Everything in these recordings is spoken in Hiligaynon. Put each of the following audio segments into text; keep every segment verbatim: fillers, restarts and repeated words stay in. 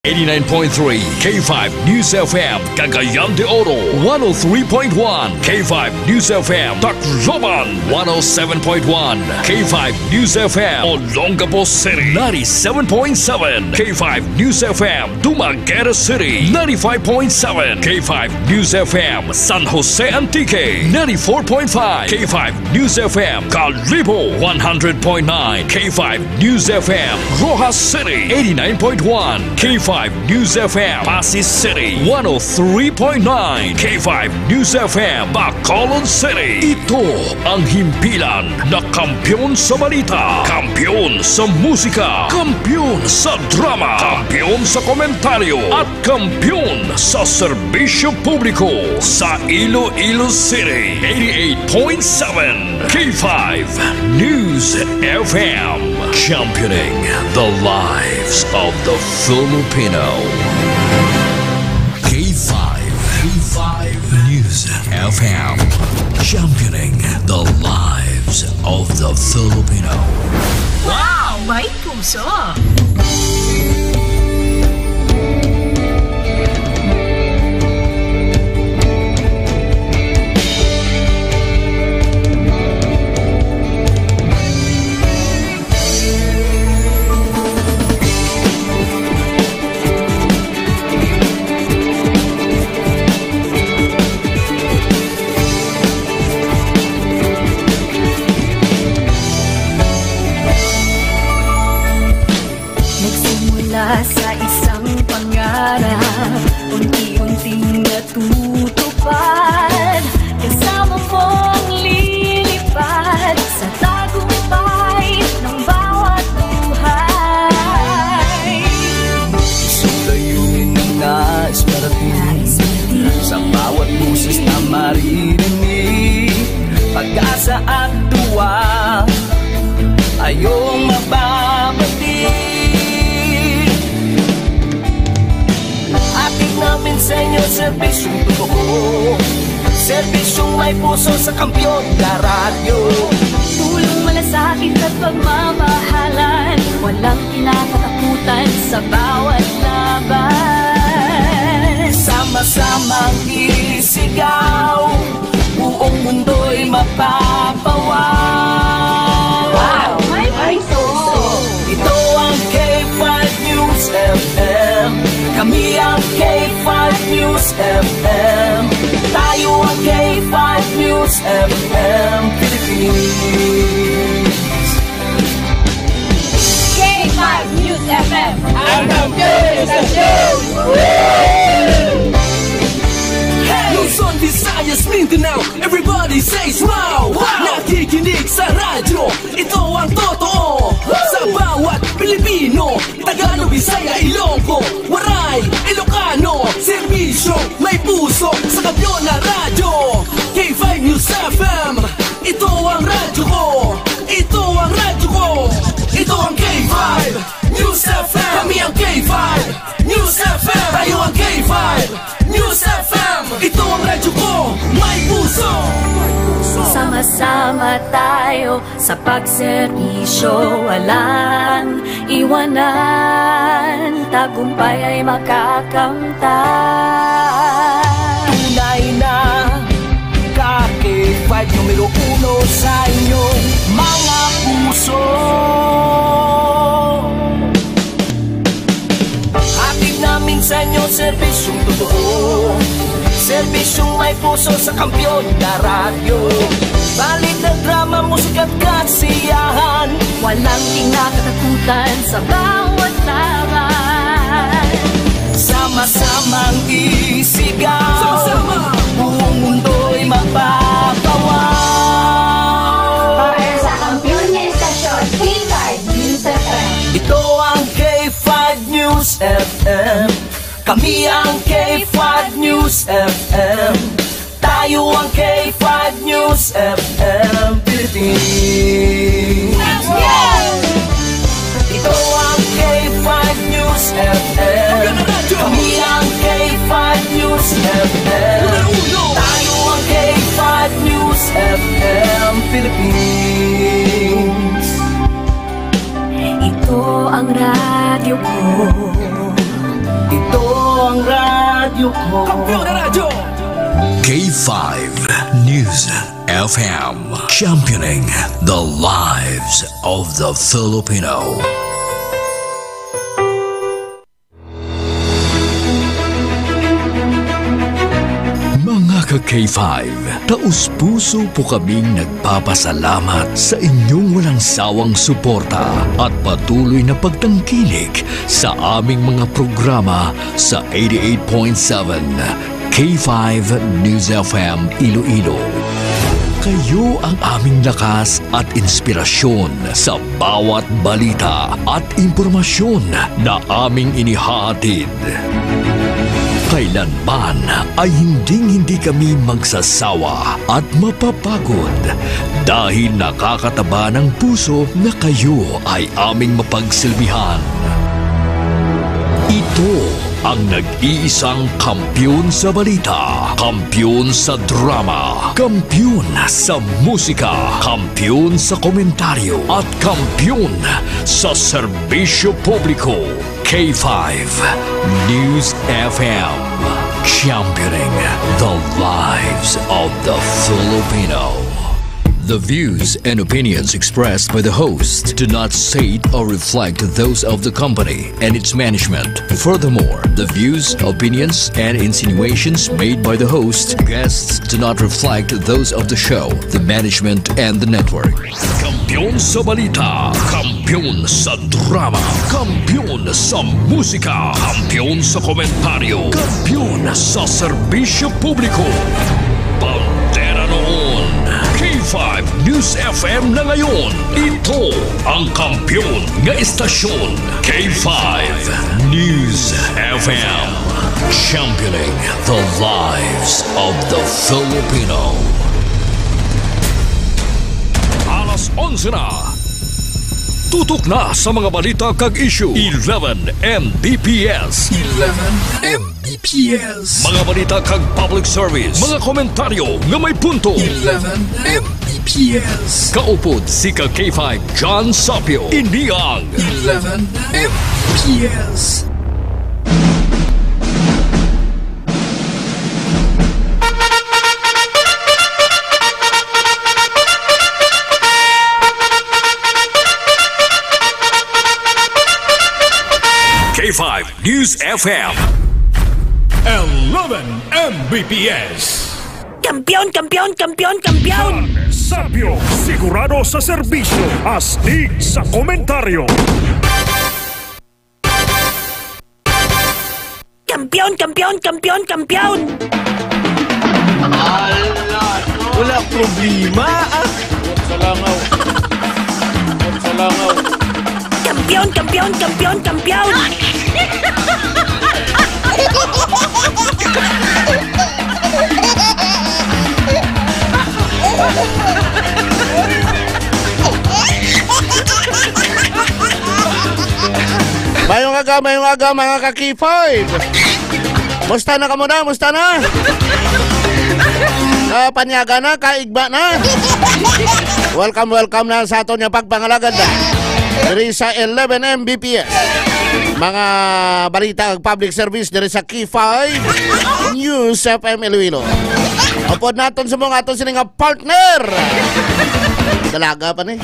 Eighty-nine point three K five News F M, Cagayan de Oro, one oh three point one K five News F M, Tacloban, one oh seven point one K five News F M, Olongapo City, ninety-seven point seven K five News F M, Dumaguete City, ninety-five point seven K five News F M, San Jose Antique, ninety-four point five K five News F M, Kalibo, one hundred point nine K five News F M, Roxas City, eighty-nine point one K five News F M, Passi City, one oh three point nine K five News F M, Bacolod City. Ito ang himpilan na kampiyon sa balita, kampiyon sa musika, kampiyon sa drama, kampiyon sa komentaryo, at kampiyon sa serbisyo publiko sa Iloilo City. Eighty-eight point seven K five News F M, championing the lives of the Filipino. K five, K five News F M, championing the lives of the Filipino. Wow! May puso! Nagsimula sa isang pangarap, unti-unting natutupad. Kasama mong lilipad sa tagumpay ng bawat buhay. Isang layunin na nais marating, sa bawat boses na maririnig, pag-asa at tuwa ay iyong mababati. Hatid namin sa inyo serbisyong totoo, serbisyong may puso sa Kampiyon na Radyo. Tulong, malasakit at pagmamahalan, walang kinakatakutan sa bawat laban. Sama-samang isigaw, buong mundo'y mapapawaw. Wow! May puso! Ito ang K five News F M. Kami ang K five News F M. Tayo ang K five News F M Philippines. K five News F M, ang kampiyon sa show! Hey! Luzon, Visayas, Mindanao, everybody says wow! Wow! Nakikinig sa radyo, ito ang totoo. Sa bawat Pilipino, Tagalog, Bisaya, Ilonggo, Waray, Ilocano, serbisyo, may puso, sa Kampiyon na Radyo. K five News F M, ito ang radyo ko. Ito ang radyo ko. Ito ang K five News F M. Kami ang K five News F M. Tayo ang K five News F M. Ito ang radyo ko. May puso. Sama-sama tayo sa pagserbisyo, walang iwanan, tagumpay ay makakamtan. Tunay na ka K five numero uno sa inyong mga puso. Hatid namin sa inyo serbisyong totoo, serbisyong may puso sa Kampiyon na Radyo. Balita, drama, musika at kasiyahan, walang kinakatakutan sa bawat laban. Sama-samang isigaw, sama-sama, buong mundo'y mapapawaw. Para sa kampiyon nga estasyon, K five News F M. Ito ang K five News F M. Kami ang K five News F M. Tayo ang K five News F M Philippines. Ito ang K five News F M. Kami ang K five News F M. Tayo ang K five News F M Philippines. Ito ang radyo ko. Ito ang radyo ko. Kampiyon na radyo! K five News F M, championing the lives of the Filipino. Mga ka K five, taus-puso po kaming nagpapasalamat sa inyong walang sawang suporta at patuloy na pagtangkilik sa aming mga programa sa eighty-eight point seven K five News F M Iloilo. Kayo ang aming lakas at inspirasyon sa bawat balita at impormasyon na aming inihahatid. Kailanman ay hinding-hindi kami magsasawa at mapapagod dahil nakakataba ng puso na kayo ay aming mapagsilbihan. Ito ang nag-iisang kampiyon sa balita, kampiyon sa drama, kampiyon sa musika, kampiyon sa komentaryo, at kampiyon sa serbisyo publiko. K five News F M, championing the lives of the Filipino. The views and opinions expressed by the host do not state or reflect those of the company and its management. Furthermore, the views, opinions, and insinuations made by the host, guests do not reflect those of the show, the management, and the network. Kampiyon sa balita, kampiyon sa drama, kampiyon sa musika, kampiyon sa komentaryo, kampiyon sa serbisyo publiko. Bandera noon, K five News F M na ngayon. Ito ang kampiyon nga istasyon, K five News F M. Championing the lives of the Filipino. Alas onse na. Tutok na sa mga balita kag issue. Eleven M B P S. Eleven M B P S. Mga balita kag public service. Mga komentaryo nga may punto. Eleven M B P S. Kaupod si ka K five John Sapio. Ini ang Eleven M B P S. K five News F M. Eleven M B P S. Kampiyon, kampiyon, kampiyon, kampiyon! Sapyo, sigurado sa serbisyo, astig sa komentaryo. Kampiyon, kampiyon, kampiyon, kampiyon! Wala problema, ah. Sa langaw. Sa langaw. Kampiyon, kampiyon, kampiyon, kampiyon! Mayong aga, mayong aga, mga ka-K five. Musta na kamo na? Musta na? Ah, panyaga na, kaigba na. Welcome, welcome na sa aton nga pagpangalagad na diri sa eleven M B P S. Mga balita ug public service diri sa K five News F M Iloilo. Upod naton sa mga aton sini nga partner. Dalaga pa ni.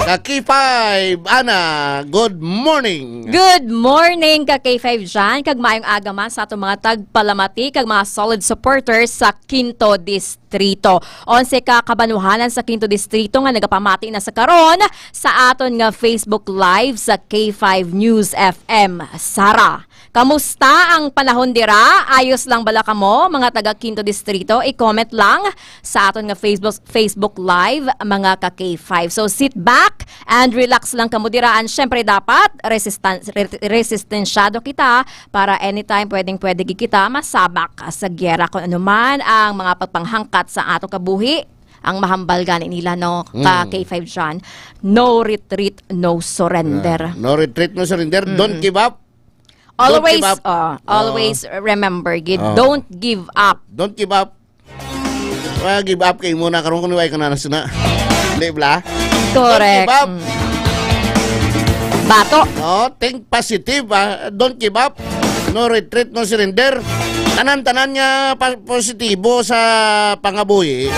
Ka K five, Ana, good morning. Good morning, ka K five dyan. Kag maayong aga man sa atong mga tagpalamati kag mga solid supporters sa Quinto Distrito. Onse ka kabanwahanan sa Quinto Distrito nga nagapamati na sa karon sa aton nga Facebook Live sa K five News F M. Sara, kamusta ang panahon dira? Ayos lang bala kamo, mga taga Quinto Distrito? I-comment lang sa aton nga Facebook, Facebook Live, mga ka K five. So, sit back and relax lang kamo dira. And syempre, dapat resistan-, re-, resistensyado kita para anytime, pwedeng-pwede gid kita masabak sa giyera. Kung ano man ang mga pagpanghangkat sa ato kabuhi, ang mahambal gani nila, no, ka Mm. K five dyan, no retreat, no surrender. Ah, no retreat, no surrender. Don't Mm-mm. give up. Don't Always, give up. uh, Oh. always remember, gid, Oh. don't give up. Don't give up. Ah, give up kay mo na karon kung way ka na nasuna. Di ba? Correct. Don't give up. Mm. Bato. No, think positive, ah. Don't give up. No retreat, no surrender. Tanan-tanan nga pa-, positibo sa pangabuhi.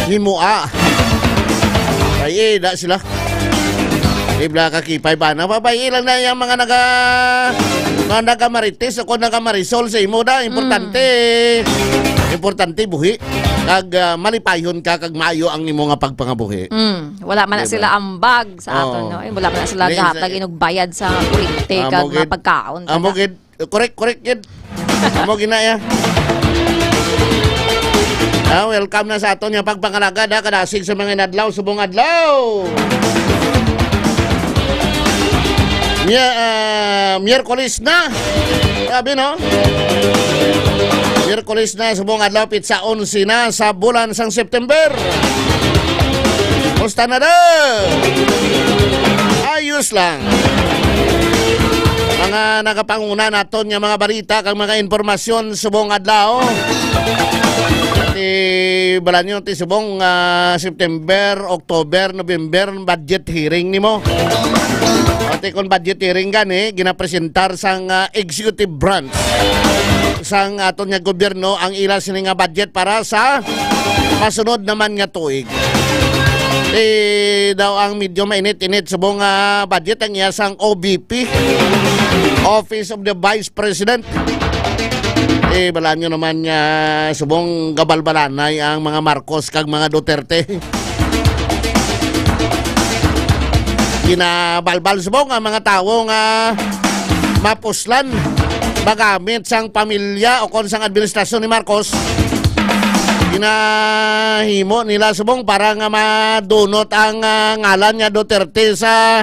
Himoa. Ay, eh, da sila. Ibla ka kipay ba? Nababay lang na yung mga naga-, mga nagamarites o kung nagamarisol sa imo da. Importante. Mm. Importante buhi. Kag, ah, malipayhon ka kag maayo ang imo nga pagpangabuhi. Mm. Wala man na Diba? sila ambag sa aton, Oo. no? Eh, wala man na sila Hindi, gahatag sa inugbayad sa kuryente Amo kag mga gid. pagkaon. Amo Taga- gid. Correct, correct gid. Amo gina ya. Ah, welcome na sa aton nga pagpangalagad, ha, kadasig sa mga inadlaw, subong adlaw. Mia-, ah, Miyerkules na. Grabe, no? Miyerkules na, subong adlaw, pitsa onse na sa bulan sang September. Musta na daw? Ayos lang. Mga nagapanguna naton nga mga balita kag mga impormasyon subong adlaw. Ti balanyo ti subong, ah, September, October, November, budget hearing nimo. Ate, kung budget hearing gani, ginapresentar sang, ah, executive branch sang aton nga gobyerno ang ila sini nga budget para sa masunod naman nga tuig. Eh, daw ang medyo mainit-init subong nga budget ang iya sang O V P, Office of the Vice President. Eh, balaan nyo naman nga subong gabalbalanay ang mga Marcos kag mga Duterte. Ginabalbal subong ang mga tawo nga mapuslan magamit sang pamilya o kon sang administrasyon ni Marcos. Ginahimo nila subong para nga madunot ang, ah, ngalan nga Duterte sa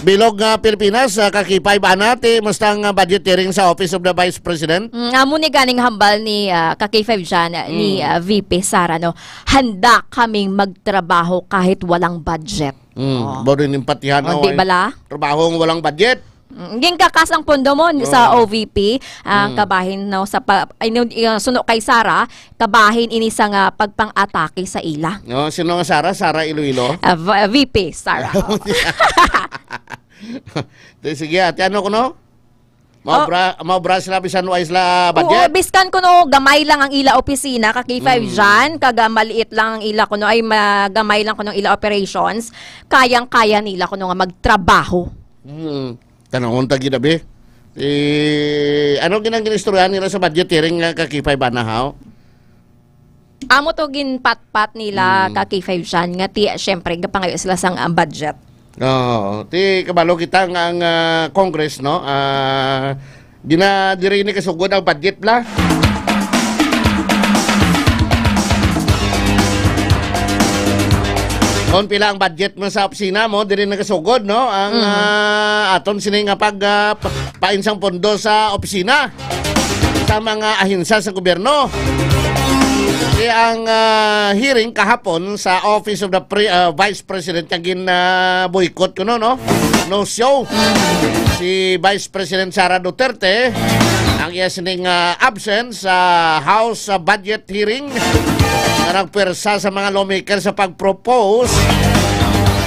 bilog nga Pilipinas. Ah, kakipay ba na ti musta ang, ah, budget hearing sa Office of the Vice President? Mm, amo ni ganing hambal ni, ah, ka K five John, ah, ni, Mm. ah, V P Sara, no? Handa kaming magtrabaho kahit walang budget. Mm, Oh. Bawal rin yung patihan, Oh, no? di Ay, bala? Trabaho ang walang budget. Mm, ginkakasang pondo mo sa Mm. O V P, ah, Mm. kabahin, no, sa pa-, ay, no, uh, suno kay Sara, kabahin ini sa nga pagpang-atake sa ila. No, sino nga Sara? Sara Iloilo? Ah, v-, V P Sara. Di, sige, ate, ano ko, no? Oh. Maobra, maobra sila bisan wa sila Oo, budget? biskan kuno gamay lang ang ila opisina, ka K five Mm. Jan, kag, ah, maliit lang ang ila kuno, ay, ma-, gamay lang kuno ang ila operations, kayang-kaya nila kuno nga magtrabaho. Hmm. Tanawon ta gid, abi. Eh, ano ginang ginistoryahan nila sa budget hearing nga ka K five Jan, haw? Amo to ginpatpat nila Mm. ka K five Jan nga ti, syempre, gapangayo sila sang, ah, budget. Oo. Ti, kabalo kita nga ang, ah, Congress, no? Ah, di na diri ni kasugod ang budget, bla. Kon pila ang budget mo sa opisina mo, diri na kasugod, no? Ang, Mm. ah, aton sini nga pag, ah, pa-, painsang pondo sa opisina sa mga ahensya sa gobyerno. Kaya ang, ah, hearing kahapon sa Office of the Pre-, ah, Vice President nga gin, ah, boycott kuno, no? No show. Si Vice President Sara Duterte ang iya sining, ah, absence sa House, ah, budget hearing nga nagpwersa sa mga lawmaker sa pag-propose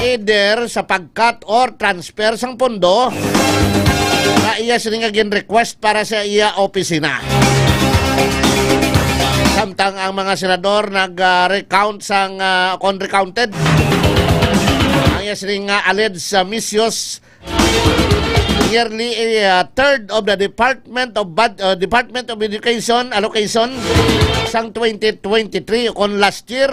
either sa pag-cut or transfer sang pondo na iya sini nga gin-request para sa iya opisina. Samtang ang mga senador nag, ah, recount sang, ah, kon recounted ang iya sini nga alleged, ah, misuse nearly a, uh, third of the Department of Bud-, uh, Department of Education allocation sang twenty twenty-three kon last year.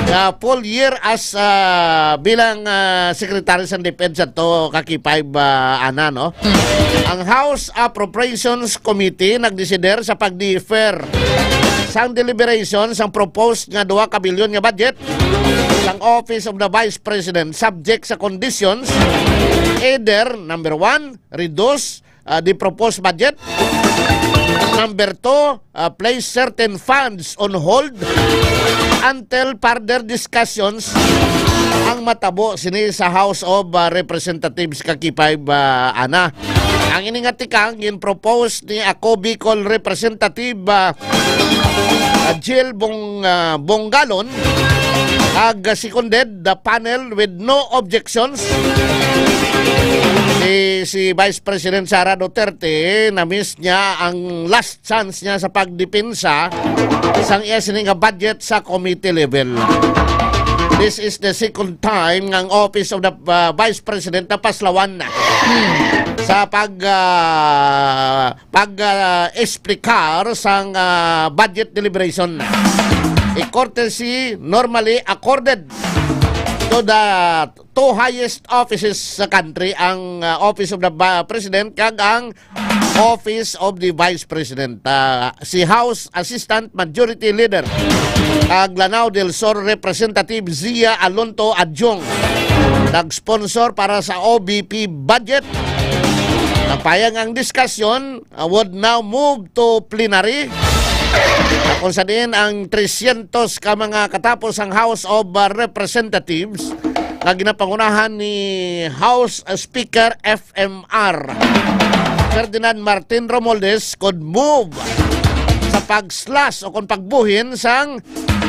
Uh, full year as, uh, bilang, uh, Secretary sa DepEd sa to, ka K five, uh, Ana, no? Ang House Appropriations Committee nagdesider sa pag-defer sang deliberation sang proposed nga dua ka bilyon nga budget sang Office of the Vice President subject sa conditions, either, number one, reduce, uh, the proposed budget. Number two, uh, place certain funds on hold until further discussions ang matabo sini sa House of, uh, Representatives, ka K five, uh, Ana. Ang ini nga tikang gin-propose ni ako Bicol Representative, uh, uh, Jill Bong-, uh, Bongalon, ag seconded the panel with no objections. Eh, si Vice President Sara Duterte, na-miss niya ang last chance niya sa pagdepensa sang iya sini nga budget sa committee level. This is the second time nga ang Office of the, uh, Vice President napaslawan sa pag, uh, pag, uh, explicar sang, uh, budget deliberation. A courtesy normally accorded to the two highest offices sa country, ang, uh, Office of the Ba-, President kag ang Office of the Vice President. Uh, si House Assistant Majority Leader kag Lanao del Sur Representative Zia Alonto Adyong nag-sponsor para sa O V P budget. Napayag ang diskusyon, uh, would now move to plenary, na kung sa diin ang tresyentos ka mga katapos ang House of, uh, Representatives nga ginapangunahan ni House Speaker F M R Ferdinand Martin Romualdez could move sa pag-slash o kung pagbuhin sang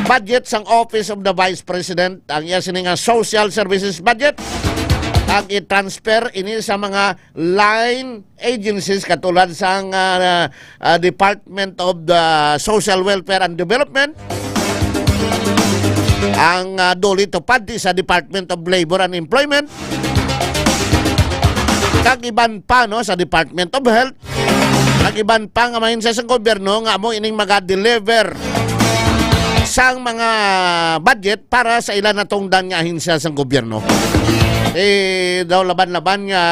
budget sang Office of the Vice President, ang iya sini nga social services budget, ang i-transfer ini sa mga line agencies katulad sang, ah, ah, Department of the Social Welfare and Development, ang, ah, DOLE TOPAD sa Department of Labor and Employment, kag iban pa, no, sa Department of Health, kag iban pa nga mga ahensya sang gobyerno nga amo ining maga-deliver sang mga budget para sa ila natungdan nga ahensya sang gobyerno. Eh, daw laban-laban nga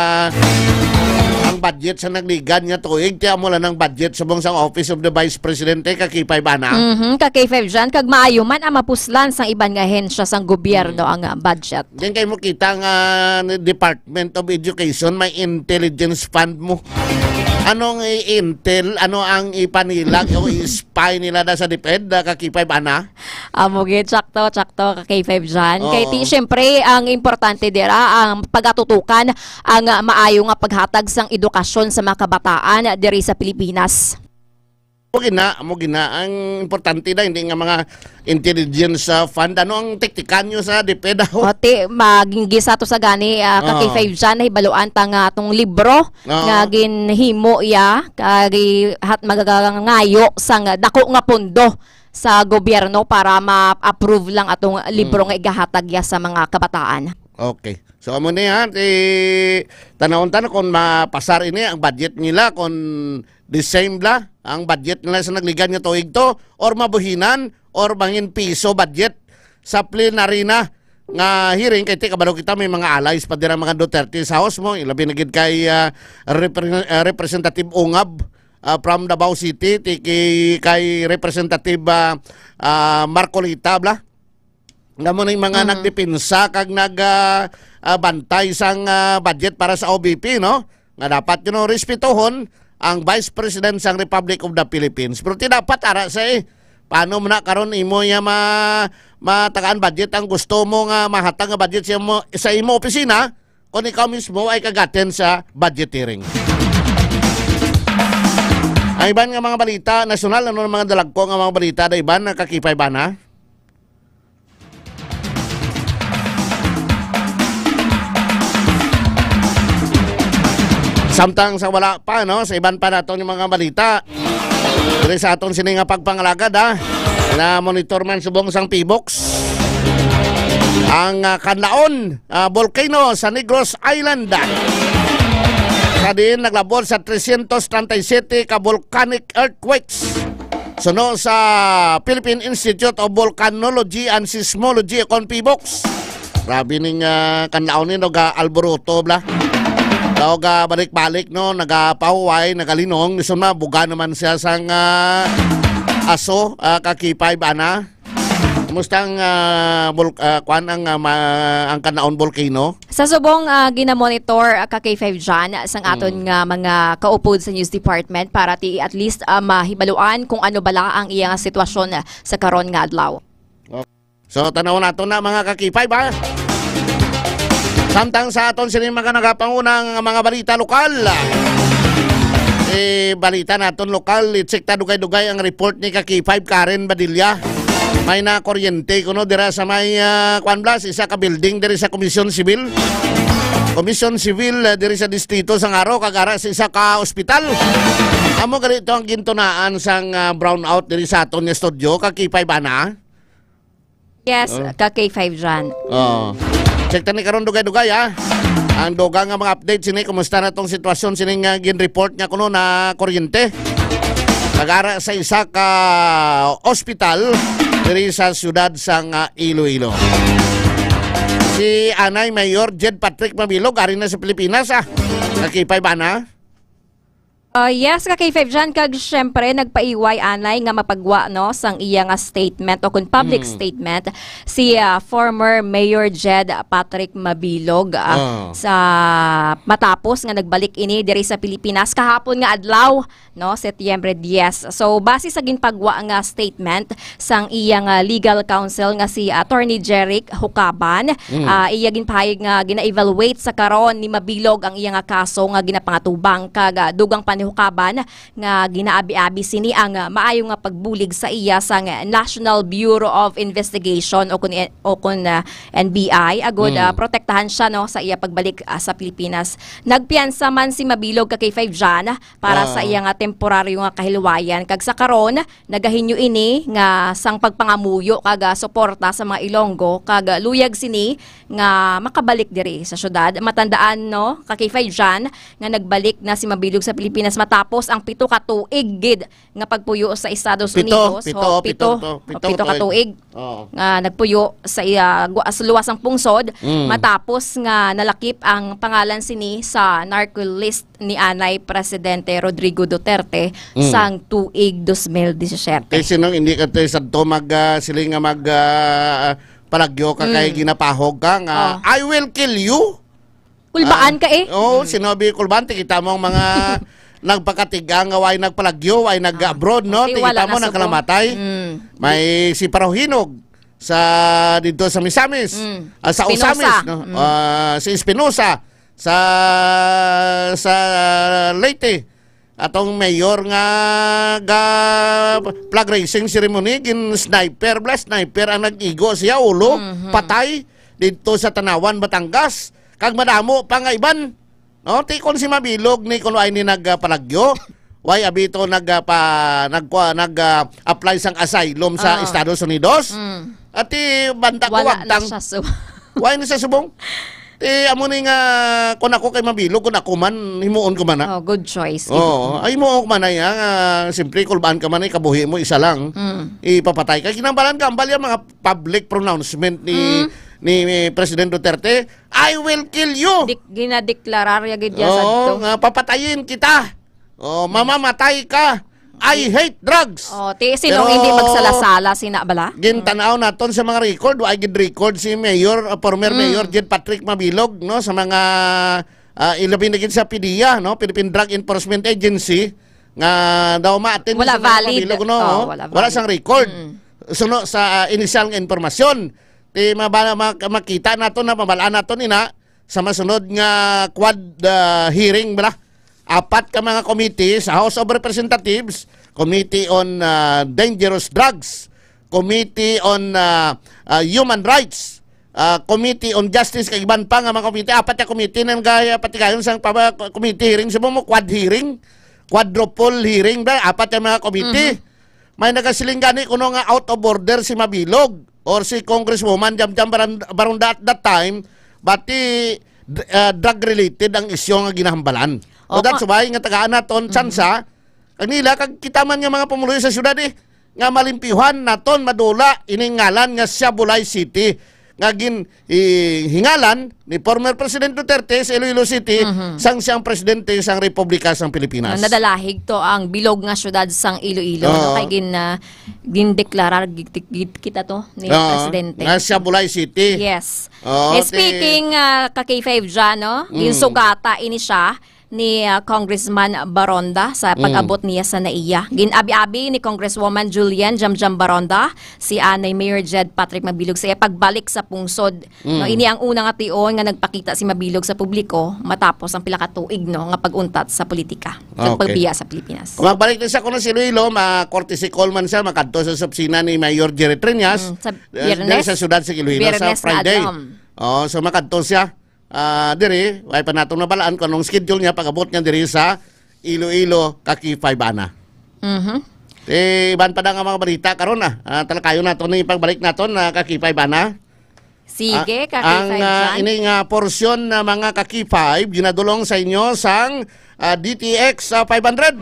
ang budget sa nagligad nga tuig, ti amo lang ang budget subong sang Office of the Vice President, ka K five ana. Mhm, ka K five John, kag maayo man ang mapuslan sang iban nga ahensya sang gobyerno ang, ah, budget. Diyan kayo mo kita nga ni Department of Education, may intelligence fund mo. Anong i-intel? Ano ang ipanilag o i-spy nila na sa DepEd, ah, ka K five ana? Amo gid, tsakto, tsakto, ka K five John. Kay ti, Oo. Siyempre, ang importante dira, ang pagatutukan ang, ah, maayo nga paghatag sang edukasyon sa mga kabataan diri sa Pilipinas. Amo gina, amo gina. Ang importante na, hindi nga mga intelligence, ah, fund. Ano ang tektikan nyo sa DepEd, ah? O, ti, maging gisa to sa gani, ah, ka Oo. K five John, nahibaluan ta nga atong libro Oo. nga ginhimo iya, kag i-, hat magagangayo sang dako nga pondo sa gobyerno para ma-approve lang atong libro Mm. nga igahatag ya sa mga kabataan. Okay. So, amo ni, ha, ti, tanawon ta na kung mapasar ini ang budget nila, kung the same bla ang budget nila sa nagligad nga tuig to, or mabuhinan, or mangin piso budget sa plenary na nga hearing, kay ti kabalo kita may mga allies pa dira mga Duterte sa House mo, ilabi na gid kay, ah, repre-, ah, Representative Ungab, ah, from Davao City, ti kay, kay Representative, ah, ah, Marcoleta bla. Nga mo ning mga Mhm. nagdepensa kag nag, ah, ah, bantay sang, ah, budget para sa O V P, no? Nga dapat, you know, respetohon ang Vice President sang Republic of the Philippines. Pero ti dapat ara sa, eh, paano mo na karon imo ya ma-, matagaan budget ang gusto mo nga mahatag nga budget sa imo, sa imo opisina, kung ikaw mismo ay kagaten sa budget hearing? Ang iban nga mga balita, nasyonal, ano ang mga dalagko nga mga balita, da iban, nakakipay ba na? Samtang sa wala pa, no, sa iban pa naton yung mga balita, diri sa aton sini nga pagpangalagad, ha, na monitor man subong sang PHIVOLCS ang, ah, Canlaon, ah, volcano sa Negros Island. Sa diin naglabot sa trescientos treinta y siete ka volcanic earthquakes. Suno sa Philippine Institute of Volcanology and Seismology o kon PHIVOLCS. Grabe ning, ah, Canlaon ni, naga-alboroto, bla. Daw ga balik-balik, no, nagapahuway, nagalinong, ni suma, buga naman siya sang, ah, aso, ah, ka K five, ana. Kumusta ang, ah, bul-, ah, kwan ang, ah, ma-, ang Canlaon volcano? Sa subong, ah, ginamonitor, ah, ka K five John, sang aton Mm. nga mga kaupod sa news department para ti at least, ah, mahibaluan kung ano bala ang iyang sitwasyon, ah, sa karon nga adlaw. Oh. So, tanaw nato na, mga ka K five, ha? Samtang sa aton sini mga nagapangunang mga balita lokal. Eh, balita naton lokal, i-check ta dugay-dugay ang report ni ka K five Karen Badilla. May na kuryente kuno dira sa may, ah, Kwan Blas, isa ka building diri sa Komisyon Sibil. Komisyon Civil, ah, diri sa distrito sang Aro, kag ara sa isa ka ospital. Amo gani to ang gintunaan sang, ah, brownout diri sa aton nga studio, ka K five Ana. Yes, Oh. ka K five John. Oh. Check ta ni karon dugay-dugay, ha. Ang dugang nga mga update sini, kumusta na tong sitwasyon sini nga gin-report nga kuno na kuryente? Nagara sa isa ka ospital diri sa siyudad sang, ah, Iloilo. Si Anay Mayor Jed Patrick Mabilog, ari na sa Pilipinas, ah. Nakipay ba na? Ah, yes, ka K five John, kag syempre nagpaiway anay nga mapagwa, no, sang iya nga statement o kun public Mm. statement si, ah, former Mayor Jed Patrick Mabilog, ah, Ah. sa matapos nga nagbalik ini diri sa Pilipinas kahapon nga adlaw, no, Setyembre diyes. So, base sa ginpagwa nga statement sang iya nga legal counsel nga si Attorney Jeric Hucaban, Mm. ah, iya ginpahayag nga gina-evaluate sa karon ni Mabilog ang iya nga kaso nga ginapangatubang, kag, ah, dugang pa ni Hucaban nga ginaabi-abi sini ang, ah, maayo nga pagbulig sa iya sang National Bureau of Investigation o kun, o kun, ah, N B I, agud, Mm. ah, protektahan siya, no, sa iya pagbalik, ah, sa Pilipinas. Nagpiyansa man si Mabilog ka K five John para sa Ah. iya nga temporaryo nga kahilwayan, kag sa karon nagahinyo ini nga sang pagpangamuyo kag, ah, suporta sa mga Ilonggo, kag, ah, luyag sini nga makabalik diri sa syudad. Matandaan, no, ka K five John, nga nagbalik na si Mabilog sa Pilipinas matapos ang pito ka tuig gid nga pagpuyo sa Estados Pito, Unidos. pito, O, pito, pito. to, O, pito pito ka tuig. tuig Oo. nga nagpuyo sa iya, gwa-, sa luwas sang pungsod, Mm. matapos nga nalakip ang pangalan sini sa narco list ni anay Presidente Rodrigo Duterte Mm. sang tuig dos mil disisiete. Kay sinong hindi ka to sad to mag, ah, siling nga mag, ah, palagyo ka kay Mm. ginapahog ka nga, Oh. "I will kill you." Kulbaan Ah, ka eh. Oo, Mm. sinabi kulbaan, ti kita mo ang mga nagpakatigang nga way nagpalagyo, way nag-abroad, no? Okay, Ti wala kita mo na subo. nagkalamatay. Mm. May si Parahinog sa dito sa Misamis, Mm. ah, sa Espinosa. Usamis, no? Mm. Ah, si Espinosa sa, sa Leyte. Atong mayor nga ga flag raising ceremony, gin sniper, bala sniper ang nag-igo siya, ulo, Mhm. patay dito sa Tanauan, Batangas. Kag madamo pa nga iban. No, ti kon si Mabilog ni kuno ay ni nagpalagyo, way abi to nag, ah, pa, nagkwa-, nag, ah, apply sang asylum sa Ah. Estados Unidos. Mm. At ti banda ko Wala na wagtang. siya, so. Way ni sa subong. Ti amo ni nga, kung ako kay Mabilog, kung ako man, himuon ko man na. Oh, good choice. Oo, ay himuon ko man na yan. Ah, siyempre, kulbaan ka man, ay kabuhi mo, isa lang. Mm. Ipapatay ka. Kinambalan ka, ambal yung mga public pronouncement ni, Mm. ni, ni President Duterte, "I will kill you." Dik-, ginadeklarar ya gid ya Oo, sadto. nga papatayin kita. Oh, mamamatay ka. "I hate drugs." Oh, ti, sinong Pero hindi magsala-sala, sina bala? Gintanaw naton sa mga record, wa gid record si Mayor, uh, former Mm. Mayor Jed Patrick Mabilog, no, sa mga, ah, ilabi na gid sa PDEA, no, Philippine Drug Enforcement Agency, nga daw ma-attend Wala sa mga valid. Mabilog, no? Oh, wala Wala valid. sang record. Mm. Suno sa, ah, inisyal nga impormasyon. Ti mabala-, mak-, makita naton na, mabalaan naton ina sa masunod nga quad, ah, hearing, bala. Apat ka mga committee sa House of Representatives, Committee on, ah, Dangerous Drugs, Committee on, ah, ah, Human Rights, ah, Committee on Justice, kag iban pa nga mga committee. Apat ka committee nang gaya patigayon sang paba-, committee hearing, subong mo quad hearing, quadruple hearing, ba? Apat ka mga committee. Mhm. May nagasiling gani kuno nga out of order si Mabilog or si Congresswoman Jamjam Baran-, Baronda at that time, bati, d-, ah, drug-related ang isyu nga ginahambalan. So, Opo. that's why nga tagaan naton Mhm. tsansa, kag nila, kag kita man nga mga pumuluyo sa syudad, eh, nga malimpyuhan naton, madula ining ngalan nga Siabulay City, nga gin-, i-, hingalan ni former President Duterte sa Iloilo City, Mhm. sang siyang presidente sang Republika sang Pilipinas. Nadalahig to ang bilog nga syudad sang Iloilo, no? Oo. Kay gin-, ah, gindeklarar gid, gid kita to ni Oo. Presidente. Nga Siabulay City. Yes. Oo, Eh, ti- speaking, ah, ka K five John, no? Mm. Ginsugata ini siya ni, ah, Congressman Baronda sa Mm. pag-abot niya sa NAIA. Gin-abi-abi ni Congresswoman Julian Jamjam Baronda si anay Mayor Jed Patrick Mabilog sa iya pagbalik sa pungsod. Mm. No, ini ang una nga tion nga nagpakita si Mabilog sa publiko matapos ang pila ka tuig, no, nga pag-untat sa politika, sa Okay. pagbiya sa Pilipinas. Kung magbalik na siya kuno sa Iloilo, ma-courtesy call man siya, makadto sa opisina ni Mayor Jerry Treñas, Mm, sa eh, Biyernes. diri sa siyudad sa Iloilo sa Biyernes na Friday. adlaw. Oh, so makadto siya. ah, diri, way pa nato nabalaan kung anong schedule niya pag-abot niya diri sa Iloilo, ka K five, ana. Mhm. Eh, iban pa na nga mga balita karon, ah. Ah, talakayon nato ni pagbalik nato na ka K five, ana. Sige, Ah, ka ang, K five ah, John. Ini nga porsyon na mga ka K five, ginadulong sa inyo sang, ah, D T X, ah, five hundred.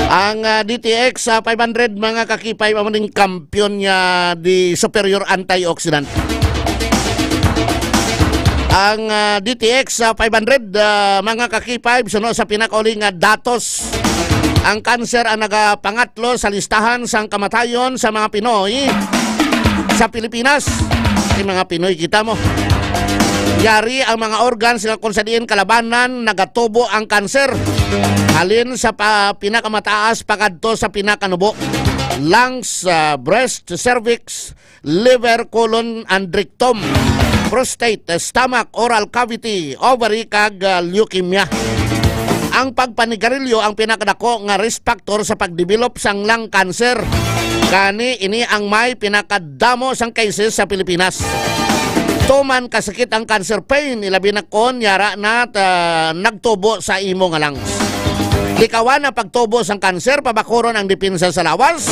Ang, ah, D T X, ah, five hundred, mga ka K five, amo ning kampiyon niya di superior antioxidant. Ang, ah, D T X, ah, five hundred, ah, mga ka K five, suno sa pinakauli nga datos, ang kanser ang nagapangatlo sa listahan sang kamatayon sa mga Pinoy sa Pilipinas. Kay mga Pinoy kita mo. Yari ang mga organs nga kung sa diin kalabanan nagatubo ang kanser. Halin sa pa-, pinakamataas pakadto sa pinakanubo. Lungs, ah, breast, cervix, liver, colon, and rectum, prostate, stomach, oral cavity, ovary, kag, ah, leukemia. Ang pagpanigarilyo ang pinakadako nga risk factor sa pagdevelop sang lung cancer. Gani, ini ang may pinakadamo sang cases sa Pilipinas. Tuman kasakit ang cancer pain, ilabi na kon yara na, ah, nagtubo sa imo nga lungs. Likawan ang pagtubo sang kanser, pabakuron ang depensa sa lawas.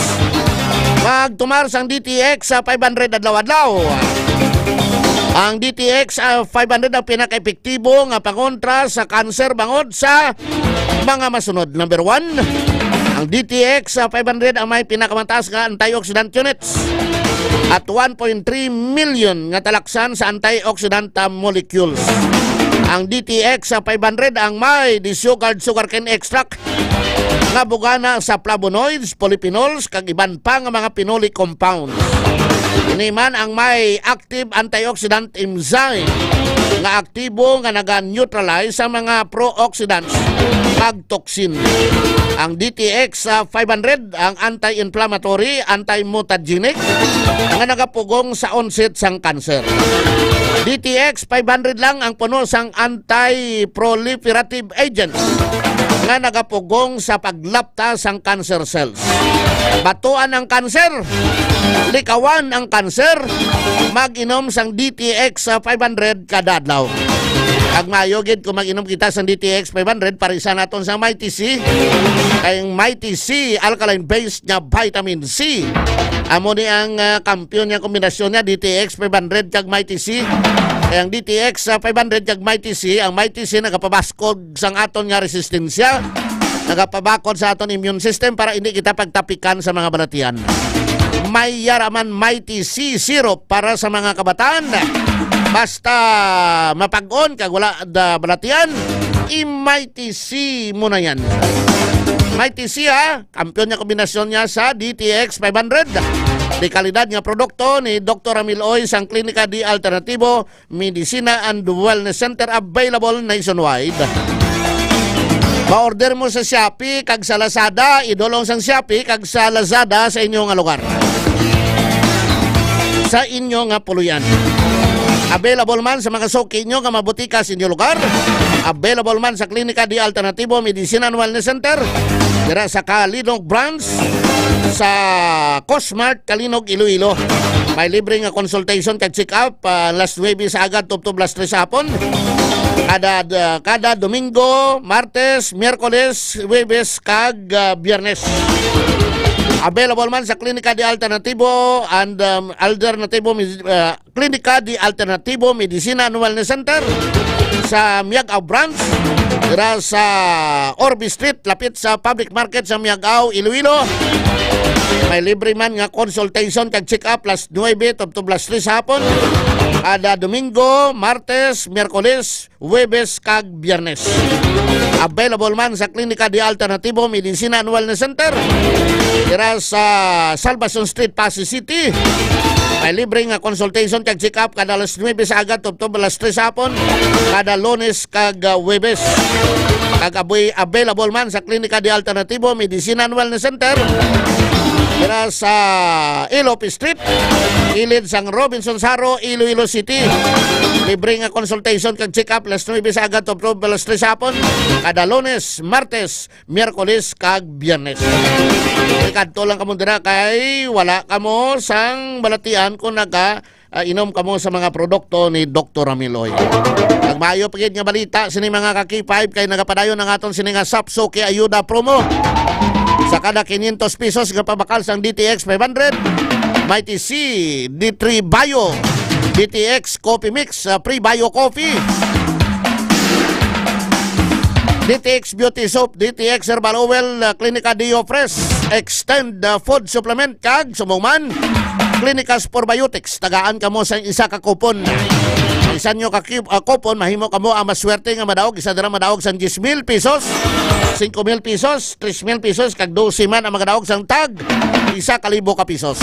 Magtumar sang D T X sa five hundred adlaw-adlaw. Ang D T X, ah, five hundred ang pinakaepektibo nga pangontra sa kanser bangod sa mga masunod. Number one, ang D T X, ah, five hundred ang may pinakamataas nga antioxidant units at one point three million nga talaksan sa antioxidant, ah, molecules. Ang D T X sa five hundred ang may desugared sugarcane extract nga bugana sa flavonoids, polyphenols, kag iban pa nga mga phenolic compounds. Ini man ang may active antioxidant enzyme nga aktibo nga naga-neutralize sa mga pro-oxidants kag toxin. Ang D T X sa five hundred ang anti-inflammatory, anti-mutagenic nga nagapugong sa onset sang cancer. D T X five hundred lang ang puno sang anti-proliferative agents nga nagapugong sa paglapta sang cancer cells. Batuan ang cancer, likawan ang cancer, mag-inom sang D T X five hundred kada adlaw. Kag maayo gid kung mag-inom kita sang D T X five hundred, parisa naton sa Mighty C. Kay ang Mighty C, alkaline base nga vitamin C. Amo ni ang, ah, kampiyon nga kombinasyon niya, D T X five hundred kag Mighty C. Kay ang D T X, ah, five hundred kag Mighty C, ang Mighty C nagapabaskog sang aton nga resistensya, nagapabakod sa aton immune system para hindi kita pagtapikan sa mga balatian. May yara man Mighty C syrup para sa mga kabataan. Basta mapag-on kag wala da balatian, i-Mighty C mo na yan. Mighty C, ha? Kampiyon niya kombinasyon niya sa D T X five hundred. Di kalidad nga produkto ni Doktor Ramil Oy sang Klinika di Alternatibo Medicina and Wellness Center, available nationwide. Ma-order mo sa Shopee kag sa Lazada, idulong sang Shopee kag sa Lazada sa inyo nga lugar. Sa inyo nga puloy-an. Available man sa mga suki nyo nga mabutika sa inyo lugar. Available man sa Klinika di Alternatibo Medicine and Wellness Center, dira sa Calinog Branch, sa Cosmart, Calinog, Iloilo. May libre nga consultation kag check-up, ah, alas nuebe sa aga tubtob alas tres sa hapon. Kada, ah, kada Domingo, Martes, Miyerkules, Huwebes, kag, ah, Biyernes. Available man sa Klinika di Alternatibo and, um, Alternatibo, ah, Klinika di Alternatibo Medicina and Wellness Center sa Miag-ao Branch, dira sa Orbe Street, lapit sa Public Market sa Miag-ao, Iloilo. May libre man nga consultation kag check-up alas nuebe tubtob alas tres sa hapon, kada Domingo, Martes, Miyerkules, Huwebes, kag Biyernes. Available man sa Klinika di Alternatibo Medicina and Wellness Center, dira sa Salvacion Street, Passi City. May libre nga consultation kag check-up kada alas nuebe sa aga tubtob alas tres sa hapon, kada Lunes kag, ah, Huwebes. Kag aboy available man sa Klinika di Alternatibo Medicina and Wellness Center, dira sa L O P Street, kilid sang Robinsons Haro, Iloilo City. Libre nga consultation kag check-up alas nuebe sa aga tubtob alas tres sa hapon, kada Lunes, Martes, Miyerkules, kag Biyernes. Ikadto lang kamo dira kay wala kamo sang balatian kung naga, ah, inom kamo sa mga produkto ni Doktor Ramil Uy. Ang maayo pa gid nga balita sini, mga ka-K five, kay nagapadayon ang aton sini nga Sapsuki Ayuda promo. Sa kada quinientos pesos nga pabakal sang D T X five hundred, Mighty C, D three Bio, D T X Coffee Mix, ah, Pre Bio Coffee, D T X Beauty Soap, D T X Herbal Oil, ah, Clinica Dio Fresh, Extend, ah, Food Supplement, kag subong man, Clinicas Probiotics. Tagaan kamo sa isa ka kupon. Isa nyo ka ki-, ah, kupon, mahimo kamo ang maswerte nga madaog. Isa dira madaog sang diyes mil pesos, singko mil pesos, tres mil pesos, kag dose man ang magadaog sang tag isa ka libo ka pesos.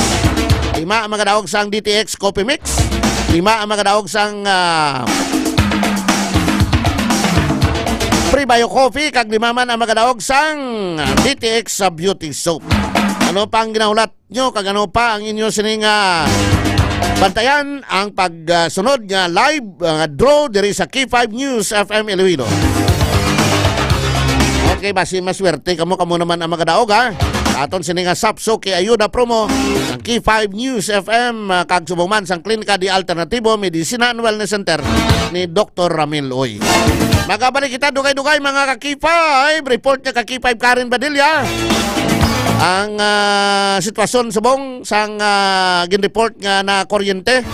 Lima ang magadaog sang D T X Coffee Mix. Lima ang magadaog sang, ah, Pre Bio Coffee, kag lima man ang magadaog sang D T X sa Beauty Soap. Ano pa ang ginahulat nyo, kag ano pa ang inyo sining, ah, bantayan ang pagsunod nga live, ah, draw diri sa K five News F M Iloilo. Okay, basi maswerte kamo, kamo naman ang magadaog, ha? Aton sini nga Sapsuki Ayuda promo, ang K five News F M, ah, kag subong man sang Klinika de Alternatibo, Medicina and Wellness Center ni Doktor Ramil Uy. Magabalik kita dugay-dugay, mga ka-K five. Report niya ka-K five Karen Badilla. Ang, ah, sitwasyon subong sang, ah, gin-report nga na kuryente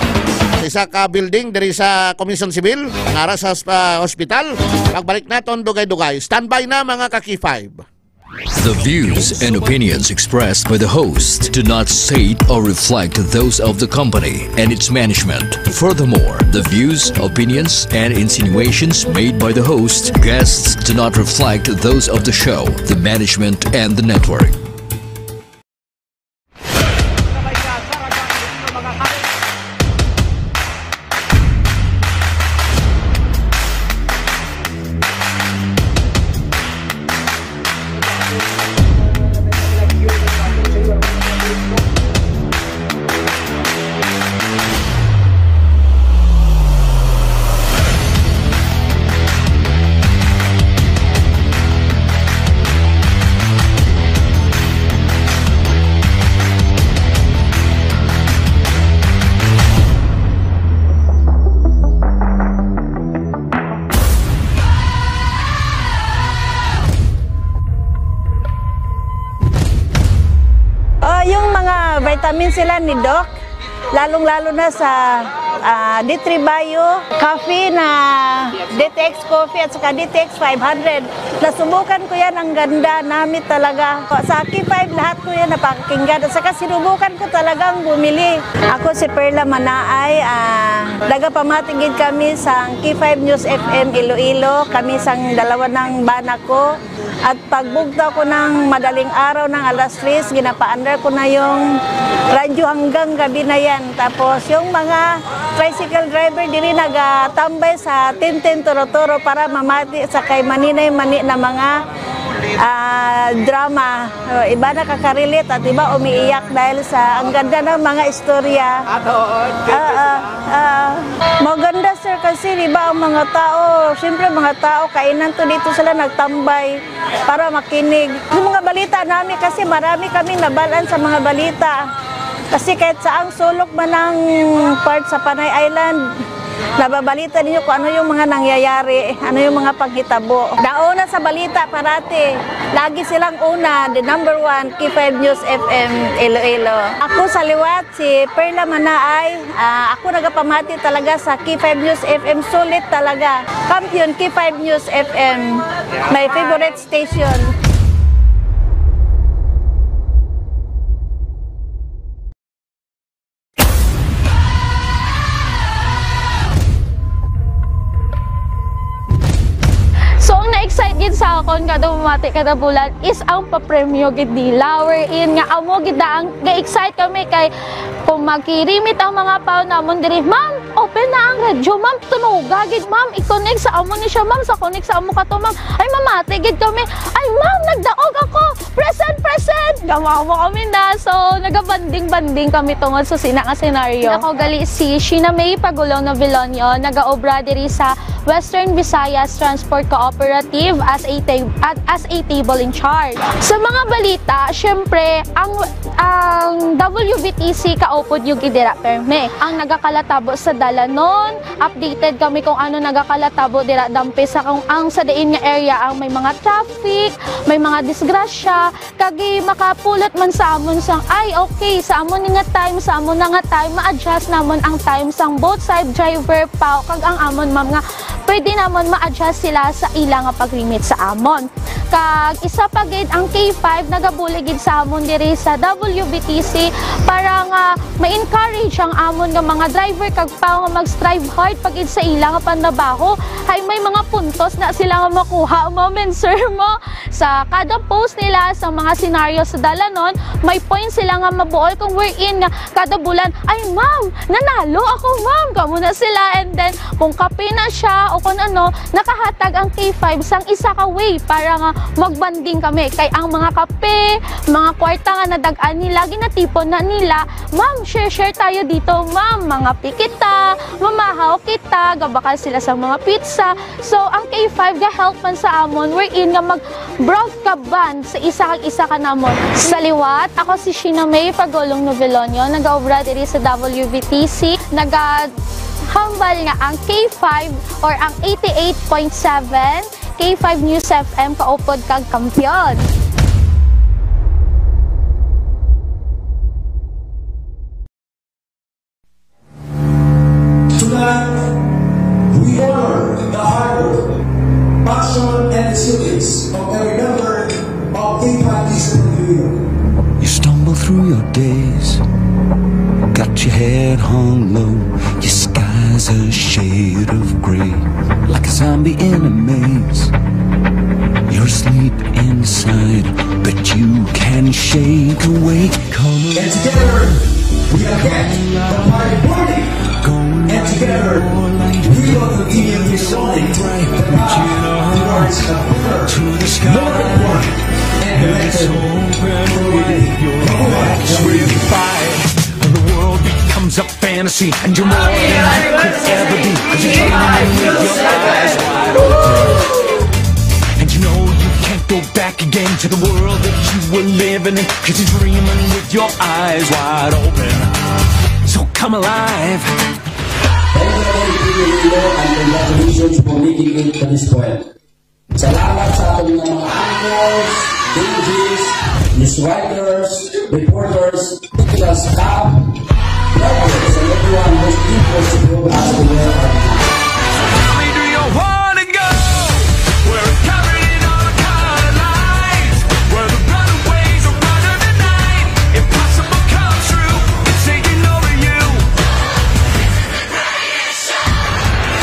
sa isa ka building diri sa Commission Civil, nga ara sa hosp-, ah, hospital. Pagbalik naton dugay-dugay. Standby na, mga ka-K five. The views and opinions expressed by the host do not state or reflect those of the company and its management. Furthermore, the views, opinions, and insinuations made by the host, guests do not reflect those of the show, the management, and the network. Oh, yung mga vitamin sila ni Doc, lalong-lalo na sa, ah, D three Bio, coffee na D T X Coffee at saka D T X five hundred. Nasubukan ko yan, ang ganda, namit talaga. Sa K five, lahat ko yan napakinggan. At saka sinubukan ko talagang bumili. Ako si Perla Manaay, ah, nagapamati gid kami sa K five News F M Iloilo, kami sang dalawa ng bana ko. At pagbugtaw ko ng madaling araw ng alas tres, ginapaandar ko na yung radyo hanggang gabi na yan. Tapos yung mga tricycle driver diri nagatambay sa Tintin Toro-Toro para mamati sa kay maninay-mani na mga, ah, drama. O, iba nakaka-relate at iba umiiyak dahil sa ang ganda ng mga istorya. Ato, Oo, ah, maganda, sir, kasi di ba ang mga tao, siyempre mga tao, kainan to dito sila nagtambay para makinig. Yung mga balita namin kasi marami kaming nabalaan sa mga balita. Kasi kahit saang sulok man ang part sa Panay Island, nababalita ninyo kung ano yung mga nangyayari, ano yung mga panghitabo. Nauna sa balita parati, lagi silang una, the number one, K five News F M Iloilo. Ako sa liwat, si Perla Manaay. Ah, ako nagapamati talaga sa K five News F M, sulit talaga. Kampiyon, K five News F M, my favorite station. So, ang na-excite gid sa akon kada bumati kada bulan is ang papremyo gid nila, wherein nga amo gid na ang ga-excite kami kay kung magkirimit ang mga pao namon diri, "Ma'am, open na ang radyo, ma'am, tunoga gid, ma'am, i-connect sa amo ni siya, ma'am, sa connect sa amo ka to, ma'am." Ay, mamati gid kami. "Ay, ma'am, nagdaog ako! Present, present!" Gamawa mo kami na. So, nagabanding-banding kami tungod sa sina nga senaryo. Ako gali si Sheena May Pagulong Novilonio, nagaobra diri sa Western Visayas Transport Cooperative as a ta-, at as a table in charge. Sa mga balita, syempre, ang, ang W V T C kaupod yung gidira perme. Ang nagakalatabo sa dalanon, updated kami kung ano nagakalatabo dira dampe sa kung ang sa diin nga area ang may mga traffic, may mga disgrasya, kag i-, makapulot man sa amon sang, "Ay, okay, sa amon ni nga time, sa amon na nga time, ma-adjust namon ang time sang both side driver pa, kag ang amon, ma'am, nga pwede namon ma-adjust sila sa ila nga pag-remit sa amon." Kag isa pa gid, ang K five nagabulig gid sa amon diri sa W V T C para nga ma-encourage ang amon nga mga driver kag pa nga mag-strive hard pa gid sa ila nga panrabaho. Hay may mga puntos na sila nga makuha, ma'am and sir, mo. Sa kada post nila sa mga senaryo sa dalanon, may point sila nga mabuol kung wherein nga kada bulan, "Ay, ma'am, nanalo ako, ma'am." Kamo na sila. And then, kung kape na siya o kung ano, nakahatag ang K five sang isa ka way para nga magbanding kami. Kay ang mga kape, mga kwarta nga nadag-an nila, ginatipon na nila, "Ma'am, share-share tayo dito, ma'am. Mangape kita, mamahaw kita." Gabakal sila sa mga pizza. So, ang K five ga-help man sa amon, wherein nga mag-broad ka band sa isa kag isa ka namon. Sa liwat, ako si Sheena May Pagulong Novelonio, nagaobra diri sa W V T C. Nagahambal nga ang K five or ang eighty-eight point seven K five News F M kaupod kag kampiyon. Tonight, we honor the hard work, passion, and resilience of every member of K five News F M. You stumble through your days, got your head hung low, your sky's a shade of gray, like a zombie in a maze. You're asleep inside, but you can shake awake. Come on. And together, we are back. The party burning. And together, we will continue this morning the path towards a better, more important, and better community. Mabuhay ang Pilipinas. The world becomes a fantasy, and you're more than you could ever be. 'Cause you're dreaming with your eyes wide open. And you know you can't go back again to the world that you were living in. 'Cause you're dreaming with your eyes wide open. So come alive. Thank you, Lord, and congratulations for making it to this point. Salamat sa aton nga mga anchors, D Js, news writers, reporters, technical staff, drivers, and everyone who's equal to prove us to where our Tell me, do you wanna go where it's covered in all the colored lights, where the runaways are running the night? Impossible come true, it's taking over you.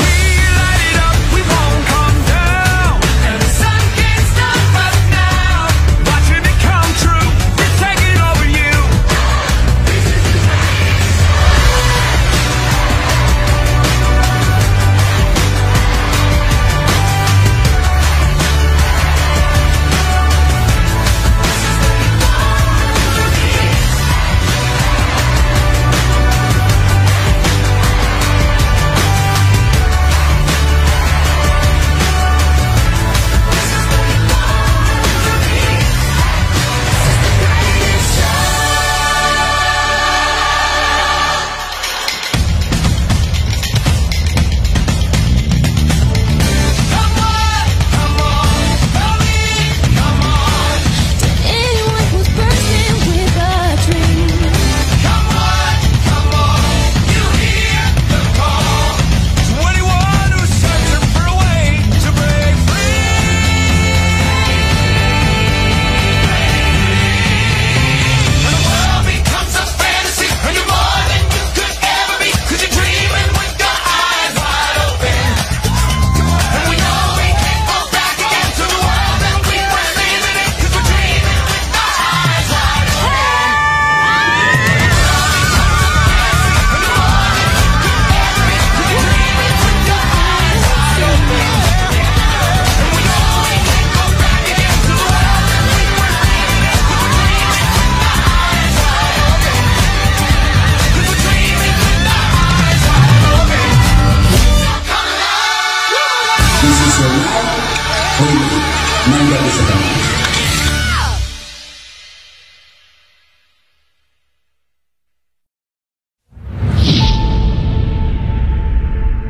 We light it up, we won't come down, and the sun can't stop us now. Watching it come true, it's taking over you.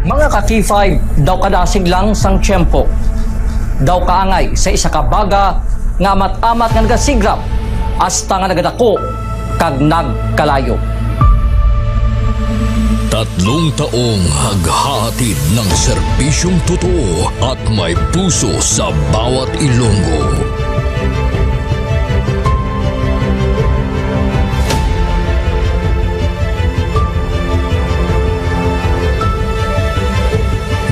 Mga ka-K five, daw kadasig lang sang tiyempo. Daw kaangay sa isa ka baga nga amat-amat nga nagasigrap hasta nga nagadako kag nagkalayo. Tatlong taong naghahatid ng serbisyong totoo at may puso sa bawat Ilonggo.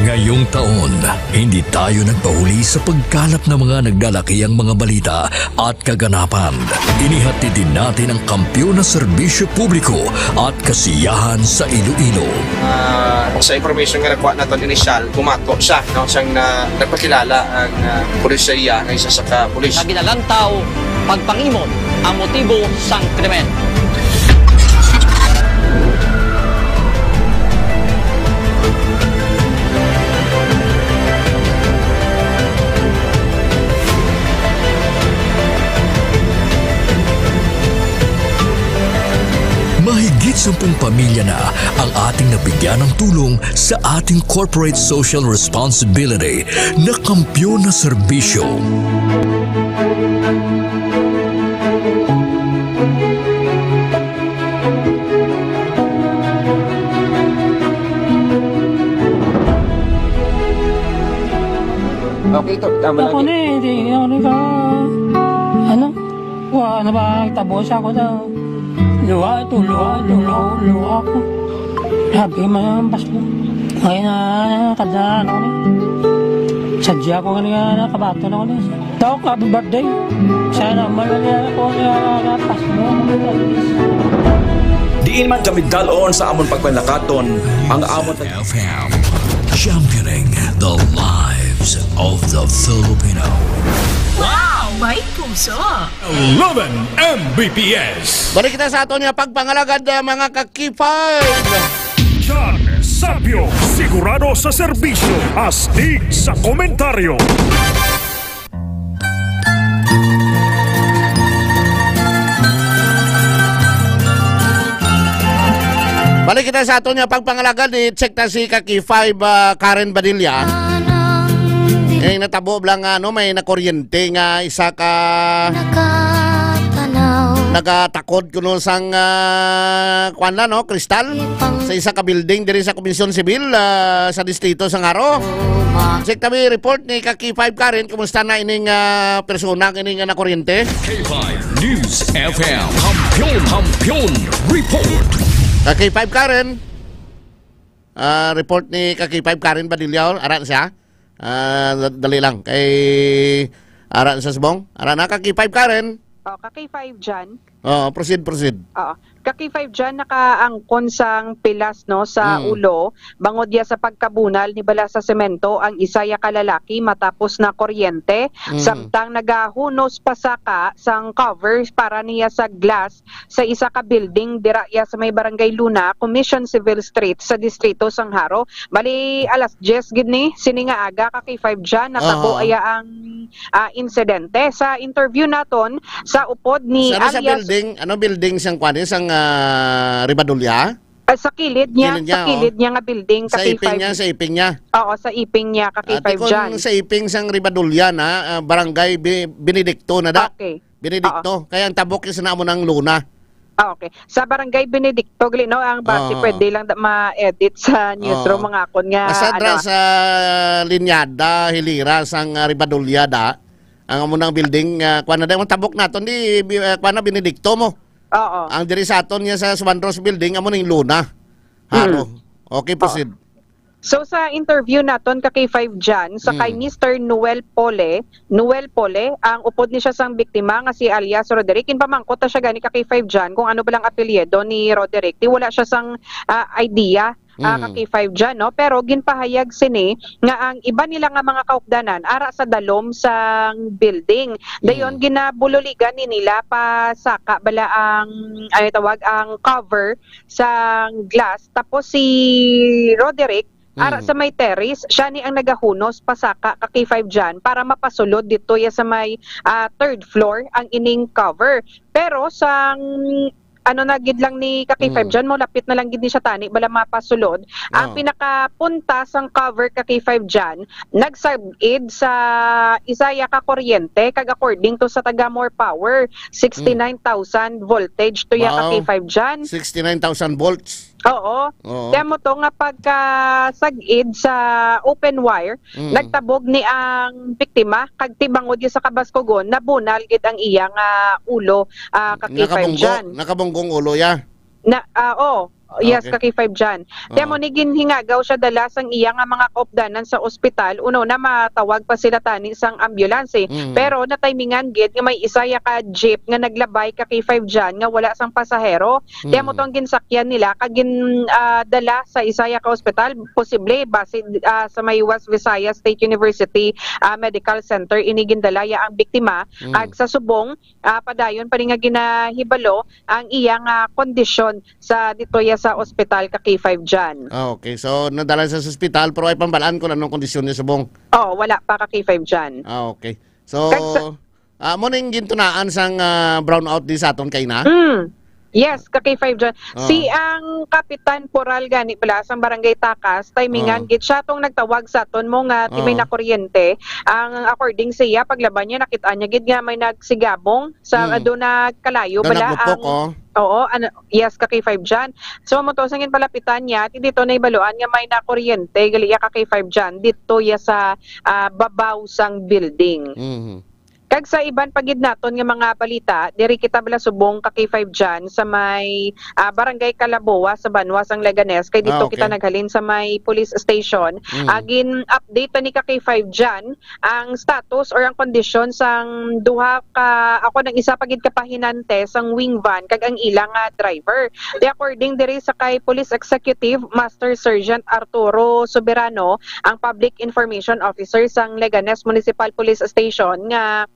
Ngayong taon, hindi tayo nagpahuli sa pagkalap ng mga nagdalakihang mga balita at kaganapan. Inihatid din natin ang kampiyon na serbisyo publiko at kasiyahan sa Iloilo. Ah, sa information nga nakuha naton initial, bumato siya, no, siyang na, nagpakilala ang, ah, pulis sa iya nga isa sa ka pulis. Nga ginalantaw pagpangimon ang motibo sang krimen. Mahigit sampung pamilya na ang ating nabigyan ng tulong sa ating corporate social responsibility na kampiyon na serbisyo. Okay, to, tama lang. Ako ni, di ako ni ka, ano? Wa na ba tabo sa ako daw? Luha ito, luha ito, luha, luha ako. Sabi man ang pasbo. Ngayon na, kada ano ni. Sadya ko nga nakabato na ako ni. Daw, happy birthday. Sana man na niya ako nga pasbo. Diin man kami dal-on sa amon pagpanlakaton, ang amon F M, championing the lives of the Filipino. Wow! May puso! Eleven M B P S. Balik kita sa aton nga pagpangalagad, ah, mga ka-K five. John Sapio, sigurado sa serbisyo, astig sa komentaryo. Balik kita sa aton nga pagpangalagad, i-check ta si ka-K five, ah, Karen Badilla. Kay natabo lang nga, ano, may nakuryente nga isa ka nagatakod kuno sang, ah, kuwan lang, no, kristal sa isa ka building diri sa Komisyon Sibil, ah, sa distrito sang Jaro. Check ta mi report ni ka-K five Karen, kumusta na ining, ah, persona, ining, ah, nakuryente? K five News F M, Kampiyon, Kampiyon Report. Ka-K five Karen. Ah, report ni ka-K five Karen Badilla, oh. Ara na siya. Ah, da-, dali lang. Kay ara na sa subong. Ara na, ka-K five Karen. Oh, ka-K five John. Oo, proceed, proceed. Oo. Ka-K five John, nakaangkon sang pilas, no, sa Mm. ulo, bangod ya sa pagkabunal ni bala sa semento ang isa ya ka lalaki matapos na kuryente, Mm. samtang nagahunos pa saka sang cover para niya sa glass sa isa ka building dira ya sa may Barangay Luna, Commission Civil Street, sa distrito sang Jaro. Bali, alas diyes gid ni sini nga aga, ka-K five John, natabo Oo. aya ang, ah, insidente. Sa interview naton sa upod ni Sa ano sa alias building? Ano building sang kwan? Sang, ah, Ribadulya? Ah, sa kilid niya, Kilid niya, sa kilid oh. niya nga building, Sa ka-K five. iping niya, sa iping niya. Oo, sa iping niya, ka-K five Ate, kung John. Sa iping sang Ribadulya na, ah, Barangay Bi-, Benedicto na da. Okay. Benedicto. Oo. Kaya ang tabok is na mo ng Luna. Ah, okay. Sa Barangay Benedicto, gali, no, ang bati Oo. pwede lang da-, ma-edit sa newsroom, Oo. mga akon nga, Basta ano, dra ah. sa Linyada, Hilira, sang, ah, Ribadulya da, ang amo nang building, ah, kuwan na da, ang tabok naton, di, bi-, ah, kuwan na, Benedicto mo. Oo. Ang diri sa aton niya sa Suandros Building, amo ning Luna. Haro. Mm. Okay, Oo. proceed. So, sa interview naton ka-K five John, sa kay Mm. Mister Noel Pole, Noel Pole, ang upod ni siya sang biktima nga si alias Roderick. Ginpamangkot ta siya gani ka-K five John kung ano ba lang apelyido ni Roderick. Di wala siya sang, ah, idea, ah, Mm. ka-K five John, no? Pero ginpahayag sini nga ang iba nila nga mga kaupdanan ara sa dalom sang building. Dayon, Mm. ginabululigan ni nila pa saka bala ang, ano tawag, ang cover sang glass. Tapos si Roderick, ara Mm. sa may terrace, siya ni ang nagahunos pasaka ka K five John para mapasulod dito ya sa may, ah, third floor ang ining cover. Pero sang ano na gid lang ni ka K five Mm. John, mo lapit na lang gid ni siya tani bala mapasulod. Ang Oo. pinakapunta sang cover ka K five John, nagsag-id sa isa ya ka kuryente, kag according to sa taga More Power, Mm. sixty-nine thousand voltage to ya ka Wow. K five John. Sixty-nine thousand volts. Oo. Oo. Kaya mo to nga pagkasag-id sa open wire, Mm. nagtabog ni ang biktima, kag tibangod gyud sa kabaskugon, nabunal gid ang iya nga ulo, ah, ka K five Nakabunggo, John. Nakabunggo ang ulo ya. Na, ah, oh, yes, Okay. ka K five John. Kaya Oo. mo ni ginhingagaw siya dala sang iya nga mga kaupdanan sa ospital, uno na matawag pa sila tani sang ambulance, eh. Mm. Pero natimingan gid nga may isa ya ka jeep nga naglabay ka K five John nga wala sang pasahero. Kaya mo Mm. tong ginsakyan nila kag gin, ah, dala sa isa ya ka ospital, posible base, ah, sa may West Visayas State University, ah, Medical Center ini gindala ya ang biktima. Mm. Kag sa subong, ah, padayon pa ni nga ginahibalo ang iya nga kondisyon sa dito ya sa ospital ka K five John. Ah, okay. So, nadala sa ospital, pero ay pambalaan kung anong kondisyon niya subong. Oh, wala pa ka K five John. Ah, okay. So, Kag sa ah, mo ning gintunaan sang, ah, brownout di sa aton kay na? Mm. Yes, ka K five John. Oo. Si ang Kapitan Poral gani pala sang Barangay Takas, timingan Oo. gid siya tong nagtawag sa aton mo nga ti may Oo. nakuryente. Ang according sa iya, paglaba niya, nakit-an niya gid nga may nagsigabong sa Mm. doon nagkalayo Doon bala naglupok, ang oh. Oo, ano, yes, ka K five John. So, mo to, sa gin palapitan niya, ti dito na ibaluan nga may nakuryente, gali ya ka K five John, dito ya sa, ah, babaw sang building. Mhm. Kag sa iban pa gid naton nga mga balita, diri kita bala subong ka K five John sa may, ah, Barangay Calaboa sa banwa sang Leganes, kay dito Ah, okay. kita naghalin sa may police station. Mm. Ah, gin-update ni ka K five John ang status or ang kondisyon sang duha ka, ako nang isa pa gid ka pahinante sang wing van kag ang ila nga driver. Di according diri sa kay Police Executive Master Sergeant Arturo Soberano, ang Public Information Officer sang Leganes Municipal Police Station, nga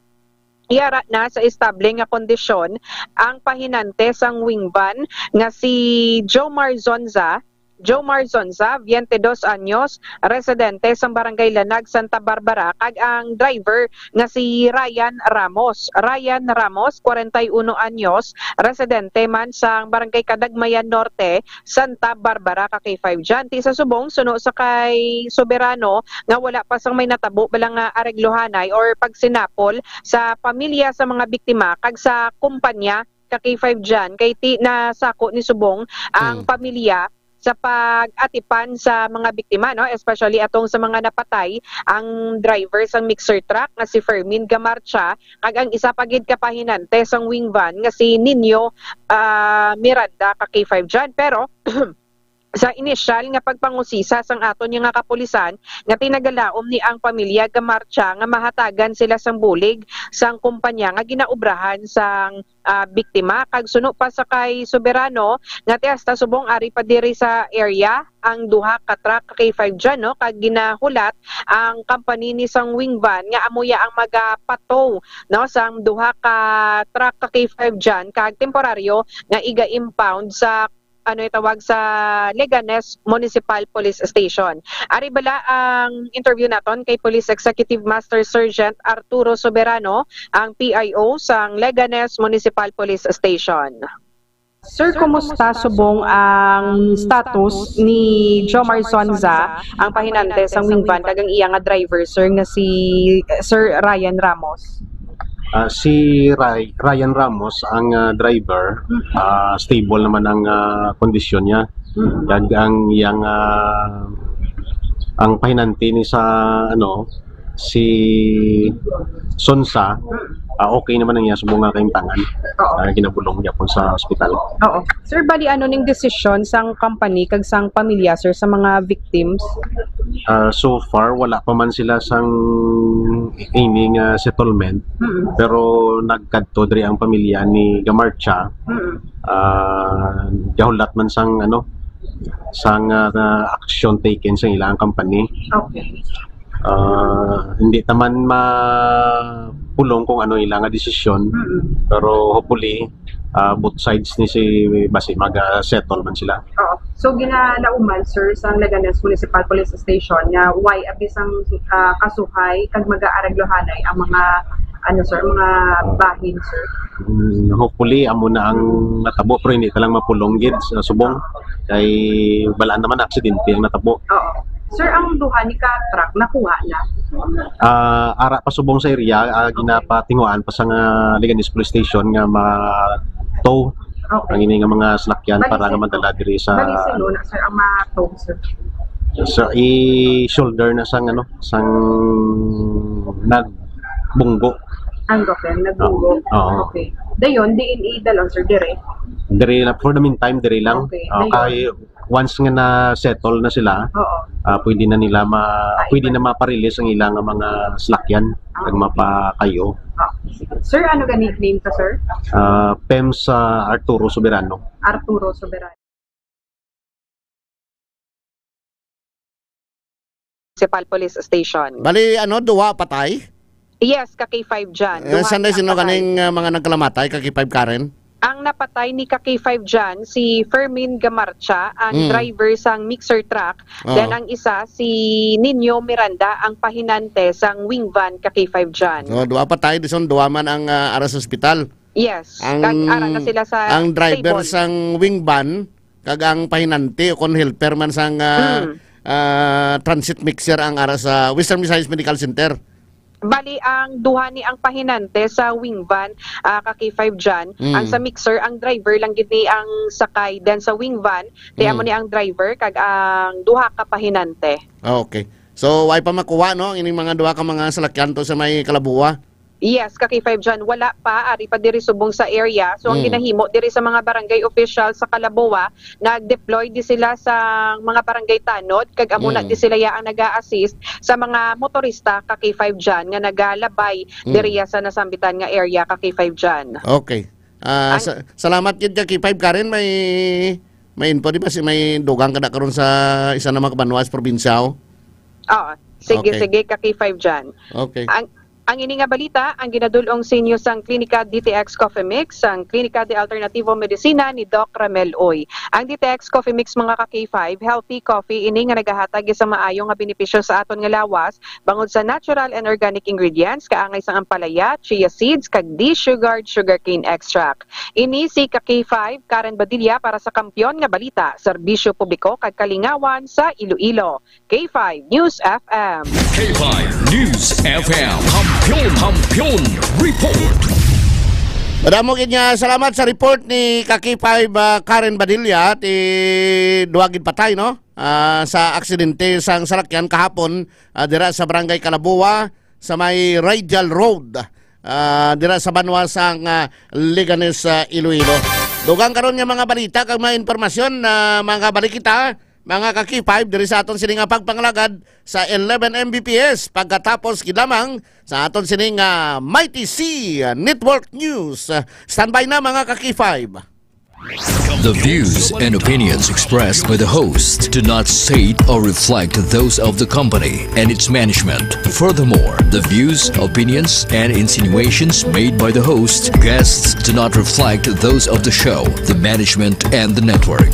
yara na sa estable nga kondisyon ang pahinante sang wing van nga si Jomar Zonza, Jomar Zonza, twenty-dos anyos, residente sang Barangay Lanag, Santa Barbara, kag ang driver nga si Ryan Ramos. Ryan Ramos, kwarenta y uno anyos, residente man sang Barangay Kadagmayan Norte, Santa Barbara, ka K five John. Ti sa subong, suno sa kay Soberano, nga wala pa sang may natabo bala nga areglohanay or pagsinapol sa pamilya sa mga biktima kag sa kumpanya ka K five John, kay ti nasako ni subong ang Hmm. pamilya sa pag-atipan sa mga biktima, no? Especially atong sa mga napatay, ang driver sang mixer truck nga si Fermin Gamarcha, kag ang isa pa gid ka pahinante sang wing van nga si Nino, ah, Miranda, ka K five John. Pero sa inisyal nga pagpangusisa sang aton nga kapulisan, nga tinagalaom ni ang pamilya Gamarcha nga mahatagan sila sang bulig sang kumpanya nga ginaobrahan sang, ah, biktima. Kag suno pa sa kay Soberano, nga ti hasta subong ari pa diri sa area ang duha ka truck ka K five John, no, kag ginahulat ang company ni sang wing van nga amo ya ang magapatow, no, sang duha ka truck ka K five John kag temporaryo nga iga-impound sa ano itawag sa Leganes Municipal Police Station. Ari bala ang interview naton kay Police Executive Master Sergeant Arturo Soberano, ang P I O sang Leganes Municipal Police Station. Sir, kumusta subong ang status ni Jomar Zonza, ang pahinante sang wing van, kag ang iya nga driver, sir, nga si, eh, Sir Ryan Ramos? Ah, si Ry-, Ryan Ramos ang, ah, driver. Mm. Ah, stable naman ang, ah, kondisyon niya. Mm. Kag ang iyang, ah, ang pahinante ni sa, ano, si Sonsa, ah, okay naman ang iya subong nga kahimtangan. Oo. Ah, ginabulong niya po sa ospital. Oo. Sir, bali ano ning desisyon sang company kag sang pamilya, sir, sa mga victims? Ah, so far, wala pa man sila sang aiming, ah, settlement. Mm. Pero nagkadto diri ang pamilya ni Gamarcha. Mm. Ah, gahulat man sang, ano, sang, ah, action taken sa ilang company. Okay. Ah, hindi ta man mapulong kung ano ila nga desisyon, Mm. pero hopefully, ah, both sides ni si basi mag-settle man sila. Oo. So, ginalauman, sir, sa Leganes Municipal Police Station nga wala pa sang, ah, kasuhay kag mag-aareglohanay ang mga, ano, sir, mga bahin, sir. Mm, hopefully, amo na ang natabo, pero hindi ta lang mapulong gid sa subong. Kay balaan naman, aksidente ang natabo. Oo. Sir, ang duha ni ka truck, nakuha na? Ah, ara pa subong sa area, ah, Okay. ginapatinguhaan pa sa nga Leganes Police Station nga ma-tow Okay. ang ini nga mga salakyan Bali, para nga sir, madala diri sa, bali, sino na, sir, ang ma-tow, sir? Sa i-shoulder na sang, ano, sang nagbunggo. Ang goken, nagbunggo. Oo. Oo. Okay. Dayon, diin idalon, sir, dire? Dire lang, for the meantime, dire lang. Okay. Ah, Dayon. kay once nga na-settle na sila, Oo. ah, pwede na nila ma-, Ay, pwede na iba. mapa-release ang ilang mga salakyan Ah, kag okay. mapakayo. Ah, sige. Sir, ano gani name ka, sir? Ah, Pems, ah, Arturo Soberano. Arturo Soberano. Municipal Police Station. Bali, ano, duha patay? Yes, ka K five dyan. Eh, Duha sanday niya sino patay. kaning, ah, mga nagkalamatay, ka K five Karen? Ang napatay ni ka K five dyan, si Fermin Gamarcha, ang Mm. driver sang mixer truck. Oo. Then ang isa, si Nino Miranda, ang pahinante sang wing van, ka K five dyan. So, duha patay, dison duha man ang, ah, ara sa ospital. Yes, Ang, kag ara na sila sa ang driver stable. sang wing van, kag ang pahinante o kon helper man sang, ah, Mm. ah, transit mixer ang ara sa Western Visayas Medical Center. Bali, ang duha ni ang pahinante sa wing van, ah, ka K five dyan. Mm. Ang sa mixer, ang driver lang gid ni ang sakay. Then sa wing van, ti Mm. amo ni ang driver kag ang duha ka pahinante. Ah, okay. So, way pa makuha, no, ining mga duha ka mga salakyan to sa may Kalabuwa? Yes, ka K five dyan, wala pa, ari pa diri subong sa area. So, ang Mm. ginahimo diri sa mga barangay official sa Kalaboa, nag-deploy di sila sa mga barangay tanod, kag amo na Mm. di sila ya ang nag-a-assist sa mga motorista, ka K five dyan, nga nagalabay Mm. diri sa nasambitan nga area, ka K five dyan. Okay. Ah, Ang sa-, salamat gid ka K five. Karen, may, may info, di ba, si, may dugang ka na karon sa isa na mga kabanwa sa probinsya, oh? Oo. Sige, Okay. sige, ka K five dyan. Okay. Ang, ang ini nga balita, ang ginadul-ong sa inyo sang Klinika D T X Coffee Mix, sang Klinika de Alternativo Medicina ni Doc Ramel Uy. Ang D T X Coffee Mix, mga ka K five, healthy coffee ini nga nagahatag sa maayo nga benepisyo sa aton nga lawas, bangod sa natural and organic ingredients, kaangay sang ampalaya, chia seeds, kag desugared sugarcane extract. Ini si ka K five, Karen Badilla para sa Kampiyon nga Balita, Serbisyo Publiko kag Kalingawan sa Iloilo. K five News F M. K five News F M. Kampiyon, Kampiyon Report. Madamo gid nga salamat sa report ni ka K five, ah, Karen Badilla. Ti duha gid patay, no? Ah, sa aksidente sang salakyan kahapon, ah, dira sa Barangay Kalabuwa, sa may Radial Road, ah, dira sa banwa sang, ah, Leganes, ah, Iloilo. Dugang karon nga mga balita kag mga impormasyon na mga balik kita, mga ka K five, diri sa aton sini nga pagpangalagad sa eleven M B P S, pagkatapos gid lamang sa aton sini nga Mighty C Network News. Standby na, mga ka K five. The views and opinions expressed by the host do not state or reflect those of the company and its management. Furthermore, the views, opinions, and insinuations made by the host, guests do not reflect those of the show, the management, and the network.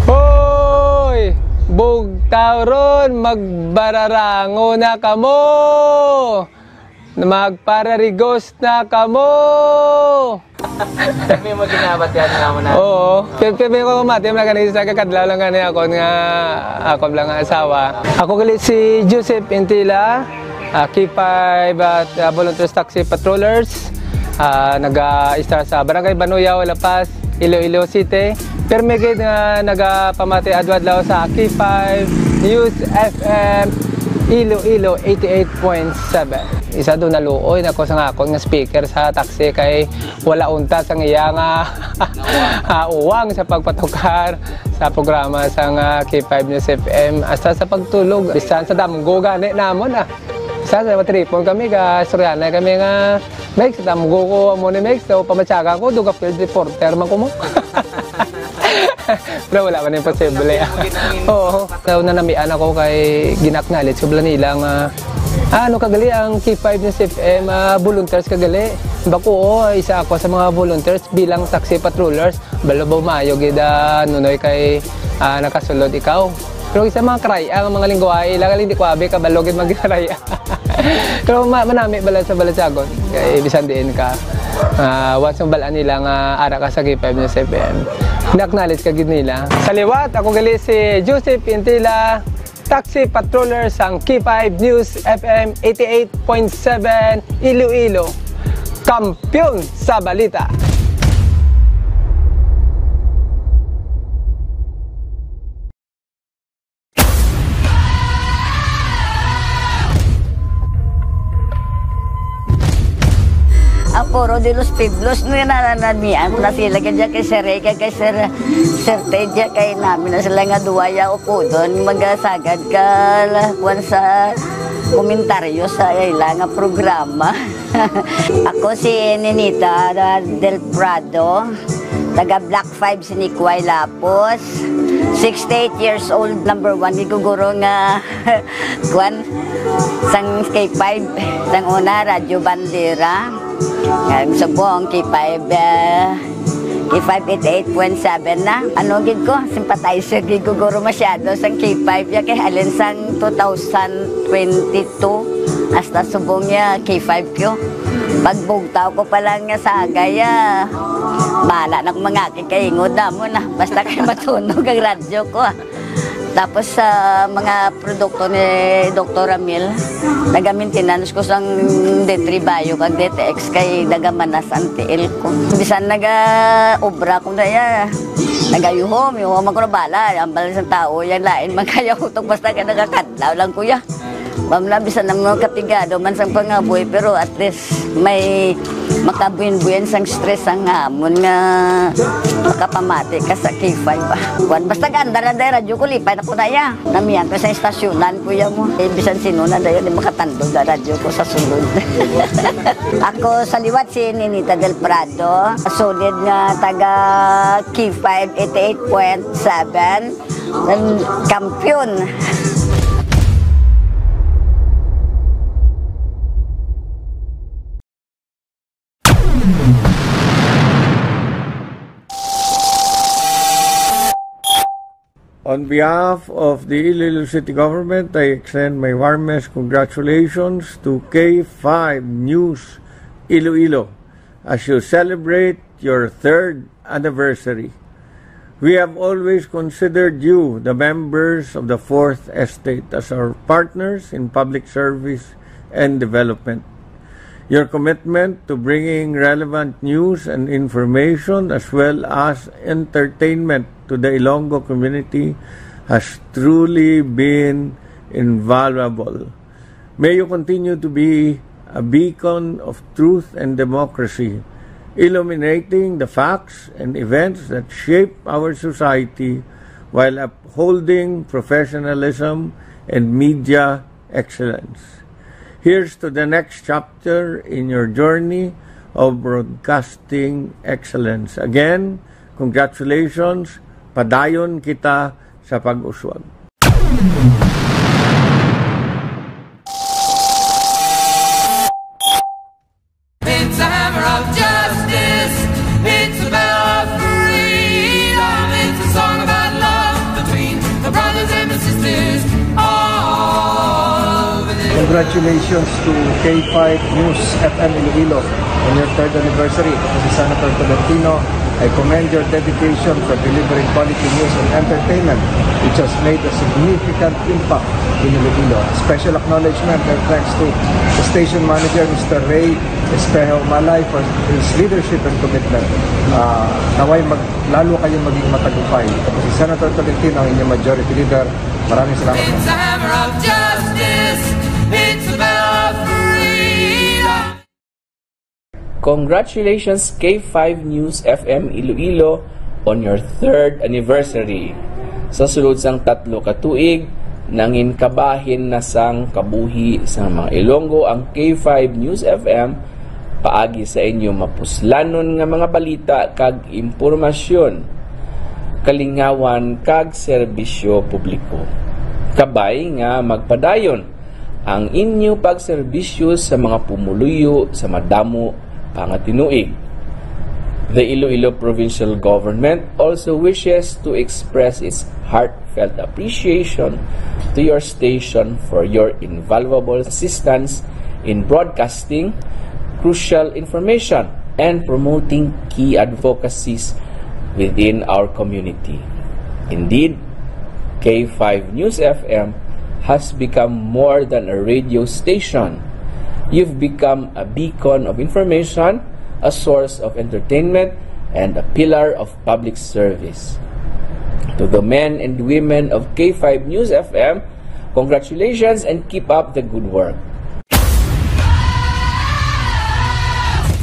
Hoy! Bugtaw ron, magbararango na kamo! Magpararigos na kamo! Kami mo ginabatian nga mo na. Oo. Pero, pero ko mati, mga ganito sa kakadlaw lang gani ako nga, ako lang nga asawa. Ako gali si Joseph Intila, ah, K five at, ah, Volunteers Taxi Patrollers. Ah, nag-a-istar sa Barangay Banuyaw, La Paz, Iloilo City. Pirmi gid nga nagapamati adlaw-adlaw sa K five News F M Iloilo eighty-eight point seven. Isa do naluoy na ko sa akon nga speaker sa taxi kay wala unta sang iya nga, ah, uwang sa pagpatukar sa programa sang K five News F M. Hasta sa pagtulog, bisan sa damgo gani namon, ah. Bisan sa matripon kami, ga istoryahanay kami nga, "Mex, damgo ko amo ni Mex, so pamatyaga ko, duga field reporter man ko mo." Pero wala man imposible. Oo. So, nanamian ako kay gina-acknowledge ko bala nila nga Ah, ano kagali ang K five News F M, ah, volunteers kagali? Bako, oo, isa ako sa mga volunteers bilang taxi patrollers. Balo ba maayo gid, ah, Nunoy, kay, ah, nakasulod ikaw. Pero isa mga karay, ang mga lingwahe, ila galing di ko abi, kabalo gid magkaray. Pero ma-, manami bala sa balatsagon. Kay bisan diin ka, ah, once mabalaan nila nga ara ka sa K five News F M, na-acknowledge ka gid nila. Sa liwat, ako gali si Joseph Intila, taxi patroller sang K five News F M eighty-eight point seven Iloilo, kampiyon sa balita. Ang Foro de los Pueblos, no, nananamian ko na sila, kaya kay Sir Rey, kay Sir, Sir Ted, kay namin na sila nga duwa ya upudon, magasagad ka, la, kuwan sa komentaryo sa ila nga programa. Ako si Ninita Del Prado, taga Block five, Sinikway, Lapos, sixty-eight years old, number one, giguguro nga, kuwan, sang K five, sang una, Radyo Bandera, ang subong, K five, eh, K five eighty-eight point seven na. Ano gid ko, sympathizer gid ko guro masyado sang K five ya, kay halin sang two thousand twenty-two hasta subong ya K five ko. Pagbugtaw ko pa lang nga sagay, ah, bala na kung mga kikaingod na mo na. Basta kay matunog ang radyo ko, ah. Tapos sa mga produkto ni Doktor Ramil, naga-maintenance ko sang D three Bio kag D T X kay nagamanas ang tiil ko. Bisan naga-obra ko na ya, nagayuhom, yuhom ako na bala. Ang bala sa tao, yan lain, magkayaw ko basta ka nagakadlaw lang, kuya. Ma'am, na bisan na mga katigado man sang pangabuhi, pero at least may makabuin-buin sang stress ang hamon nga makapamati ka sa K five ba. Kuwan, basta ganda na dahil radyo ko, lipay na ko na ya. Namiyan ko sa istasyonan, kuya mo. Eh, bisan sino na dahil di makatandog na radyo ko sa sulod. Ako sa liwat si Ninita Del Prado, solid nga taga K five eighty-eight point seven. Ang kampiyon. On behalf of the Iloilo City Government, I extend my warmest congratulations to K five News Iloilo as you celebrate your third anniversary. We have always considered you, the members of the Fourth Estate, as our partners in public service and development. Your commitment to bringing relevant news and information as well as entertainment to the Ilonggo community has truly been invaluable. May you continue to be a beacon of truth and democracy, illuminating the facts and events that shape our society while upholding professionalism and media excellence. Here's to the next chapter in your journey of broadcasting excellence. Again, congratulations. Padayon kita sa pag-uswag. It's a hammer of justice. It's a bell of freedom. It's a song about love between the brothers and the sisters all over this. Congratulations to K five News F M Iloilo on your third anniversary. Ako si Senator Tolentino. I commend your dedication for delivering quality news and entertainment, which has made a significant impact in Iloilo. Special acknowledgement and thanks to the station manager, Mister Ray Espejo Malay, for his leadership and commitment. Ah, naway mag-, lalo kayong maging matagumpay. Ako si Senator Tolentino, ang inyong majority leader. Maraming salamat po. It's a hammer of justice. It's a bell of freedom. Congratulations, K five News F M Iloilo, on your third anniversary. Sa sulod sang tatlo ka tuig, nangin kabahin na sang kabuhi sang mga Ilonggo ang K five News F M paagi sa inyo mapuslanon nga mga balita kag impormasyon, kalingawan kag serbisyo publiko. Kabay nga magpadayon ang inyo pagserbisyo sa mga pumuluyo sa madamo pa nga tinuig. The Iloilo Provincial Government also wishes to express its heartfelt appreciation to your station for your invaluable assistance in broadcasting crucial information and promoting key advocacies within our community. Indeed, K five News F M has become more than a radio station. You've become a beacon of information, a source of entertainment, and a pillar of public service. To the men and women of K five News F M, congratulations and keep up the good work.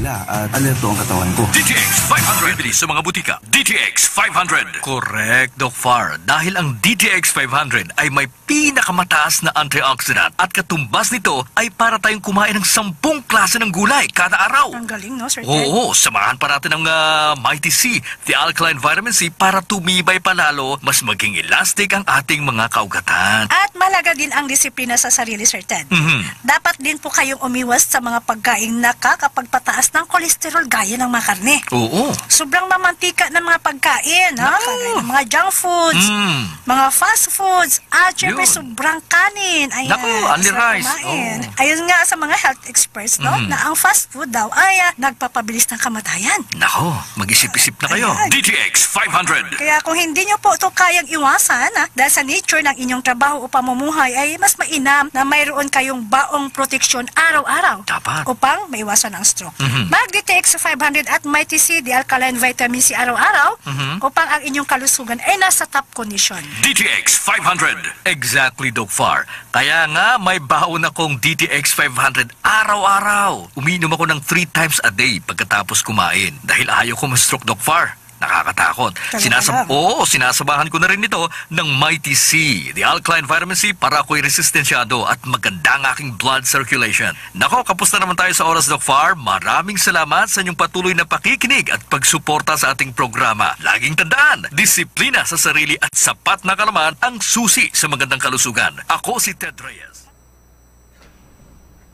La, at alerto ang katawan ko. D T X five hundred. Bibili sa mga butika. D T X five hundred. Correct, Doc Far. Dahil ang D T X five hundred ay may pinakamataas na antioxidant at katumbas nito ay para tayong kumain ng sampung klase ng gulay kada araw. Ang galing, no, Sir Ted? Oo, samahan pa natin ng, ah, Mighty C, the alkaline vitamin C, para tumibay pa lalo, mas maging elastic ang ating mga kaugatan. At mahalaga din ang disiplina sa sarili, Sir Ted. Mhm. Dapat din po kayong umiwas sa mga pagkaing nakakapagpataas ng kolesterol gaya ng mga karne. Oo. Sobrang mamantika ng mga pagkain, ha? Naku. Kagaya ng mga junk foods, Mm. mga fast foods, at syempre Yun. sobrang kanin. Ayan, Naku, only sarap rice. kumain. Oo. Ayon nga sa mga health experts, no, Mhm. na ang fast food daw ay, ah, nagpapabilis ng kamatayan. Nako, mag-isip-isip na kayo. Ayan. D T X five hundred. Kaya kung hindi nyo po ito kayang iwasan, ah, dahil sa nature ng inyong trabaho o pamumuhay, ay mas mainam na mayroon kayong baong proteksyon araw-araw Dapat. upang maiwasan ang stroke. Mhm. Mag D T X five hundred at Mighty C, the alkaline vitamin C araw-araw Mhm. upang ang inyong kalusugan ay nasa top condition. D T X five hundred. Exactly, Doc Far. Kaya nga, may baon akong D T X five hundred araw-araw. Umiinom ako ng three times a day pagkatapos kumain dahil ayaw ko ma-stroke, Doc Far. Nakakatakot. Talaga Sinasab-, lang. Oo, sinasamahan ko na rin ito ng Mighty C, the alkaline vitamin C, para ako'y resistensyado at maganda ang aking blood circulation. Nako, kapos na naman tayo sa oras, Doc Far. Maraming salamat sa inyong patuloy na pakikinig at pagsuporta sa ating programa. Laging tandaan, disiplina sa sarili at sapat na kaalaman ang susi sa magandang kalusugan. Ako si Ted Reyes.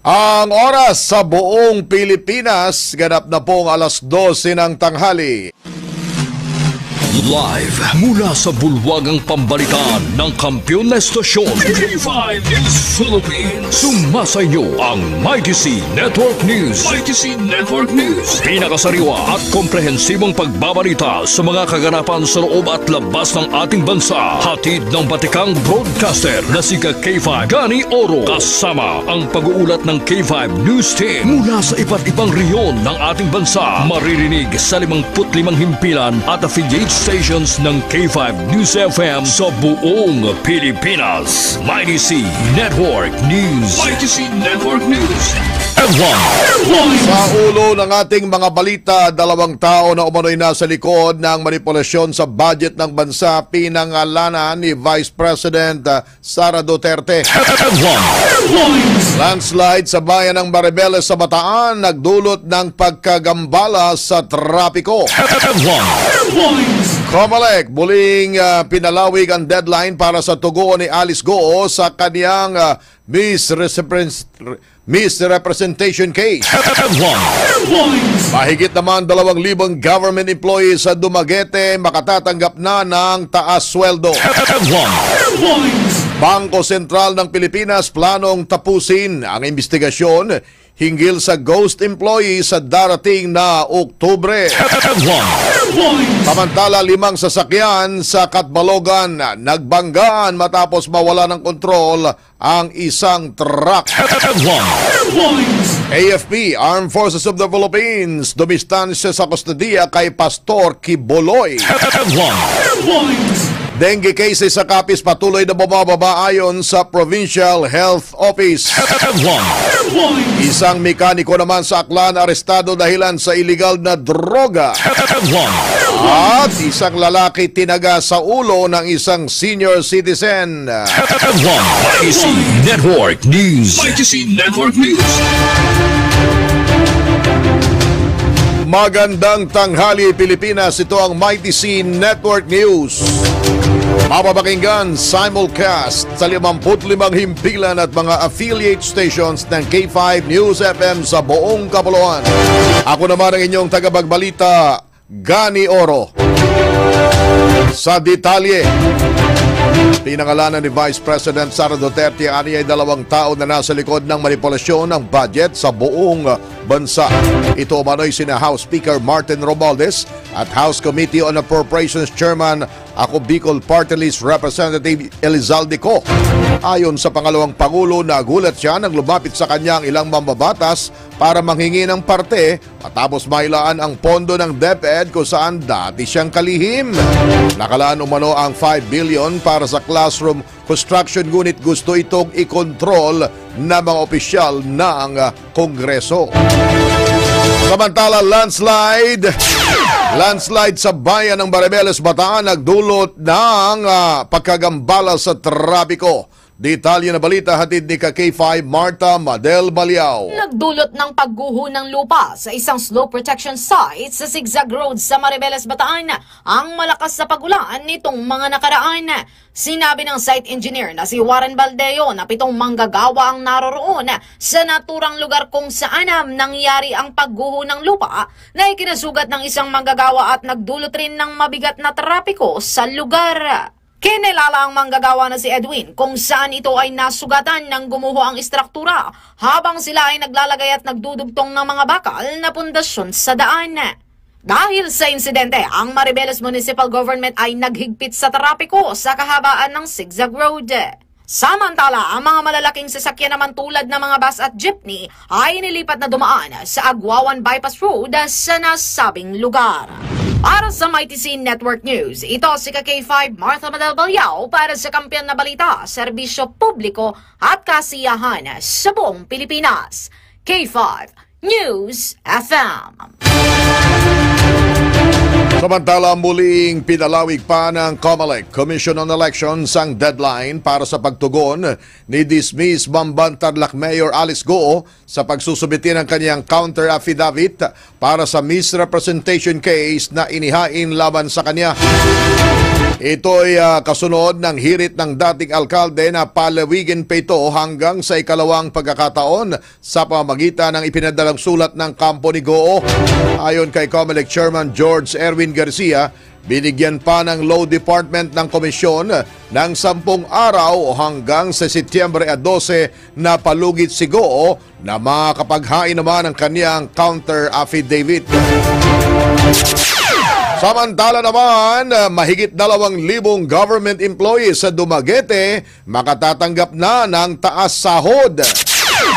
Ang oras sa buong Pilipinas, ganap na pong alas dose ng tanghali. Live mula sa bulwagang pambalitaan ng kampiyon na estasyon, K five News Philippines. Sumasa inyo ang Mighty C Network News. Mighty C Network News. Pinakasariwa at komprehensibong pagbabalita sa mga kaganapan sa loob at labas ng ating bansa. Hatid ng batikang broadcaster na si K five Gani Oro. Kasama ang pag-uulat ng K five News Team mula sa iba't ibang rehiyon ng ating bansa. Maririnig sa limangput limang himpilan at affiliate stations ng K five News F M sa buong Pilipinas. Mighty C Network News. Mighty C Network News. Headlines. Sa ulo ng ating mga balita, dalawang tao na umano'y nasa likod ng manipulasyon sa budget ng bansa, pinangalanan ni Vice President, ah, Sara Duterte. Headlines. Landslide sa bayan ng Maribeles sa Bataan, nagdulot ng pagkagambala sa trapiko. Headlines. Comelec, muling, ah, pinalawig ang deadline para sa tuguon ni Alice Goo sa kaniyang, ah, misrepresent-, misrepresentation case. Headlines. Mahigit naman dalawang libong government employees sa Dumaguete makatatanggap na ng taas sweldo. Headlines. Bangko Sentral ng Pilipinas planong tapusin ang investigasyon hinggil sa ghost employee sa darating na Oktubre. Headlines. Samantala, limang sasakyan sa Catbalogan nagbanggaan matapos mawala ng kontrol ang isang truck. Headlines. A F P, Armed Forces of the Philippines, dumistansya sa kustodiya kay Pastor Quiboloy. Headlines. Dengue cases sa Capiz patuloy na bumababa ayon sa Provincial Health Office. Headlines. Isang mekaniko naman sa Aklan arestado dahilan sa iligal na droga. Headlines. At isang lalaki tinaga sa ulo ng isang senior citizen. Headlines. Mighty C Network News. Mighty C Network News. Magandang tanghali, Pilipinas. Ito ang Mighty C Network News. Mapapakinggan simulcast sa limampu't limang himpilan at mga affiliate stations ng K five News F M sa buong kapuluan. Ako naman ang inyong tagapagbalita, Gani Oro. Sa detalye, pinangalanan ni Vice President Sara Duterte ang aniya dalawang tao na nasa likod ng manipulasyon ng budget sa buong bansa. Ito umano'y sina House Speaker Martin Romualdez at House Committee on Appropriations Chairman, ako Bicol Party List Representative Elizalde Co. Ayon sa pangalawang pangulo, nagulat siya nang lumapit sa kanya ang ilang mambabatas para manghingi ng parte matapos mailaan ang pondo ng DepEd kung saan dati siyang kalihim. Nakalaan umano ang five billion para sa classroom construction, ngunit gusto itong ikontrol ng mga opisyal ng Kongreso. Samantala, landslide. Landslide sa bayan ng Maribeles, Bataan, nagdulot ng, ah, pagkagambala sa trapiko. Detalye na balita hatid ni ka K five Martha Madel Baliao. Nagdulot ng pagguho ng lupa sa isang slope protection site sa Zigzag Road sa Maribeles, Bataan ang malakas na pag-ulan nitong mga nakaraan. Sinabi ng site engineer na si Warren Baldeo na pitong manggagawa ang naroroon sa naturang lugar kung saan nangyari ang pagguho ng lupa na ikinasugat ng isang manggagawa at nagdulot rin ng mabigat na trapiko sa lugar. Kinilala ang manggagawa na si Edwin kung saan ito ay nasugatan nang gumuho ang istruktura habang sila ay naglalagay at nagdudugtong ng mga bakal na pundasyon sa daan. Dahil sa insidente, ang Maribeles Municipal Government ay naghigpit sa trapiko sa kahabaan ng Zigzag Road. Samantala, ang mga malalaking sasakyan naman tulad ng mga bus at jeepney ay nilipat na dumaan sa Aguawan Bypass Road sa nasabing lugar. Para sa Mighty C Network News, ito si ka K five Martha Madal Balyao para sa Kampiyon na Balita, Serbisyo Publiko at Kasiyahan sa buong Pilipinas. K five News F M. Samantala, muling pinalawig pa ng COMELEC, Commission on Elections, ang deadline para sa pagtugon ni dismiss Bamban Tarlac Mayor Alice Goo sa pagsusubmit ng kanyang counter affidavit para sa misrepresentation case na inihain laban sa kanya. Ito'y, ah, kasunod ng hirit ng dating alkalde na palawigin pa ito hanggang sa ikalawang pagkakataon sa pamamagitan ng ipinadalang sulat ng kampo ni Goo. Ayon kay COMELEC Chairman George Erwin Garcia, binigyan pa ng Law Department ng komisyon ng sampung araw hanggang sa Setyembre dose na palugit si Goo na makapaghain naman ang kanyang counter affidavit. Samantala naman, mahigit dalawang libong government employees sa Dumaguete makatatanggap na ng taas sahod.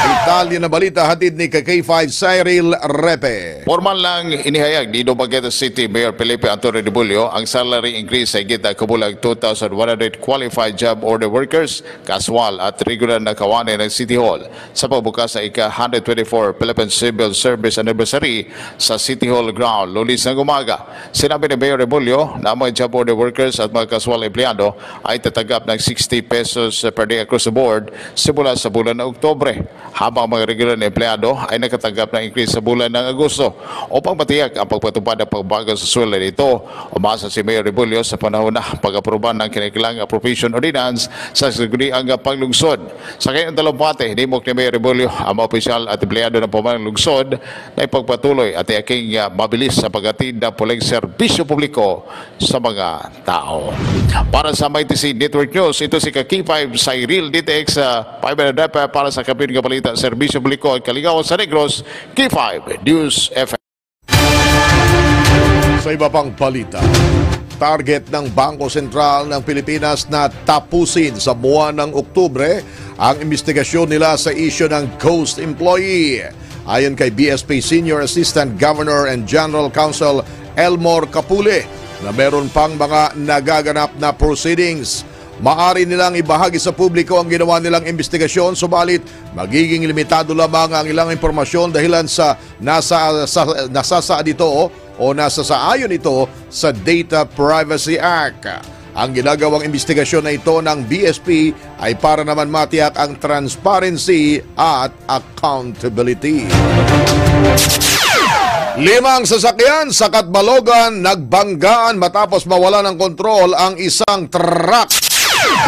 Detalye na balita hatid ni ka K five Cyril Repe. Formal lang inihayag ni Dumaguete City Mayor Felipe Antonio Rebollo ang salary increase sa higit na kabulag two thousand one hundred qualified job order workers, kaswal at regular na kawani ng City Hall sa pagbukas sa ika-hundred twenty-four Philippine Civil Service Anniversary sa City Hall Ground, Lunes ng umaga. Sinabi ni Mayor Rebollo na ang mga job order workers at mga kaswal na empleyado ay tatanggap ng sixty pesos per day across the board simula sa bulan ng Oktubre, habang ang mga regular na empleyado ay nakatanggap ng increase sa bulan ng Agosto. Upang matiyak ang pagpatupad ng pagbago sa sweldo nito, umasa si Mayor Rebollo sa panahon na pag-aproba ng kinakailangang appropriation ordinance sa sangguniang panglungsod. Sa kanyang talumpati, hinimok ni Mayor Rebollo ang mga opisyal at empleyado ng pamahalang lungsod na ipagpatuloy at iyaking, ah, mabilis sa paghatid ng pulong serbisyo publiko sa mga tao. Para sa Mighty C Network News, ito si ka K five Cyril D T X, ah, five hundred F M para sa Kampiyon nga Balita, Serbisyo Publiko at Kaligawan sa Negros, K five News F M. Sa iba pang balita, target ng Bangko Sentral ng Pilipinas na tapusin sa buwan ng Oktubre ang investigasyon nila sa isyu ng ghost employee. Ayon kay B S P Senior Assistant Governor and General Counsel Elmore Capule na meron pang mga nagaganap na proceedings. Maari nilang ibahagi sa publiko ang ginawa nilang investigasyon, subalit magiging limitado lamang ang ilang impormasyon dahilan sa nasa, sa, nasasaad ito o nasasaayon ito sa Data Privacy Act. Ang ginagawang investigasyon na ito ng B S P ay para naman matiyak ang transparency at accountability. Limang sasakyan sa Catbalogan nagbanggaan matapos mawala ng kontrol ang isang truck.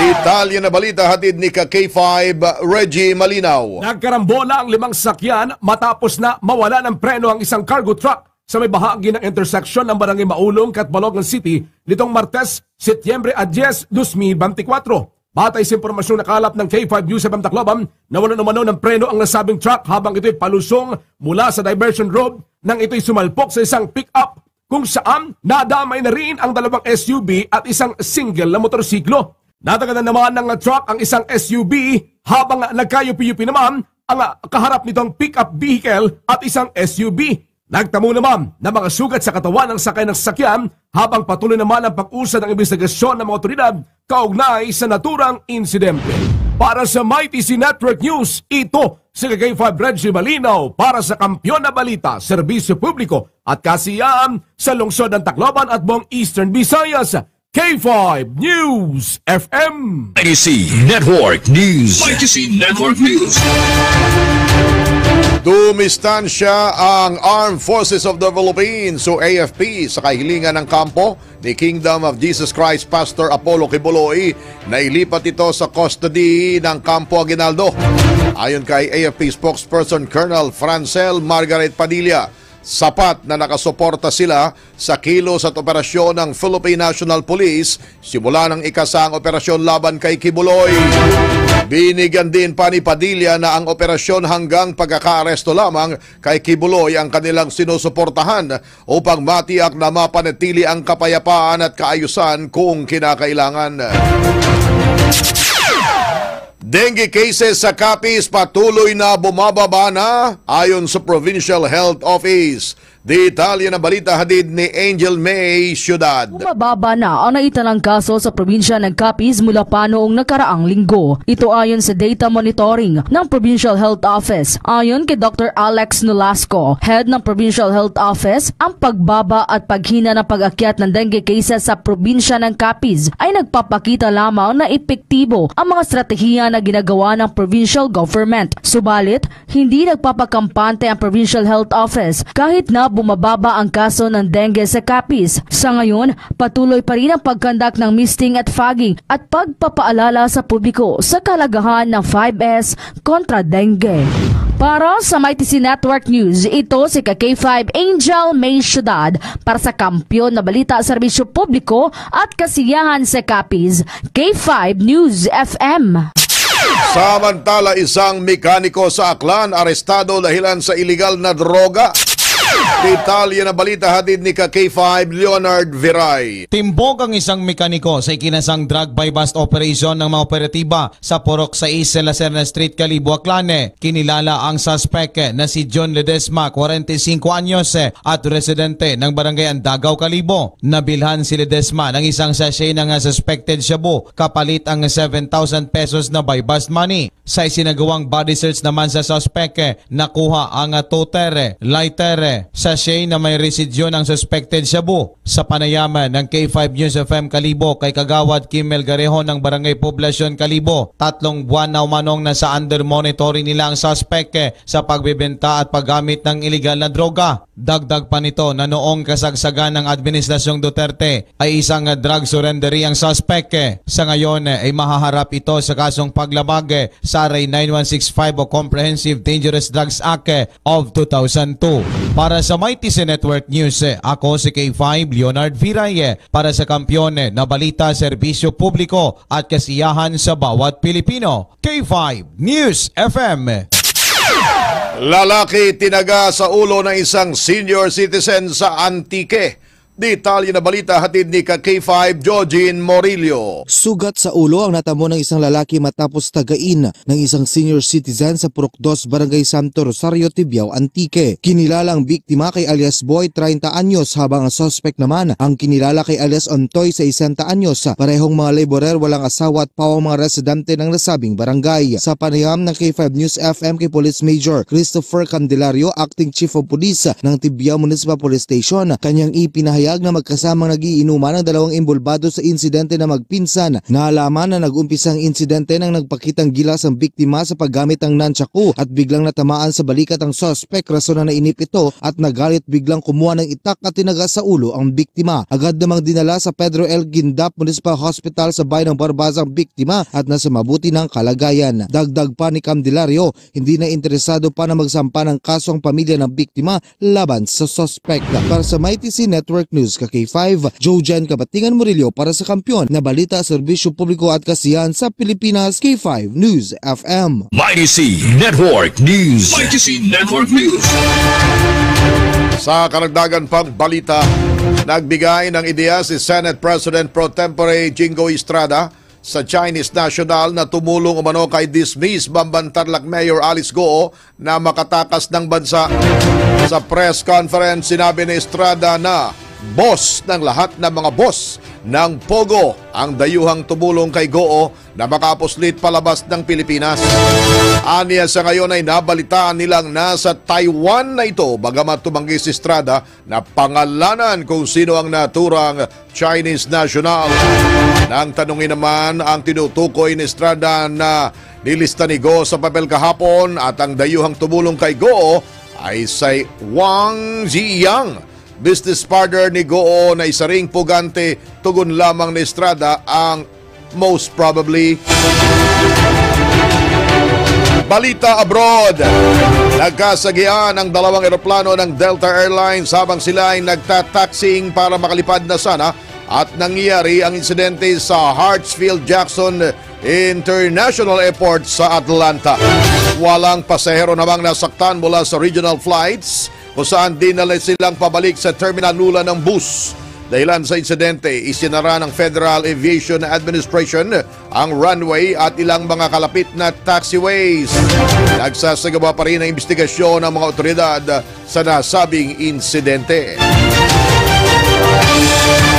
Detalye na balita hatid ni ka K five Reggie Malinaw. Nagkarambola ang limang sasakyan matapos na mawala ng preno ang isang cargo truck sa may bahagi ng intersection ng Barangay Maulong, Catbalogan City nitong Martes, Setyembre a diez, dos mil beintikwatro. Batay sa impormasyong nakalap ng K five News F M Tacloban, nawalan umano ng preno ang nasabing truck habang ito'y palusong mula sa diversion road nang ito'y sumalpok sa isang pick-up, kung saan nadamay na rin ang dalawang S U V at isang single na motorsiklo. Nataganan naman ng truck ang isang S U V habang nagkayupi-yupi naman ang kaharap nitong pick-up vehicle at isang S U V. Nagtamo naman ng mga sugat sa katawan ang sakay ng sasakyan habang patuloy naman ang pag-usad ng imbestigasyon ng mga otoridad kaugnay sa naturang insidente. Para sa Mighty C Network News, ito si K five Reggie Malinaw para sa Kampiyon na Balita, Serbisyo Publiko at Kasiyahan sa Lungsod ng Tacloban at buong Eastern Visayas. K five News F M. Mighty C Network News. Mighty C Network News. Dumistansya ang Armed Forces of the Philippines o A F P sa kahilingan ng kampo ni Kingdom of Jesus Christ Pastor Apollo Quiboloy na ilipat ito sa custody ng Kampo Aguinaldo. Ayon kay A F P spokesperson Colonel Francel Margaret Padilla, sapat na nakasuporta sila sa kilos at operasyon ng Philippine National Police simula ng ikasa ang operasyon laban kay Quiboloy. Binigyan din pa ni Padilla na ang operasyon hanggang pagkakaaresto lamang kay Quiboloy ang kanilang sinusuportahan upang matiyak na mapanatili ang kapayapaan at kaayusan kung kinakailangan. Dengue cases sa Capiz patuloy na bumababa na ayon sa Provincial Health Office. Detalye ng balita hatid ni Angel May Ciudad. Bumababa na ang naitanang kaso sa probinsya ng Capiz mula pa noong nakaraang linggo. Ito ayon sa data monitoring ng Provincial Health Office. Ayon kay Doctor Alex Nolasco, head ng Provincial Health Office, ang pagbaba at paghina ng pag-akyat ng dengue cases sa probinsya ng Capiz ay nagpapakita lamang na epektibo ang mga estratehiya na ginagawa ng provincial government. Subalit, hindi nagpapakampante ang Provincial Health Office kahit na bumababa ang kaso ng dengue sa Capiz. Sa ngayon, patuloy pa rin ang pagkandak ng misting at fogging at pagpapaalala sa publiko sa kahalagahan ng five S kontra dengue. Para sa Mighty C Network News, ito si ka K five Angel May Ciudad para sa Kampiyon na Balita, Serbisyo Publiko at Kasiyahan sa Capiz, K five News F M. Samantala, isang mekaniko sa Aklan arestado dahilan sa iligal na droga. Detalye na balita hatid ni ka K five Leonard Viray. Timbog ang isang mekaniko sa ikinasang drug buy-bust operation ng mga operatiba sa Purok sais Lacerna Street, Kalibo, Aklan. Kinilala ang suspect na si John Ledesma, kwarenta y singko anyos, at residente ng Barangay Andagaw, Kalibo. Nabilhan si Ledesma ng isang sachet ng suspected shabu kapalit ang seven thousand pesos na buy-bust money. Sa isinagawang body search naman sa suspect, nakuha ang toter, lighter, sachet na may residyo ng suspected shabu. Sa panayam ng K five News F M Kalibo kay Kagawad Kim Melgarejo ng Barangay Poblacion, Kalibo, tatlong buwan na umanong nasa under monitoring nila ang suspect sa pagbebenta at paggamit ng iligal na droga. Dagdag pa nito na noong kasagsagan ng Administrasyong Duterte ay isang drug surrendery ang suspect. Sa ngayon ay mahaharap ito sa kasong paglabag sa R A nine one six five o Comprehensive Dangerous Drugs Act of two thousand two. Para sa Mighty C Network News, ako si K five Leonard Viray para sa Kampiyon na Balita, Serbisyo Publiko at Kasiyahan sa Bawat Pilipino. K five News F M. Lalaki tinaga sa ulo ng isang senior citizen sa Antique. Detalye na balita hatid ni ka K five Georgine Morillo. Sugat sa ulo ang natamo ng isang lalaki matapos tagain ng isang senior citizen sa Purok Dos, Barangay Santo Rosario, Tibiao, Antique. Kinilala ang biktima kay alias Boy, treinta anyos, habang ang suspect naman ang kinilala kay alias Ontoy, sesenta anyos, parehong mga laborer, walang asawa at pawang mga residente ng nasabing barangay. Sa panayam ng K five News F M kay Police Major Christopher Candelario, Acting Chief of Police ng Tibiao Municipal Police Station, kanyang ipinahayag Pahayag na magkasamang nagiinuman ang dalawang inbolbado sa insidente na magpinsan. Naalaman na nag-umpisa ang insidente nang nagpakitang gilas ang biktima sa paggamit ng nunchaku at biglang natamaan sa balikat ang suspek, rason na nainip ito at nagalit, biglang kumuha ng itak at tinaga sa ulo ang biktima. Agad namang dinala sa Pedro L. Guindap Municipal Hospital sa Bayan ng Barbaza ang biktima at nasa mabuti ng kalagayan. Dagdag pa ni Candelario, hindi na interesado pa na magsampa ng kaso ang pamilya ng biktima laban sa suspek. Para sa Mighty C Network News, ka K five, Joe Jan Kabatingan Murillo para sa Kampiyon na Balita, Serbisyo Publiko at Kasiyahan sa Pilipinas, K five News F M. Mighty C Network News. Mighty C Network News. Sa karagdagan pang balita, nagbigay ng ideya si Senate President Pro Tempore Jinggoy Estrada sa Chinese national na tumulong umano kay dismiss Bamban Tarlac Mayor Alice Goo na makatakas ng bansa. Sa press conference, sinabi ni Estrada na boss ng lahat ng mga boss ng Pogo ang dayuhang tumulong kay Goo na makapuslit palabas ng Pilipinas. Anya sa ngayon ay nabalitaan nilang nasa Taiwan na ito, bagamat tumanggi si Estrada na pangalanan kung sino ang naturang Chinese national. Nang tanungin naman ang tinutukoy ni Estrada na nilista ni Goo sa papel kahapon at ang dayuhang tumulong kay Goo ay si Wang Ziyang, business partner ni Goo na isa ring pugante, tugon lamang ni Estrada ang most probably. Balita abroad. Nagkasagian ang dalawang eroplano ng Delta Airlines habang sila ay nagtataksing para makalipad na sana at nangyari ang insidente sa Hartsfield Jackson International Airport sa Atlanta. Walang pasahero namang nasaktan mula sa regional flights kung saan dinala silang pabalik sa terminal nula ng bus. Dahilan sa insidente, isinara ng Federal Aviation Administration ang runway at ilang mga kalapit na taxiways. Nagsasagawa pa rin ang investigasyon ng mga otoridad sa nasabing insidente.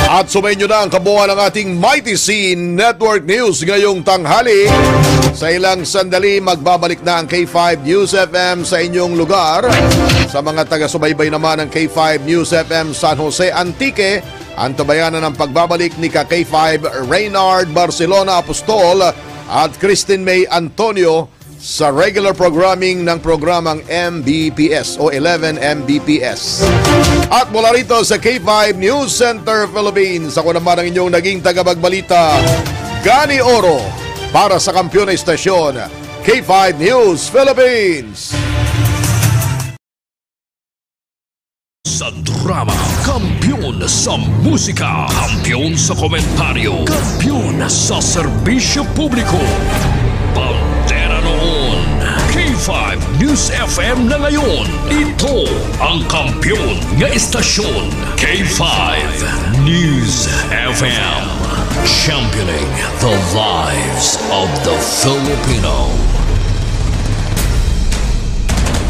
At sumainyo na ang kabuuan ng ating Mighty C Network News ngayong tanghali. Sa ilang sandali, magbabalik na ang K five News F M sa inyong lugar. Sa mga taga-subaybay naman ng K five News F M San Jose, Antique, antabayanan ang pagbabalik ni ka K five Reynard Barcelona Apostol at Christine May Antonio sa regular programming ng programang M B P S o eleven M B P S. At mula rito sa K five News Center Philippines, ako naman ang inyong naging tagapagbalita, Gani Oro, para sa Kampiyon na Istasyon, K five News Philippines. Sa drama, kampiyon sa musika, kampiyon sa komentaryo, kampiyon sa serbisyo publiko. Bandera noon, K five News F M na ngayon. Ito ang kampiyon nga estasyon, K five News F M. Championing the lives of the Filipino.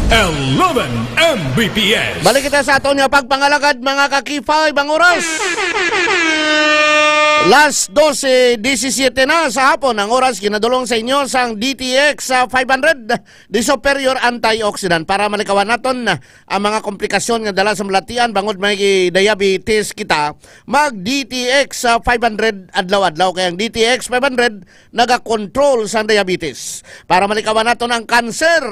Eleven M B P S. Balik kita sa aton nga pagpangalagad, mga ka-K five. Ang oras, las dose disisiete na sa hapon. Ang oras ginadulong sa inyo sang D T X sa five hundred, the superior antioxidant, para malikawan naton ang mga komplikasyon nga dala sa balatian bangod may diabetes kita. Mag D T X sa five hundred adlaw-adlaw, kay ang D T X five hundred nagakontrol sa diabetes. Para malikawan naton ang kanser,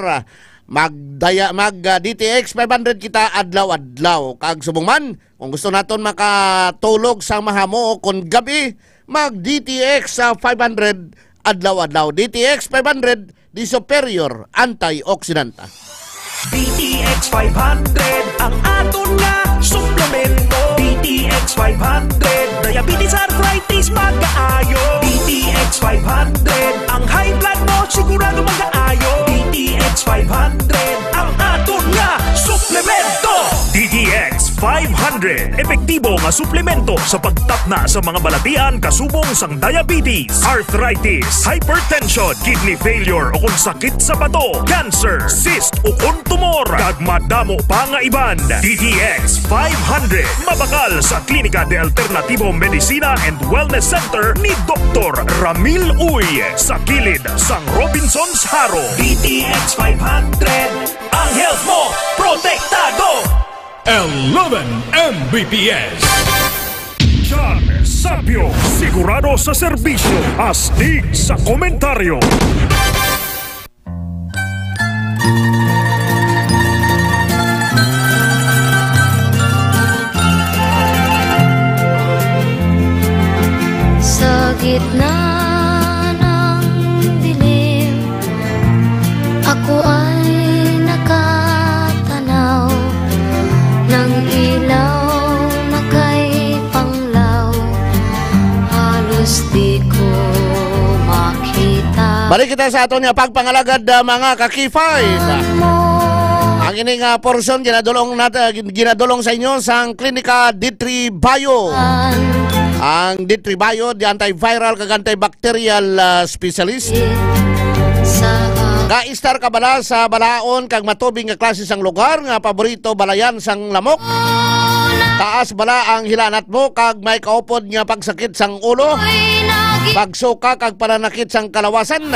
magdaya-, mag, ah, D T X five hundred kita adlaw-adlaw. Kag subong man, kung gusto naton makatulog sa mahamo o kon gabi, mag D T X sa five hundred adlaw-adlaw. D T X five hundred, the superior antioxidant. D T X five hundred, ang aton nga suplemento. D T X five hundred, diabetes, arthritis, pagkaayo. D T X five hundred, ang high blood mo sigurado magaayo. D T X five hundred, ang aton nga suplemento. D T X five hundred, epektibo nga suplemento sa pagtapna sa mga balatian kasubong sang diabetes, arthritis, hypertension, kidney failure o kon sakit sa bato, cancer, cyst o kon tumor, kag madamo pa nga iban. D T X five hundred, mabakal sa Klinika de Alternativo Medicina and Wellness Center ni Doktor Ramil Uy, sa kilid sang Robinsons Jaro. D T X five hundred, ang health mo protektado. Eleven M B P S. John Sapio, sigurado sa serbisyo, astig sa komentaryo. Sa gitna ng dilim, ako ay nakatanaw ng ilaw na kay Panglaw. Halos di ko makita. Balik kita sa aton nga pagpangalagad, ah, mga ka-K five. Ang ini nga portion ginadulong nat-, ah, gin-, ginadulong sa inyo sang Klinika D three Bio. Ang D three Bio, the antiviral kag antibacterial, ah, specialist. Sa Kaistar ka bala sa balaon kag matubig nga klase sang lugar nga paborito balayan sang lamok? Taas bala ang hilanat mo kag may kaupod nga pagsakit sang ulo, pagsuka kag pananakit sang kalawasan?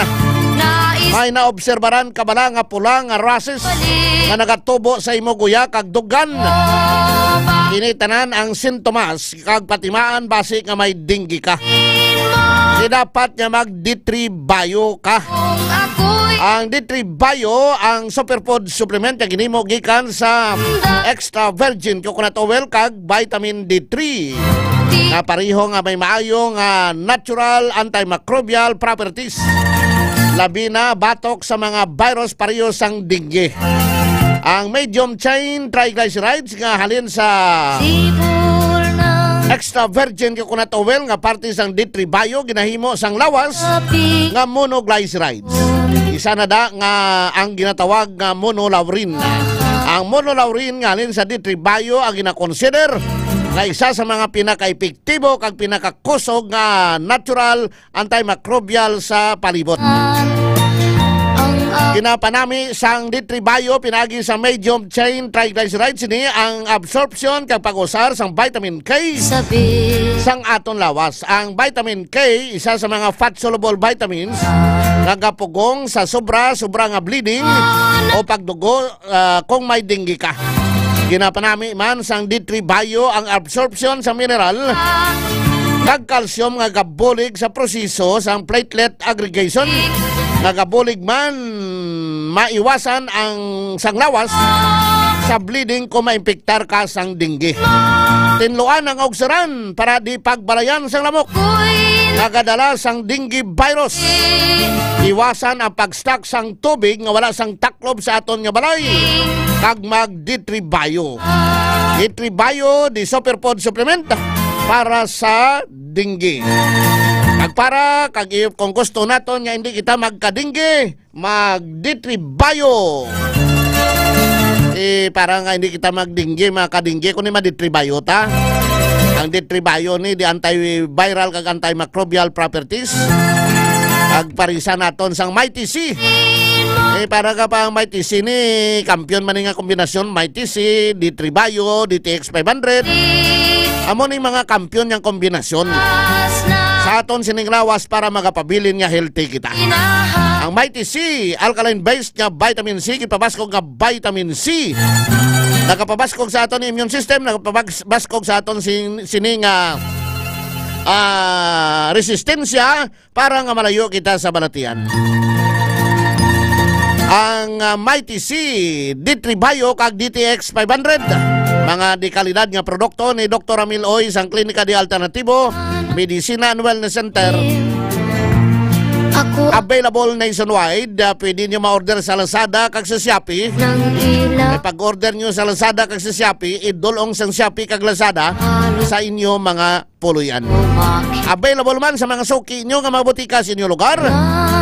May naobserbaran ka bala nga pula nga rashes nga nagatubo sa imo guya kag dughan? Kini tanan ang sintomas kag patimaan basi nga may dengue ka. Di dapat nga mag D three Bio ka. Ang D three Bio ang superfood supplement nga ginhimo gikan sa extra virgin coconut oil kag vitamin D three, nga pareho nga may maayo nga natural antimicrobial properties, labi na batok sa mga virus pareho sang dengue. Ang medium chain triglycerides nga halin sa extra virgin coconut oil nga parte sang D three Bio ginahimo sang lawas nga monoglycerides. Isa na da nga ang ginatawag nga monolaurin. Ang monolaurin nga halin sa D three Bio ang ginakonsider nga isa sa mga pinakaepektibo kag pinakakusog nga natural antimicrobial sa palibot. Ginapanami sang D three Bio pinaagi sa medium chain triglycerides sini ang absorption kag pag-usar sang vitamin K sang aton lawas. Ang vitamin K, isa sa mga fat-soluble vitamins nga gapugong sa sobra-sobra nga bleeding o pagdugo, ah, kung may dengue ka. Ginapanami man sang D three Bio ang absorption sa mineral kag calcium nga gabulig sa proseso sang platelet aggregation, nga gabulig man maiwasan ang sang lawas sa bleeding kung maimpiktar ka sang dengue. Tinluan ang augsaran para di pagbalayan sang lamok nga gadala sang dengue virus. Iwasan ang pag-stock sang tubig nga wala sang taklob sa aton nga balay kag mag D three Bio. D three Bio, the superfood supplement para sa dengue. Kag para, kag i-, kung gusto naton nga hindi kita magka-dengue, mag D three Bio. Eh, para nga hindi kita mag-dengue, mga ka-dengue, kundi mag D three Bio ta. Ang D three Bio ni, di antiviral kag antimicrobial properties. Kag parisan naton sang Mighty C. Eh, para ka pa ang Mighty C ni, kampiyon man ni nga kombinasyon, Mighty C, D three Bio, D T X five hundred. Amo ni mga kampiyon niyang kombinasyon sa aton sining lawas para magapabilin nga healthy kita. Ang Mighty C, alkaline-based nga vitamin C, gipabaskog nga vitamin C. Nagapabaskog sa aton immune system, nagapabaskog sa aton sin-, sining, ah, ah, resistensya para nga malayo kita sa balatian. Ang, ah, Mighty C, D three Bio kag D T X five hundred, mga dekalidad nga produkto ni Doktor Ramil Oy sang Klinika de Alternativo Medicina and Wellness Center. Ako Available nationwide. Ah, pwede nyo ma-order sa Lazada kag sa Shopee. Nang ila May pag-order nyo sa Lazada kag sa Shopee, idulong sang Shopee kag Lazada sa inyo mga puluyan. Available man sa mga suki nyo nga mga butika sa inyo lugar.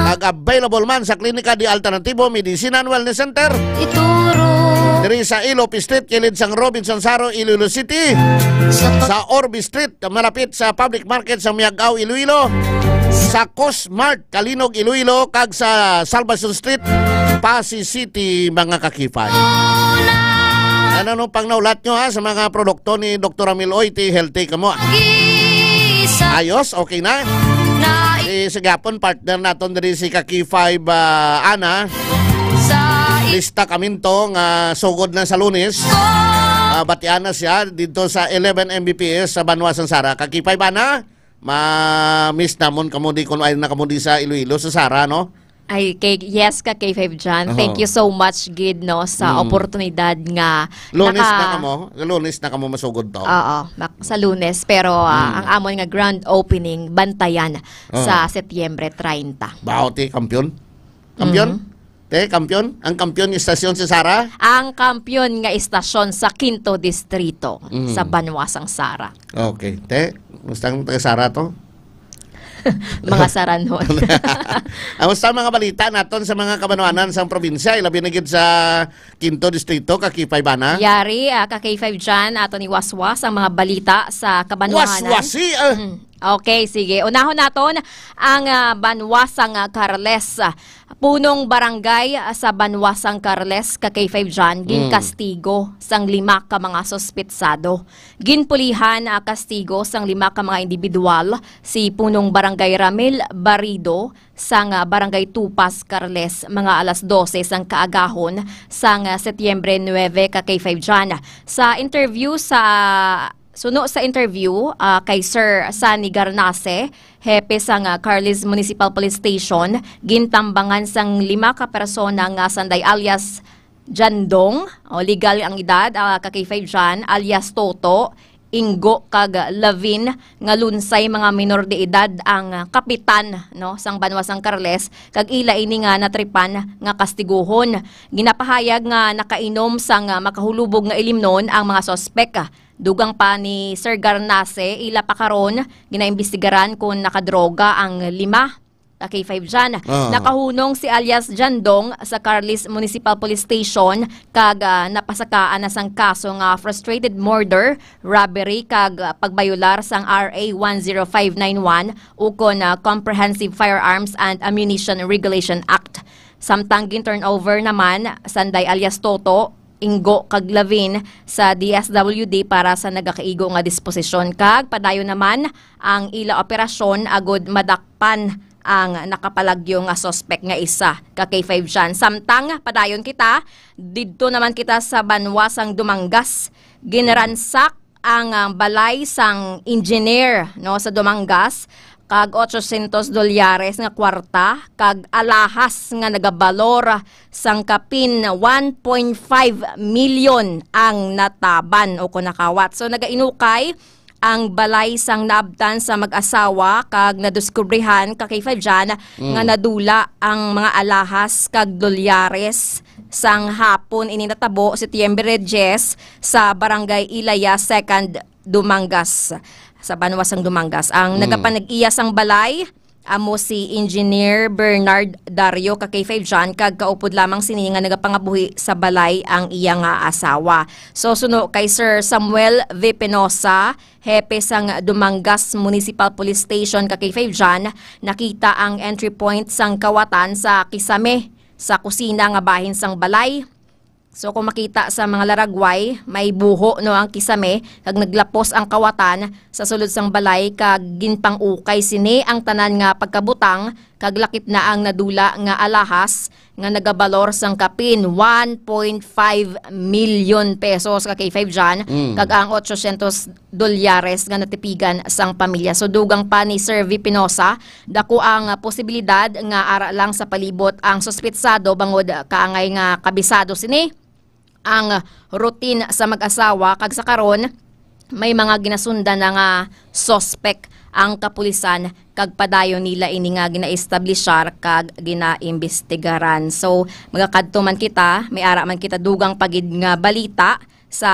Kag available man sa Klinika de Alternativo Medicina and Wellness Center. Ituro. Diri sa Ilope Street, kilid sang Robinson Saro, Iloilo City. Sa pa- Sa Orbe Street, malapit sa Public Market sa Miag-ao, Iloilo. Sa Cosmart, Calinog, Iloilo, kag sa Salvacion Street, Passi City, mga ka-K five. Ano no pang naulat nyo, ha, sa mga produkto ni Doktor Ramil Oy, ti healthy kamo, ah? Ayos, okay na. Eh, sa gapon, partner naton diri si ka-K five, ah, Ana. Lista kami to nga sugod na sa Lunes. Mabatian na siya dito sa eleven M B P S sa banwa sang Sara. Kakipay ba na? Ma-miss namon kamo di kung ay na kamo di sa Iloilo, sa Sara, no? Ay, kay, yes, ka K five John. Thank Aha. you so much, gid, no, sa Mm. oportunidad nga Lunes naka- na kamo? Lunes na kamo masugod to? Oo, mak-, sa Lunes. Pero, ah, Mm. ang amon nga grand opening, bantayan Ah. sa Setyembre treinta. Bao ti, kampiyon? Kampiyon? Mhm. Te, kampiyon? Ang kampiyon nga istasyon si Sara? Ang kampiyon nga istasyon sa Quinto Distrito Mhm. sa banwa sang Sara. Okay. Te, gusto ang taga Sara to? Mga Saranhon. Ang gusto mga balita naton sa mga kabanwanan sang probinsya, ilabi na gid sa Quinto Distrito, ka K five Ana? Yari, ah, ka K five John, aton iwaswas ang mga balita sa kabanwanan. Waswasi, ah. Mm. Okay, sige. Unahon naton ang, ah, banwa sang, ah, Carles. Punong barangay, ah, sa banwa sang Carles, ka K five John, Mm. ginkastigo sang lima ka mga suspetsado. Ginpulihan, ah, kastigo sang lima ka mga individual, si Punong Barangay Ramil Barido sang, ah, Barangay Tupas, Carles, mga alas dose sang kaagahon sang, ah, Setyembre nuebe, ka K five John. Sa interview sa, suno sa interview, ah, kay Sir Sunny Garnase, hepe sang, ah, Carles Municipal Police Station, gintambangan sang lima ka persona nga sanday alias Jandong, o, legal ang edad, ah, ka K five John, alias Toto, Ingo kag Lavin, nga lunsay mga minor de edad ang kapitan, no, sang banwa sang Carles, kag ila ini nga natripan nga kastiguhon. Ginapahayag nga nakainom sang makahulubog nga ilimnon ang mga suspek. Dugang pa ni Sir Garnase, ila pa karon ginaimbestigaran kon nakadroga ang lima. Ka K five John. Ah. Nakahunong si alias Jandong sa Carles Municipal Police Station kag, ah, napasakaan na sang kaso nga frustrated murder, robbery kag, ah, pagbayular sang R A one zero five nine one ukon, ah, Comprehensive Firearms and Ammunition Regulation Act. Samtang gin-turnover naman sanday alias Toto, Ingo kag Lavin sa D S W D para sa nagakaigo nga disposisyon kag padayon naman ang ila operasyon agud madakpan ang nakapalagyo nga suspek nga isa ka K five John. Samtang padayon kita, didto naman kita sa banwa sang Dumangas. Ginransak ang, ah, balay sang engineer, no, sa Dumangas, kag ochocientos dolyares nga kwarta, kag alahas nga nagabalor sang kapin one point five million ang nataban o kon nakawat. So, nagainukay ang balay sang naabtan sa mag-asawa kag nadiskubrihan ka K five John Mm. nga nadula ang mga alahas kag dolyares sang hapon. Ini natabo Setyembre diyes sa Barangay Ilaya Second, Dumangas, sa banwa sang Dumangas. Ang Mm. nagapanag-iya sang balay amo si Engineer Bernard Dario ka K five John, kag kaupod lamang sini nga nagapangabuhi sa balay ang iya nga asawa. So, suno kay Sir Samuel V. Penosa, hepe sang Dumangas Municipal Police Station ka K five John, nakita ang entry point sang kawatan sa kisame sa kusina nga bahin sang balay. So, kung makita sa mga laragway, may buho, no, ang kisame, kag naglapos ang kawatan sa sulod sang balay, kag ginpang-ukay sini ang tanan nga pagkabutang, kag lakip na ang nadula nga alahas nga nagabalor sang kapin one point five million pesos ka K five John, Mm. kag ang ochocientos dolyares nga natipigan sang pamilya. So, dugang pa ni Sir V. Pinosa, dako ang posibilidad nga ara lang sa palibot ang suspetsado bangod kaangay nga kabisado sini ang routine sa mag-asawa, kag sa karon may mga ginasundan na nga suspek ang kapulisan, kag padayon nila ini nga ginaestablishar kag ginaimbestigaran. So, magakadto man kita, may ara man kita dugang pa gid nga balita sa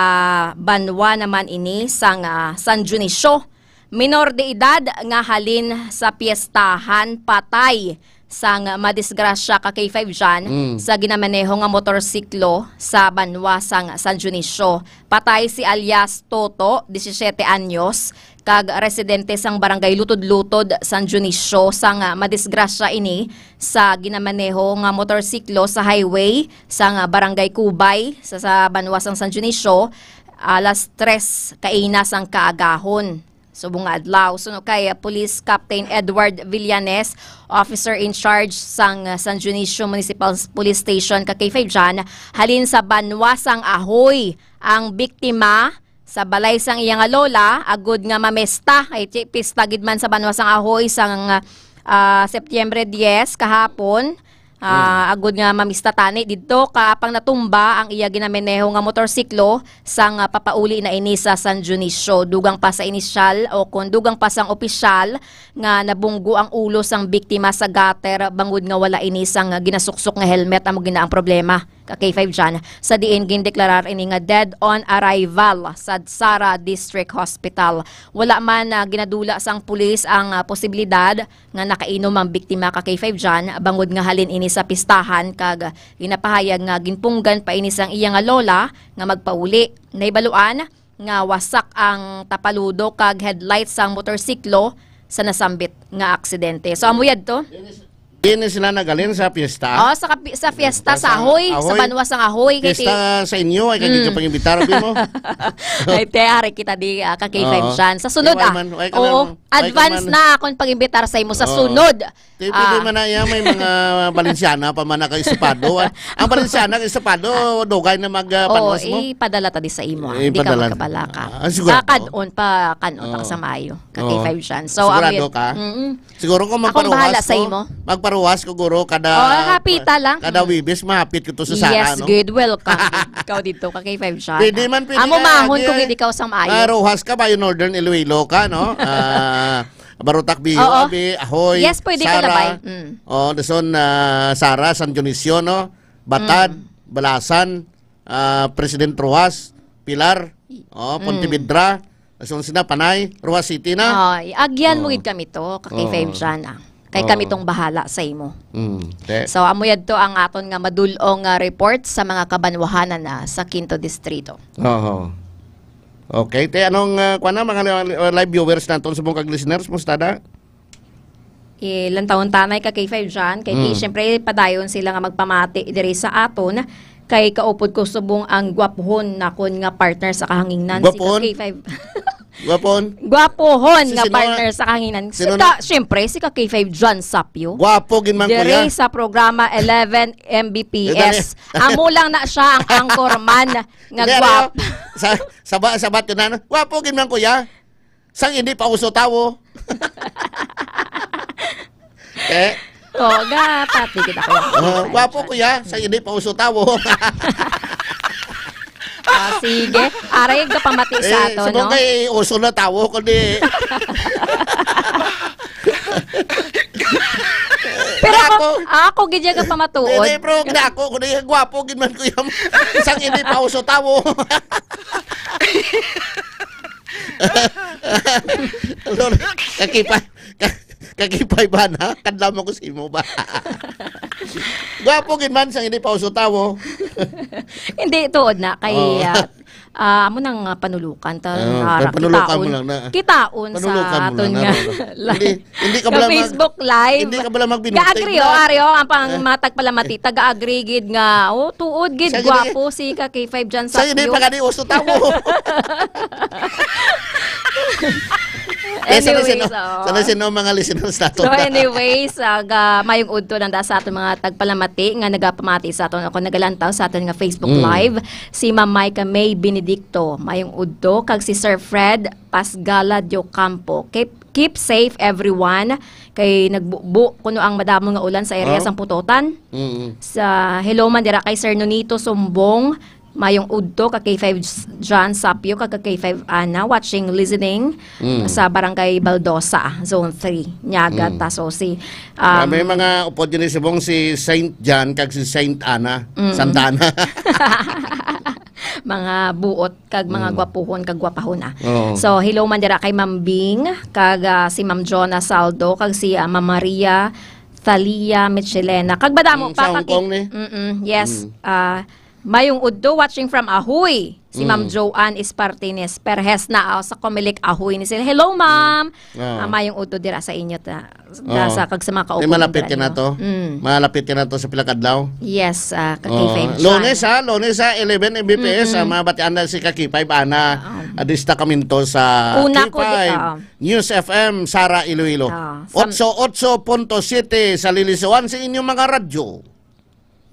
banwa naman ini sang, ah, San Dionisio. Minor de edad nga halin sa piyestahan patay sang madisgrasya ka K five John Mm. sa ginamaneho nga motorsiklo sa banwa sang San Dionisio. Patay si alias Toto, disisiete anyos, kag residente sang barangay Lutod-Lutod, San Dionisio, sang madisgrasya ini sa ginamaneho nga motorsiklo sa highway sang barangay Cubay sa, sa banwa sang San Dionisio, alas tres kaina sang kaagahon. Subong nga adlaw, suno kay, ah, Police Captain Edward Villanes, officer in charge sang, ah, San Dionisio Municipal Police Station, ka K five John, halin sa Banwa sang Ahoy ang biktima sa balay sang iya nga lola, agud nga mamesta. Ay, ti-, pista gid man sa Banwa sang Ahoy sang, ah, Setyembre diyes, kahapon. Ah, agud nga mamista tani didto, ka apang natumba ang iya ginamaneho nga motorsiklo sang, ah, papauli na ini sa San Dionisio. Dugang pa sa inisyal o kon dugang pa sang opisyal nga nabunggo ang ulo sang biktima sa gutter bangod nga wala ini sang ginasuksok nga helmet, amo gina ang problema, ka K five John, sa diin gindeklarar ini nga dead on arrival sa Sara District Hospital. Wala man, ah, ginadula sang pulis ang, ah, posibilidad nga nakainom ang biktima, ka K five John, bangod nga halin ini sa pistahan kag ginapahayag nga ginpunggan pa ini sang iya nga lola nga magpauli. Nahibaluan nga wasak ang tapaludo kag headlight sang motorsiklo sa nasambit nga aksidente. So, amo yadto. Diin sila nagalin sa piyesta? Oh, sa kapi-, sa fiesta Sa sa Ahoy, sa Ahoy? Banwa sang Ahoy, kay ti- Piyesta sa inyo, ay kagig Mm. pang-imbitar, abi mo? Ay, te, ari kita di, ah, ka K five Oo. John. Sa sunod, Di, why ah. man, why ka Oo, lang, why ka advance man? na akong pag-imbitar sa imo sa Oo. sunod. Di, pwede Ah. man na yan, may mga Balenciana pa man na ka estopado, ah. Ang Balenciana ka estopado, dugay na mag, ah, Oo, panwas mo. ipadala ta di sa imo, ah. Eh, Di ka padala. magkabalaka. Ah, sigurado? Kakad-on pa, kan-on ta Oo. sa maayo. Ka Oo. K five John. So, Sigurado ang ka? Mm-mm. Siguro kung Akong magparuwas bahala sa ko, imo. magparuwas ko, guro, kada, Oh, hapit ta lang. kada Mm. Webes, mahapit ko to sa Sara, Yes, no? good. Welcome. Ikaw dito, ka K five John. Pwede man, pwede Amo ka, mahon agi, kung ay. hindi ka usang maayo. Ah, Roxas ka ba? Yung Northern Iloilo ka, no? Ah, Barotac, Bio, Oo. Abi, Ahoy, Yes, pwede ka Sara. labay. Mm. Oh, dason, ah, Sara, San Dionisio, no? Batad, Mm. Balasan, ah, President Roxas, Pilar, oh, Mm. Pontevedra, dason sina Panay, Roxas City na. Oh, agyan mo Oo. gid kami to, ka K five Oo. John, ah. Kay Oo. kami tong bahala sa imo. Mm, te. So, amo yadto ang aton nga madul-ong nga report sa mga kabanwahanan na sa Quinto Distrito. Oho. Okay, te, anong, ah, kuwan na, mga li-, li-, live viewers naton, subong kag listeners, musta da? Eh, lantawon tanay ka K five John, kay di, Mm. siyempre, padayon sila nga magpamati diri sa aton, kay kaupod ko subong ang gwapuhon nakon nga partner sa kahanginan, si ka Gwapuhon? K five. Gwapuhon? Gwapuhon Si nga sino? partner sa kahanginan. Si Sino ka, na? siyempre, si ka K five John Sapio. Gwapo gid man, Diri kuya. sa programa eleven M B P S. Dali. Amo lang na siya ang anchorman nga Hindi, ano, gwap. sa, sa ba-, sa bato na, ano? Gwapo gid man, kuya. Sang hindi pa uso tawo. Eh? Oh, ga, pati kita ko. Ah, gwapo, kuya. Sang hindi pa uso tawo. Ah, sige. Aray, gapamati sa Eh, ato, subong no? kay uso na tawo, kundi Pero ako, Ako. ako gid yung kapamatuod. Hindi, pero ako, kundi gwapo gid man, kuya. Sang hindi pa uso tawo. Lord, kakipay, ka-, kakipay ba na? Kadlaw mo ko sa imo ba? Gwapo gid man sang hindi pa uso tawo. Hindi, tuod na. Kay, Oh. ah, ah, amo nang, ah, panulukan ta, Oh, ah, panulukan mo kitaon. lang na. Kitaon sa Panulukan mo aton lang na, nga no? live. Hindi, hindi ka Nga pala mag-, Facebook Live. hindi ka pala magbinutid Ga-agree, na. oh, Ario, ang pang Eh. mga tagpalamati, taga-agree gid nga, oh, tuod gid, Siya gid, gwapo si ka K five John Sa hindi Sapio. pa gani uso tawo. Eh, sa Anyways, sino, oh. sa sino mga listeners nato So, na? anyways, ah, ga-, mayong udto lang da sa aton mga tagpalamati nga nagapamati sa aton o kung nagalantaw sa aton nga Facebook Mm. Live. Si Ma'am Micah May Benedicto, mayong udto, kag si Sir Fred Pasgala Diocampo. Keep, keep safe, everyone. Kay nagbubo kuno ang madamo nga ulan sa area Oh. sang Putotan. Mm-mm. Sa hello man dira kay Sir Nonito Sumbong, mayong udto ka K five John Sapio, ka K five Ana, watching, listening Mm. sa Barangay Baldosa, Zone three, Niaga, Mm. Tasosi. Ah, may Um, mga upod yun ni Subong, si Saint John kag si Saint Ana, Mm. Santa Ana. Mga buot kag mga Mm. gwapuhon kag gwapahon, ah. Oo. So, hello man dira kay Ma'am Bing, kag, ah, si Ma'am Jonah Saldo, kag si, ah, Ma'am Maria Thalia Michelena. Kag madamo Mm, pa sa Hong kaki- Kong ni? Mm-mm, yes. Mm. Ah, mayong udto, watching from Ahoy. Si Ma'am Mm. Joanne Espartines Perez na, ah, sa Comelec Ahoy ni sila. Hello, Mm. ma'am. Ah. Ah, mayong udto dira sa inyo ta, da Oo. sa kag sa mga Di kaupo malapit dira ka na ninyo. to. Mm. Malapit ka na to sa pila ka adlaw. Yes, ah, ka Oo. K five John. Lunes, ha? Lunes, ha? Eleven M B P S, Mm-mm. ah, mga batian na si Kakipay, bana. Ah, ah, destakamento sa Una ko di-, K five ah. News F M, Sara, Iloilo. Ah, sam- Otso otso punto siyete sa Lilisuan sa inyong mga radyo.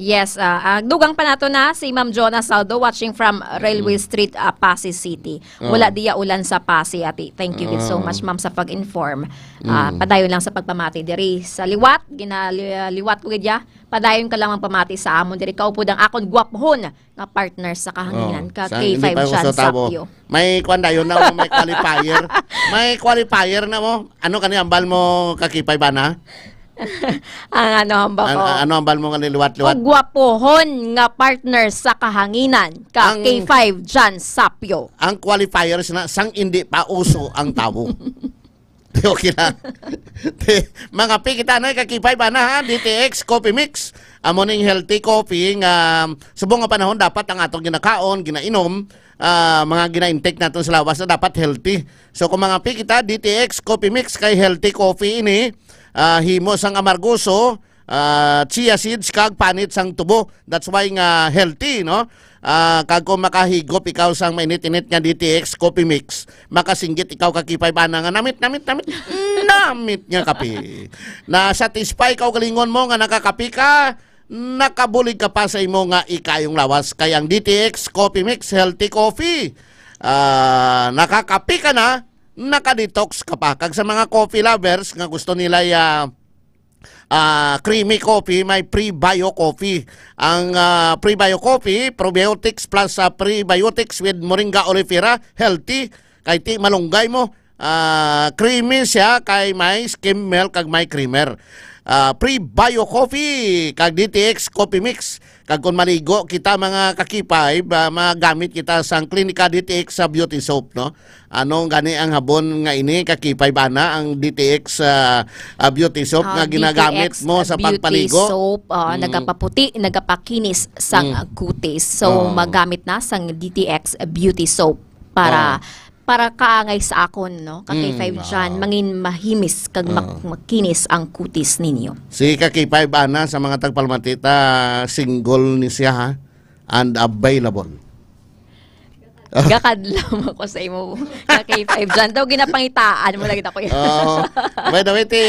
Yes, ah, ah, dugang pa nato na si Ma'am Jonah Saldo, watching from Railway Mm. Street, ah, Passi City. Oh. Wala diya ulan sa Passi, ati. Thank you gid so Ah. much, ma'am, sa pag-inform. Ah, Mm. padayon lang sa pagpamati diri sa liwat, ginali-, liwat ko gid ya. Padayon ka lang magpamati sa amon diri. Kaupod ang akon gwapohon nga partner sa kahanginan, Oh, ka sang hindi K five pa John uso tawo. Sapio. May kwan dayon na mo, may qualifier. May qualifier na mo. Ano kani ambal mo, ka K five Ana? Ang ano, hamba An-, ko? ano ambal mo nga liwat-liwat? Ang gwapohon nga partner sa kahanginan, ka Ang K five John Sapio. Ang qualifiers na sang hindi pa uso ang tawo. Okay na. Te, mga pi, kita na, ka K five Ana, ha? D T X Coffee Mix. Amo ning healthy coffee nga subong nga panahon dapat ang atong ginakaon, ginainom, ah, mga gina-intake naton sa lawas na dapat healthy. So, kung mga pi kita, D T X Coffee Mix kay healthy coffee ini, ah, himo sang amargoso, ah, chia seeds kag panit sang tubo. That's why nga healthy, no? Ah, kag kung makahigop ikaw sang mainit-init nga D T X Coffee Mix, makasinggit ikaw ka K five Ana nga namit, namit, namit, namit nga kape. Na-satisfy ka og galingon mo nga nakakape ka, nakabulig ka pa sa imo nga ikayong lawas. Kay ang D T X Coffee Mix, healthy coffee. Ah, nakakape ka na, naka-detox ka pa. Kag sa mga coffee lovers nga gusto nila ya, ah, creamy coffee, may Prebio Coffee. Ang, ah, Prebio Coffee, probiotics plus, ah, prebiotics with Moringa oleifera, healthy. Kay ti malunggay mo, ah, creamy siya, kay may skim milk kag may creamer. Ah, Prebio Coffee kag D T X Coffee Mix. Kag kung maligo kita, mga ka-K five, ah, magamit kita sang Clinica D T X sa beauty soap, no? Ano gani ang habon nga ini, ka K five Ana, ang D T X, ah, ah, beauty soap Ah, nga ginagamit D T X mo sa beauty pagpaligo? Soap, ah, Mm. nagapaputi, nagapakinis sang Mm. kutis. So, Oh. magamit na sang D T X beauty soap para Oh. para kaangay sa akon, no? Ka Mm, K five John, ah. mangin mahimis kag mak-, Ah. makinis ang kutis ninyo. Si ka K five Ana, sa mga tagpalmatita, single ni siya, ha? And available. Gakadlaw ako sa imo, ka K five John. Daw ginapangitaan mo lagi ako yan. Oo. By the way, ti,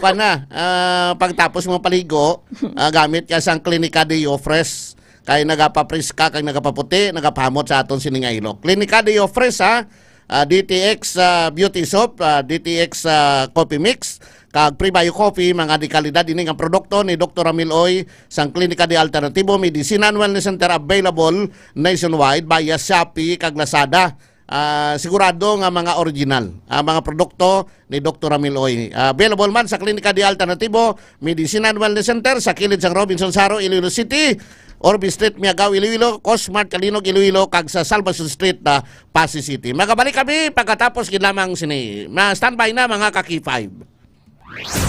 kwan na, ah, pagtapos mo paligo, ah, gamit ka sang Clinica Deo Fresh. Kay nagapapriska, kag nagapaputi, nagapahamot sa aton sini nga ilok. Clinica Deo Fresh, ha? Ah, D T X, ah, Beauty Soap, ah, D T X, ah, Coffee Mix, kag Prebio Coffee, mga dekalidad ini nga produkto ni Doktor Ramil Oy sang Klinika de Alternatibo Medicine and Wellness Center, available nationwide via Shopee kag Lazada. Ah, sigurado nga mga original, ah, mga produkto ni Doktor Ramil Oy. Ah, available man sa Klinika de Alternatibo Medicine and Wellness Center sa kilid sang Robinson Saro, Iloilo City, Orbe Street, Miagao, Iloilo, Cosmart, Calinog, Iloilo, kag sa Salvacion Street, ah, Passi City. Magabalik kami pagkatapos gid lamang sini. Ma-standby na, mga ka K five.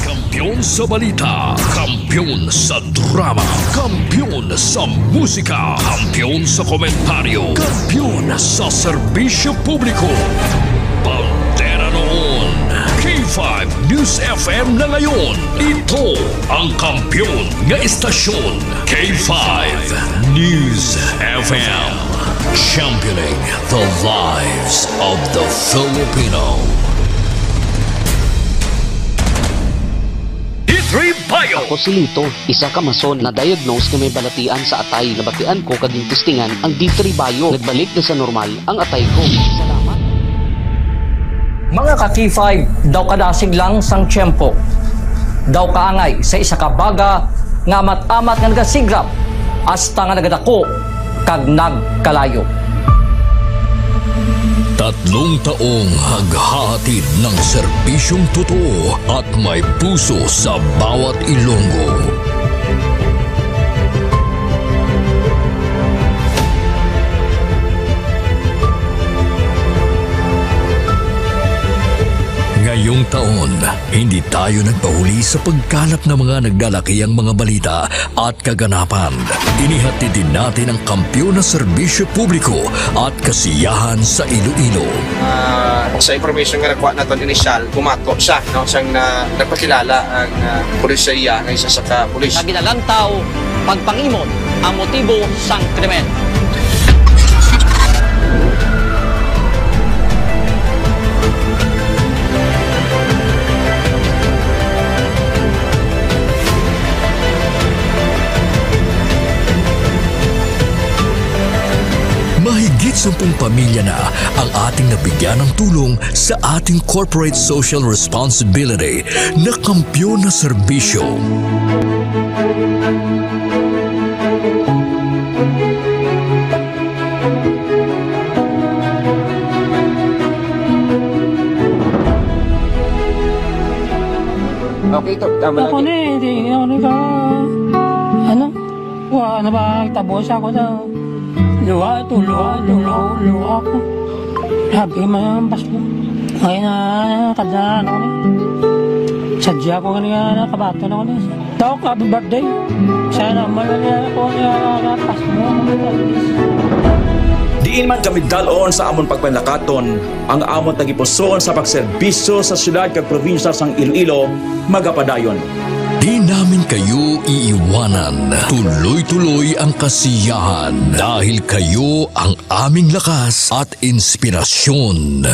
Kampiyon sa balita, kampiyon sa drama, kampiyon sa musika, kampiyon sa komentaryo, kampiyon sa serbisyo publiko. Bandera noon, K five News F M na ngayon. Ito ang kampiyon nga estasyon, K five News F M. Championing the lives of the Filipino. D three Bio. Ako si Lito, isa ka mason na diagnose nga may balatian sa atay. Nabatian ko kag gintistingan ang D three Bio. Nagbalik na sa normal ang atay ko. Salamat. Mga ka K five, daw kadasig lang sang tiyempo. Daw kaangay sa isa ka baga nga amat-amat nga nagasigrap hasta nga nagadako kag nagkalayo. Tatlong taong naghahatid ng serbisyong totoo at may puso sa bawat Ilonggo. Ngayong taon, hindi tayo nagpahuli sa pagkalap ng mga nagdalakihang mga balita at kaganapan. Inihatid din natin ang kampiyon na serbisyo publiko at kasiyahan sa Iloilo. Ah, sa information nga nakuha naton initial, bumato siya, no, siyang na, nagpakilala ang, ah, pulis sa iya nga isa sa ka pulis. Nga ginalantaw, pagpangimon ang motibo sang krimen. Sampung pamilya na ang ating nabigyan ng tulong sa ating corporate social responsibility na Kampiyon na Serbisyo. Okay, to. Tama Ako lang. Ni, hindi ako ni ka, ano, wa na ba, tabo siya ko daw. Luha to, luha, luha, luha ko. Sabi man ang Pasko. Ngayon na, kada ano ni. Sadya ko kanina, kabato na ko ni. Tok, happy birthday. Sana malala ko nga kapas mo. Diin man kami dalon sa amon pagpanakaton, ang amon tagipusoon sa pagserbisyo sa siyudad kag probinsya sang Iloilo magapadayon. Di namin kayo iiwanan. Tuloy-tuloy ang kasiyahan dahil kayo ang aming lakas at inspirasyon.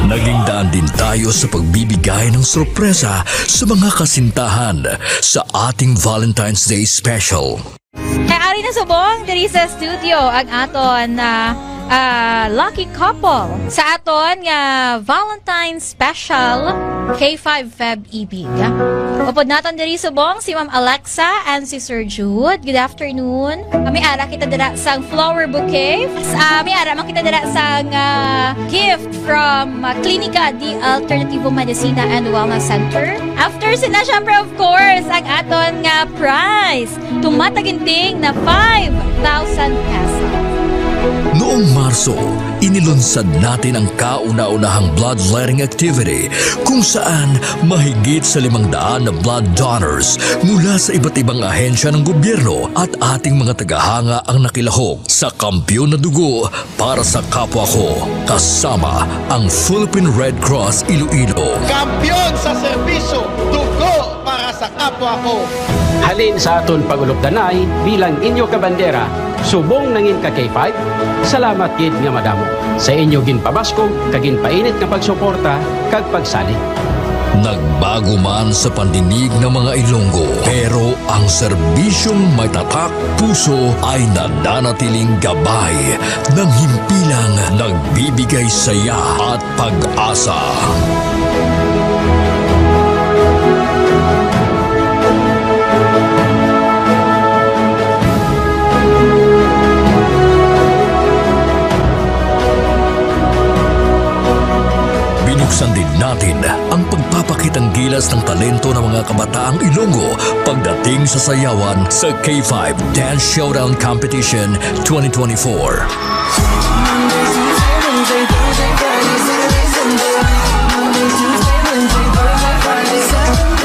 Naging daan din tayo sa pagbibigay ng sorpresa sa mga kasintahan sa ating Valentine's Day Special. Kay ari na subong diri sa studio ang aton na, ah, lucky couple sa aton nga Valentine's Special K five Feb Ibig. Upod naton diri subong si Ma'am Alexa and si Sir Jude. Good afternoon. Kami ara kita dira sang flower bouquet. Sa, may ara man kita dira sang, ah, gift from, ah, Klinika de Alternativo Medicina and Wellness Center. After sila, syempre, of course, ang aton nga prize. Tumataginting na five thousand pesos. Noong Marso, inilunsad natin ang kauna-unahang bloodletting activity kung saan mahigit sa limang daan na blood donors mula sa iba't ibang ahensya ng gobyerno at ating mga tagahanga ang nakilahok sa Kampiyon na Dugo para sa Kapwa Ko, kasama ang Philippine Red Cross Iloilo. Kampiyon sa serbisyo, dugo para sa kapwa ko. Halin sa aton pag-ulupdanay bilang inyo kabandera, subong nangin ka K five, salamat gid nga madamo sa inyo ginpabaskog kag ginpainit nga pagsuporta kag pagsalig. Nagbago man sa pandinig ng mga Ilonggo, pero ang serbisyong may tatak puso ay nananatiling gabay ng himpilang nagbibigay saya at pag-asa. Binuksan din natin ang pagpapakitang gilas ng talento ng mga kabataang Ilonggo pagdating sa sayawan sa K five Dance Showdown Competition twenty twenty-four.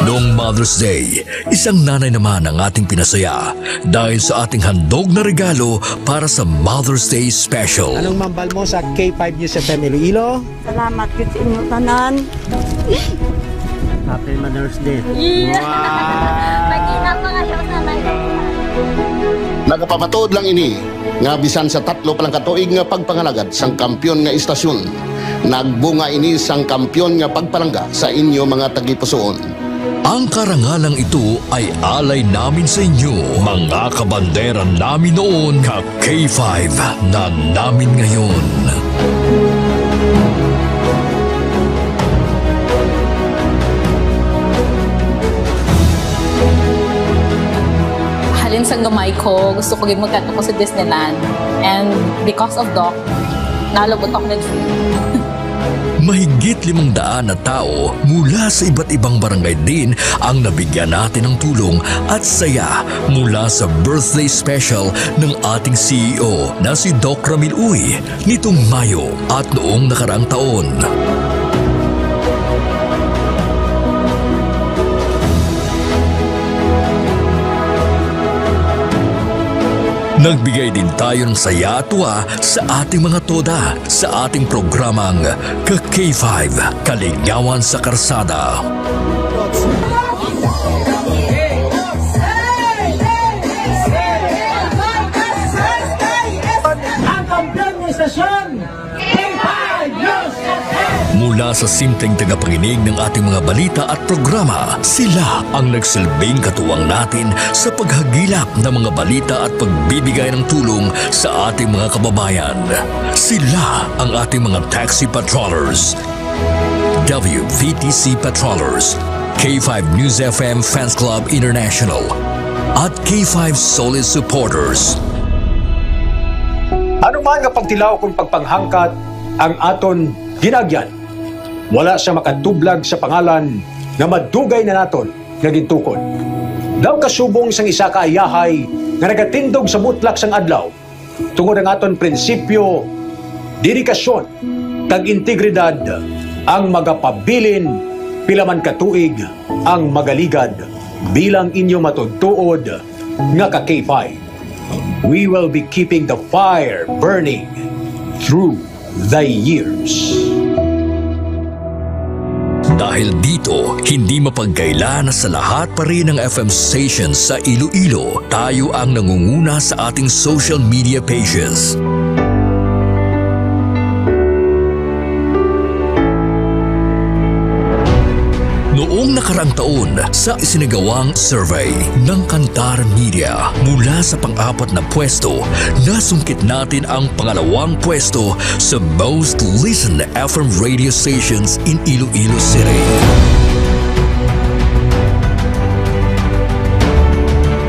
Noong Mother's Day, isang nanay naman ang ating pinasaya dahil sa ating handog na regalo para sa Mother's Day Special. Anong mambal mo sa K five News F M Iloilo? Salamat gid sa inyo tanan. Happy Mother's Day. Yeah. Wow! Mag-ina pa kayo sa live. Nagapamatuod lang ini nga bisan sa tatlo pa lang ka tuig nga pagpangalagad sang kampiyon nga istasyon, nagbunga ini sang kampiyon nga pagpalangga sa inyo mga tagipusoon. Ang karangalang ito ay alay namin sa inyo, mga kabandera namin noon, ka K five na namin ngayon. Halin sang gamay ko, gusto ko gid magkadto ko sa Disneyland. And because of Doc, nalabot ako ng dream. Mahigit limang daan na tao mula sa iba't ibang barangay din ang nabigyan natin ng tulong at saya mula sa birthday special ng ating C E O na si Doc Ramil Uy nitong Mayo at noong nakaraang taon. Nagbigay din tayo ng saya at tuwa sa ating mga toda sa ating programang Ka K five, Kalingawan sa Karsada. Ang kampiyon ng istasyon, K five News F M. Mula sa simpleng tagapakinig ng ating mga balita at programa, sila ang nagsilbing katuwang natin sa paghagilap ng mga balita at pagbibigay ng tulong sa ating mga kababayan. Sila ang ating mga taxi patrollers, W V T C patrollers, K five News F M Fans Club International, at K five Solid Supporters. Ano man nga pagtilaw kung pagpanghangkat ang aton ginagyan, wala sia makatublag sa pangalan nga madugay na naton nga gintukod. Daw kasubong sang isa ka ayahay nga nagatindog sa mutlak sang adlaw, tungod ang aton prinsipyo, dedikasyon, kag integridad ang magapabilin pila man ka tuig ang magaligad bilang inyo matuod-tuod nga ka K five. We will be keeping the fire burning through the years. Dahil dito, hindi mapagkaila na sa lahat pa rin ng F M stations sa Iloilo, tayo ang nangunguna sa ating social media pages. Noong nakaraang taon, sa isinagawang survey ng Kantar Media, mula sa pang-apat na pwesto, nasungkit natin ang pangalawang pwesto sa most listened F M radio stations in Iloilo City.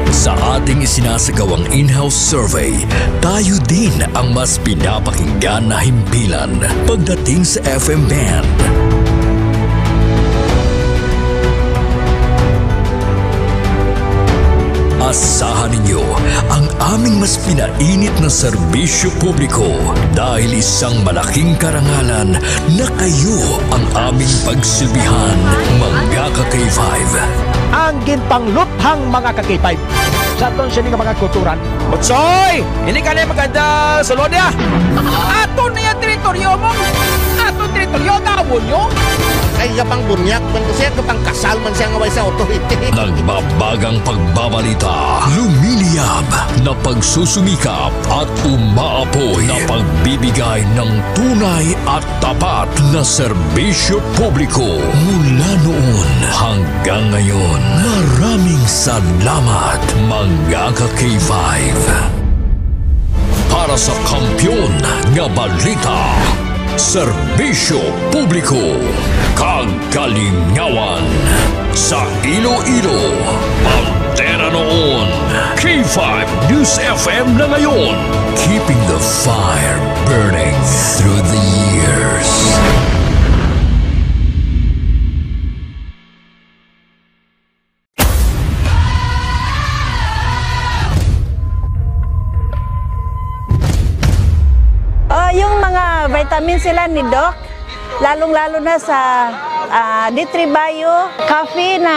Sa ating isinasagawang in-house survey, tayo din ang mas pinapakinggan na himpilan pagdating sa F M band. Asahan ninyo ang aming mas pinainit na serbisyo publiko, dahil isang malaking karangalan na kayo ang aming pagsilbihan, mga ka K five. Ang ginpangluthang, mga ka K five. Sa aton sini nga mga kulturan. Butsoy! Hindi ka na maganda sa lodya. Aton na yung teritoryo mo. Aton teritoryo, gawon nyo. Ay, kapang bunyak man ko siya, kapang kasal man siya nga way sa authority. Nagbabagang pagbabalita, lumiliyab na pagsusumikap at umaapoy na pagbibigay ng tunay at tapat na serbisyo publiko. Mula noon hanggang ngayon, maraming salamat, mga ka K five. Para sa kampiyon nga balita, serbisyo publiko, kag kalingawan sa Iloilo, Bandera noon, K five News F M na ngayon. Keeping the fire burning through the years. Oh, yung mga vitamin sila ni Doc, lalong-lalo na sa, ah, D three Bio Coffee na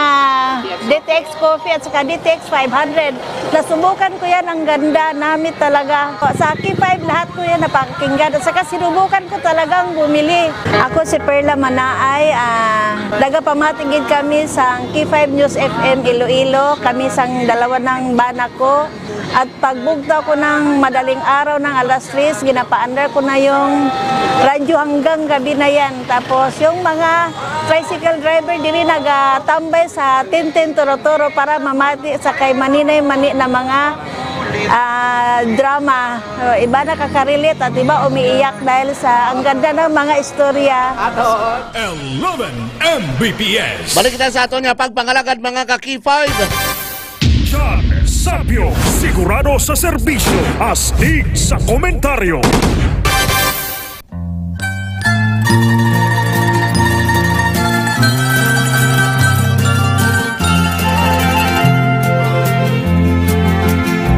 D T X Coffee at saka D T X five hundred. Nasubukan ko yan, ang ganda, namit talaga. Sa K five, lahat ko yan napakinggan. At saka sinubukan ko talagang bumili. Ako si Perla Manaay, ah, nagapamati gid kami sa K five News F M Iloilo, kami sang dalawa ng bana ko. At pagbugtaw ko ng madaling araw ng alas tres, ginapaandar ko na yung radyo hanggang gabi na yan. Tapos yung mga tricycle driver diri nagatambay sa Tintin Turo-Turo para mamati sa kay maninay mani na mga, ah, drama. Uh, iba nakaka-relate at iba umiiyak dahil sa ang ganda ng mga istorya. Eleven M B P S. Balik kita sa aton nga pagpangalagad, mga ka-K five. John Sapio, sigurado sa serbisyo, astig sa komentaryo.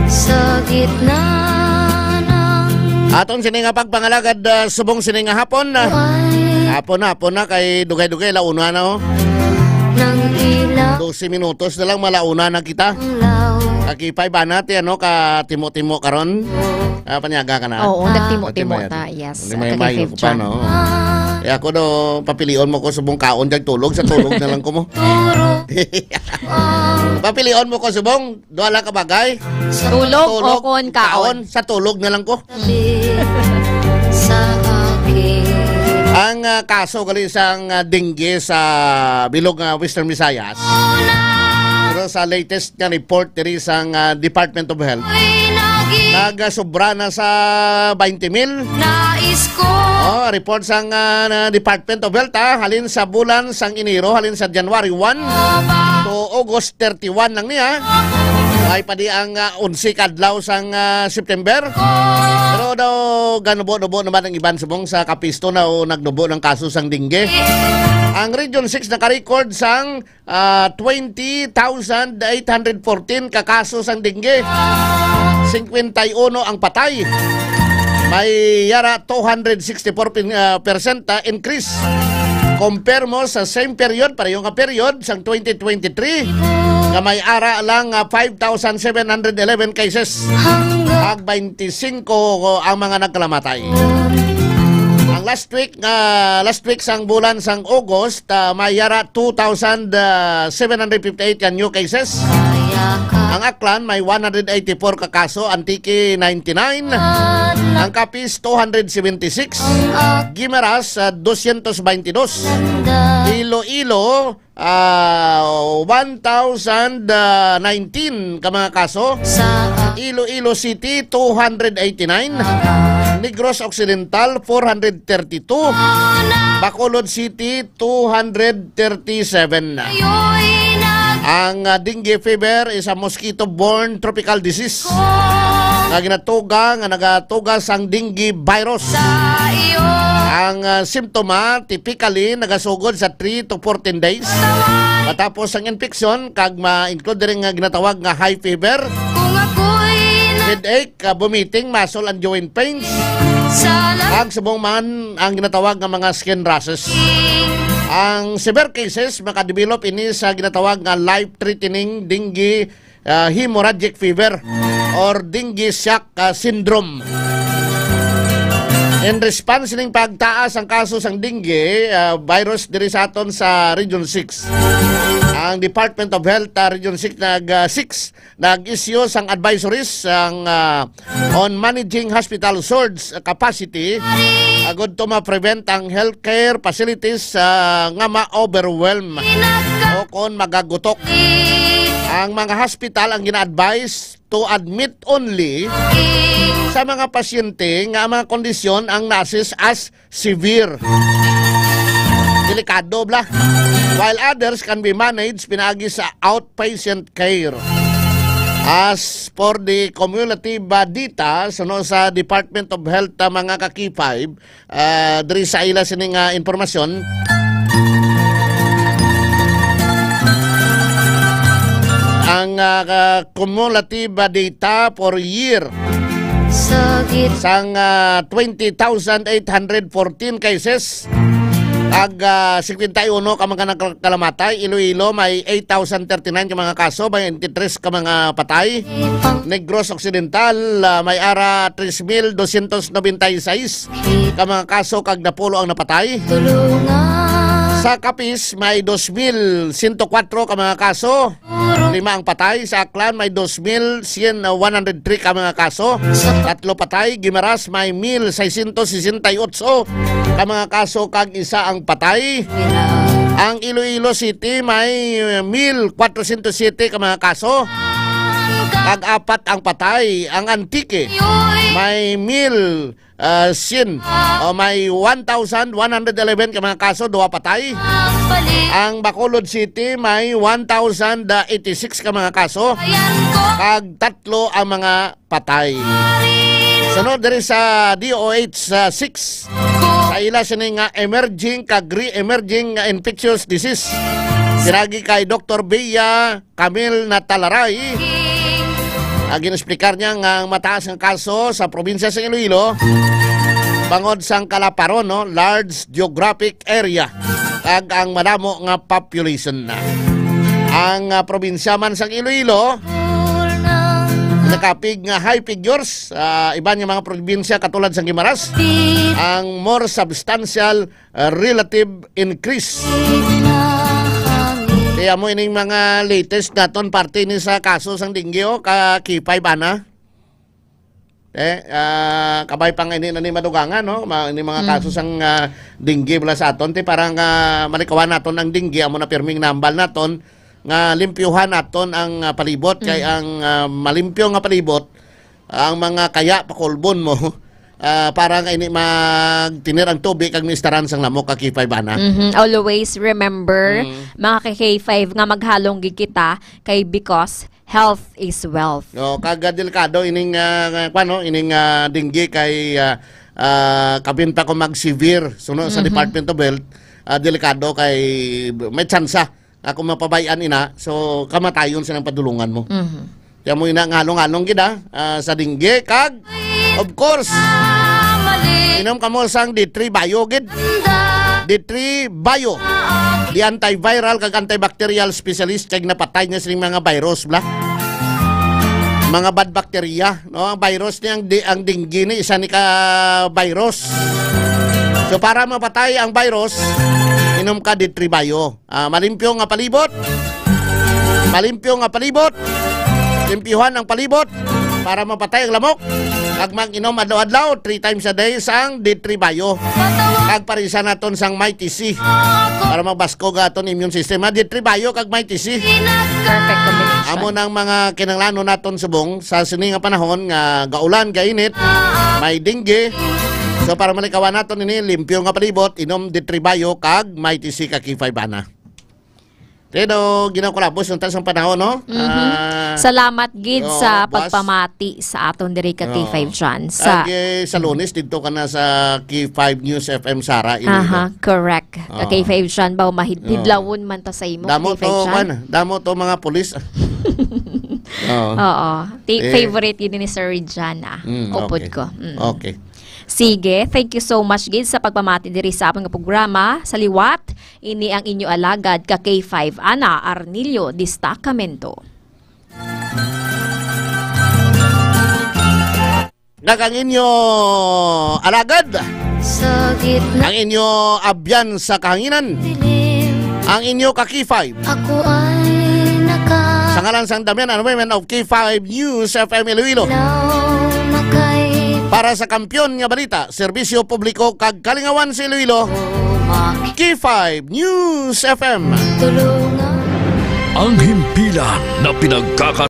Sa gitna ng Aton sini nga pagpangalagad, ah, subong sini nga hapon, ah. Hapon na, hapon na, kay dugay-dugay, la una na, oh. Nang ilang Dose minutos na lang, malauna na kita. Law. Kakipay ba natin, ano, ka timo-timo karon? Ah, panyaga ka na? Oo, Ah. nagtimo-timo Nagtimo ta, yan. yes. Hindi may Kakipay mayo ko chan. pa, no? Ah. Eh, ako do, papilion mo ko subong kaon, jag tulog, sa tulog na lang ko mo. Turo. Papilion mo ko subong, duha lang ka bagay. Tulog o kon kaon? Sa tulog na lang ko. Sa akin. Ang, ah, kaso gali sang, ah, dengue sa bilog nga Western Visayas. Pero sa latest nga report diri sang, ah, Department of Health, Ay, nagi- nagasobra na sa twenty mil. Nais ko. Oh, report sang, ah, na Department of Health, ah, halin sa bulan sang Enero, halin sa January one Ba- to August thirty-one lang niya. Ay pa di ang, ah, onse ka adlaw sang, ah, September. Pero daw ganubo-nubo naman ang iban subong sa kapisto na o nagnubo ng kaso sang dengue. Ang Region six naka-record sang, ah, twenty thousand eight hundred fourteen ka kaso sang dengue. Cinquenta y uno ang patay. May yara two hundred sixty-four pin-, ah, percent, ah, increase. Compare mo sa same period, pareho nga period sang twenty twenty-three, nga may ara lang, ah, five thousand seven hundred eleven cases. Hanggang Ag twenty-five ang mga nagkalamatay. Ang last week, ah, last week sang bulan sang August, ah, may yara two thousand seven hundred fifty-eight ka new cases. Ang Aklan may one hundred eighty-four ka kaso, Antique ninety-nine, ang Capiz two hundred seventy-six, Guimaras, ah, dosyentos baynte dos, Iloilo, ah, one thousand nineteen ka mga kaso. Sa Iloilo City, two hundred eighty-nine. Negros Occidental, four hundred thirty-two. Bacolod City, two hundred thirty-seven. Ayo'y nag- Ang, ah, dengue fever is a mosquito-borne tropical disease nga ginatuga, nga nagatuga sang dengue virus. Sa iyo. Ang, ah, simptoma, typically, nagasugod sa three to fourteen days matapos ang infection, kag ma-include diri nga ginatawag nga high fever, Kung ako'y na- headache, ah, vomiting, muscle and joint pains, Sa la- kag subong man ang ginatawag nga mga skin rashes. Ang severe cases, makadevelop ini sa ginatawag nga life-threatening dengue, ah, hemorrhagic fever or dengue shock, ah, syndrome. In response ning pagtaas ang kaso sang dengue, ah, virus diri sa aton sa Region six, ang Department of Health, ah, Region six nag, ah, six nag-issue sang advisories sang, ah, on managing hospital surge capacity agud to ma-prevent ang healthcare facilities, ah, nga ma-overwhelm o kon magagutok. Ang mga hospital ang gina-advise to admit only sa mga pasyente nga ang mga kondisyon ang na-assess as severe. Delikado bala. While others can be managed pinaagi sa outpatient care. As for the cumulative, ah, data, suno sa Department of Health, ah, mga ka-K five, ah, diri sa ila sini nga impormasyon, ang, ah, ka-, cumulative, ah, data for year Sa git- sang, ah, twenty thousand eight hundred fourteen cases. Ag, ah, singkwenta y uno ka mga nakal-, kalamatay. Iloilo may eight thousand thirty-nine ka mga kaso, twenty-three ka mga patay. Negros Occidental, ah, may ara tres mil dosyentos nobenta y seis ka mga kaso kag napulo ang napatay. Tulungan. Sa Capiz may dos mil sento kuwatro ka mga kaso. Lima ang patay. Sa Aklan, may dos mil syen, uh, one hundred three ka mga kaso. Tatlo patay. Guimaras, may mil seiscientos sesenta y ocho ka mga kaso, kag isa ang patay. Ang Iloilo City, may, uh, mil kwatrocientos siete ka mga kaso, kag apat ang patay. Ang Antique, may mil ah, syen. O, may one thousand one hundred eleven ka mga kaso, duha patay. Ang Bacolod City may one thousand eighty-six ka mga kaso, kag tatlo ang mga patay. Sunod diri sa D O H, ah, six, sa ila sini nga emerging kag re-emerging nga infectious disease, pinagi kay Doktor Bea Camille Natalaray, ah, gin-explicar niya nga ang mataas nga kaso sa probinsya sa Iloilo bangod sang kalaparon, no, large geographic area, ag ang madamo nga population na. Ang, ah, probinsya man sang Iloilo nakapig nga high figures, ah, iban nga mga probinsya katulad sang Guimaras, ang more substantial, ah, relative increase. Kaya mo ining mga latest naton parte ni sa kaso sang dengue, oh, ka K five ana. Eh, ah, kabay pa nga ini na ni madugangan, no? Ma-, ini mga Mm. kaso sang, ah, dengue bala sa aton, ti, parang, ah, malikawan naton ang dengue, amo na pirming nambal naton nga limpyuhan naton ang, ah, palibot, kay Mm. ang, ah, malimpyo nga palibot, ang mga kaya pakulbon mo, ah, para nga ini magtinir ang tubig kag mistaran sang lamok ka K five ana. Mhm. Always remember, Mm. mga ka K five, nga maghalong gid kita kay because health is wealth. No, kag, ah, delikado ining, ah, kwan, no, ining, ah, dengue kay, ah, ah, kabin pa ko mag-severe. Suno sa Mhm. Department of Health, ah, delikado kay may tsansa nga kung mapabay-an ina, so kamatayon silang padulungan mo. Mhm. Kaya mo ina ngalong-ngalong gid, ah, ah, sa dengue kag, of course, inom kamo sang D three Bio gid. D three Bio. Di antiviral kag antibacterial specialist kay napatay niya sining mga virus bala. Mga bad bacteria, no? Ang virus ni ang di-, ang dengue ni isa ni ka virus. So para mapatay ang virus, inom ka D three Bio. Ah, malimpyo nga palibot. Malimpyo nga palibot. Limpyuhan ang palibot para mapatay ang lamok. Kag mag-inom adlaw-adlaw, three times a day, sang D three Bio. Kag parisan naton sang Mighty C para mabaskog aton immune system. Ha, D three Bio kag Mighty C. Perfect combination. Amo nang mga kinahanglanon naton subong sa sini nga panahon nga gaulan, gainit, may dengue. So para malikawan naton ini, limpyo nga palibot, inom D three Bio kag Mighty C ka K five ana. Pero ginakulabos yung tas ang panahon, no? Mhm. Ah, Salamat gid oo, sa buwas. pagpamati sa aton diri ka Oo. K five John. Sa Ag, eh, sa Lunes dito ka na sa K five News F M Sara, Iloilo. Aha, correct. Ka Oo. K five John, ba mahid-, Oo. hidlawon man ta sa imo, Damo K five to, John? kwan, damo to mga pulis. Oo. Oo. Ti-, Eh. favorite yun ni Sir John, ah. Mm, Upod okay. ko. Mm. Okay. Sige, thank you so much gid sa pagpamati diri sa amon nga programa. Sa liwat, ini ang inyo alagad ka K five, Ana Arnillo Destacamento. Nag ang inyo alagad, Sa gitna ang inyo abyan sa kahanginan, dilim, ang inyo ka K five. Ako ay naka- Sa ngalan sang Damian and Women of K five News F M Iloilo. Law makay- Para sa kampiyon nga balita, serbisyo publiko kag kalingawan sa Iloilo, K five News F M. Tulungan. Ang himpilan na pinagkaka-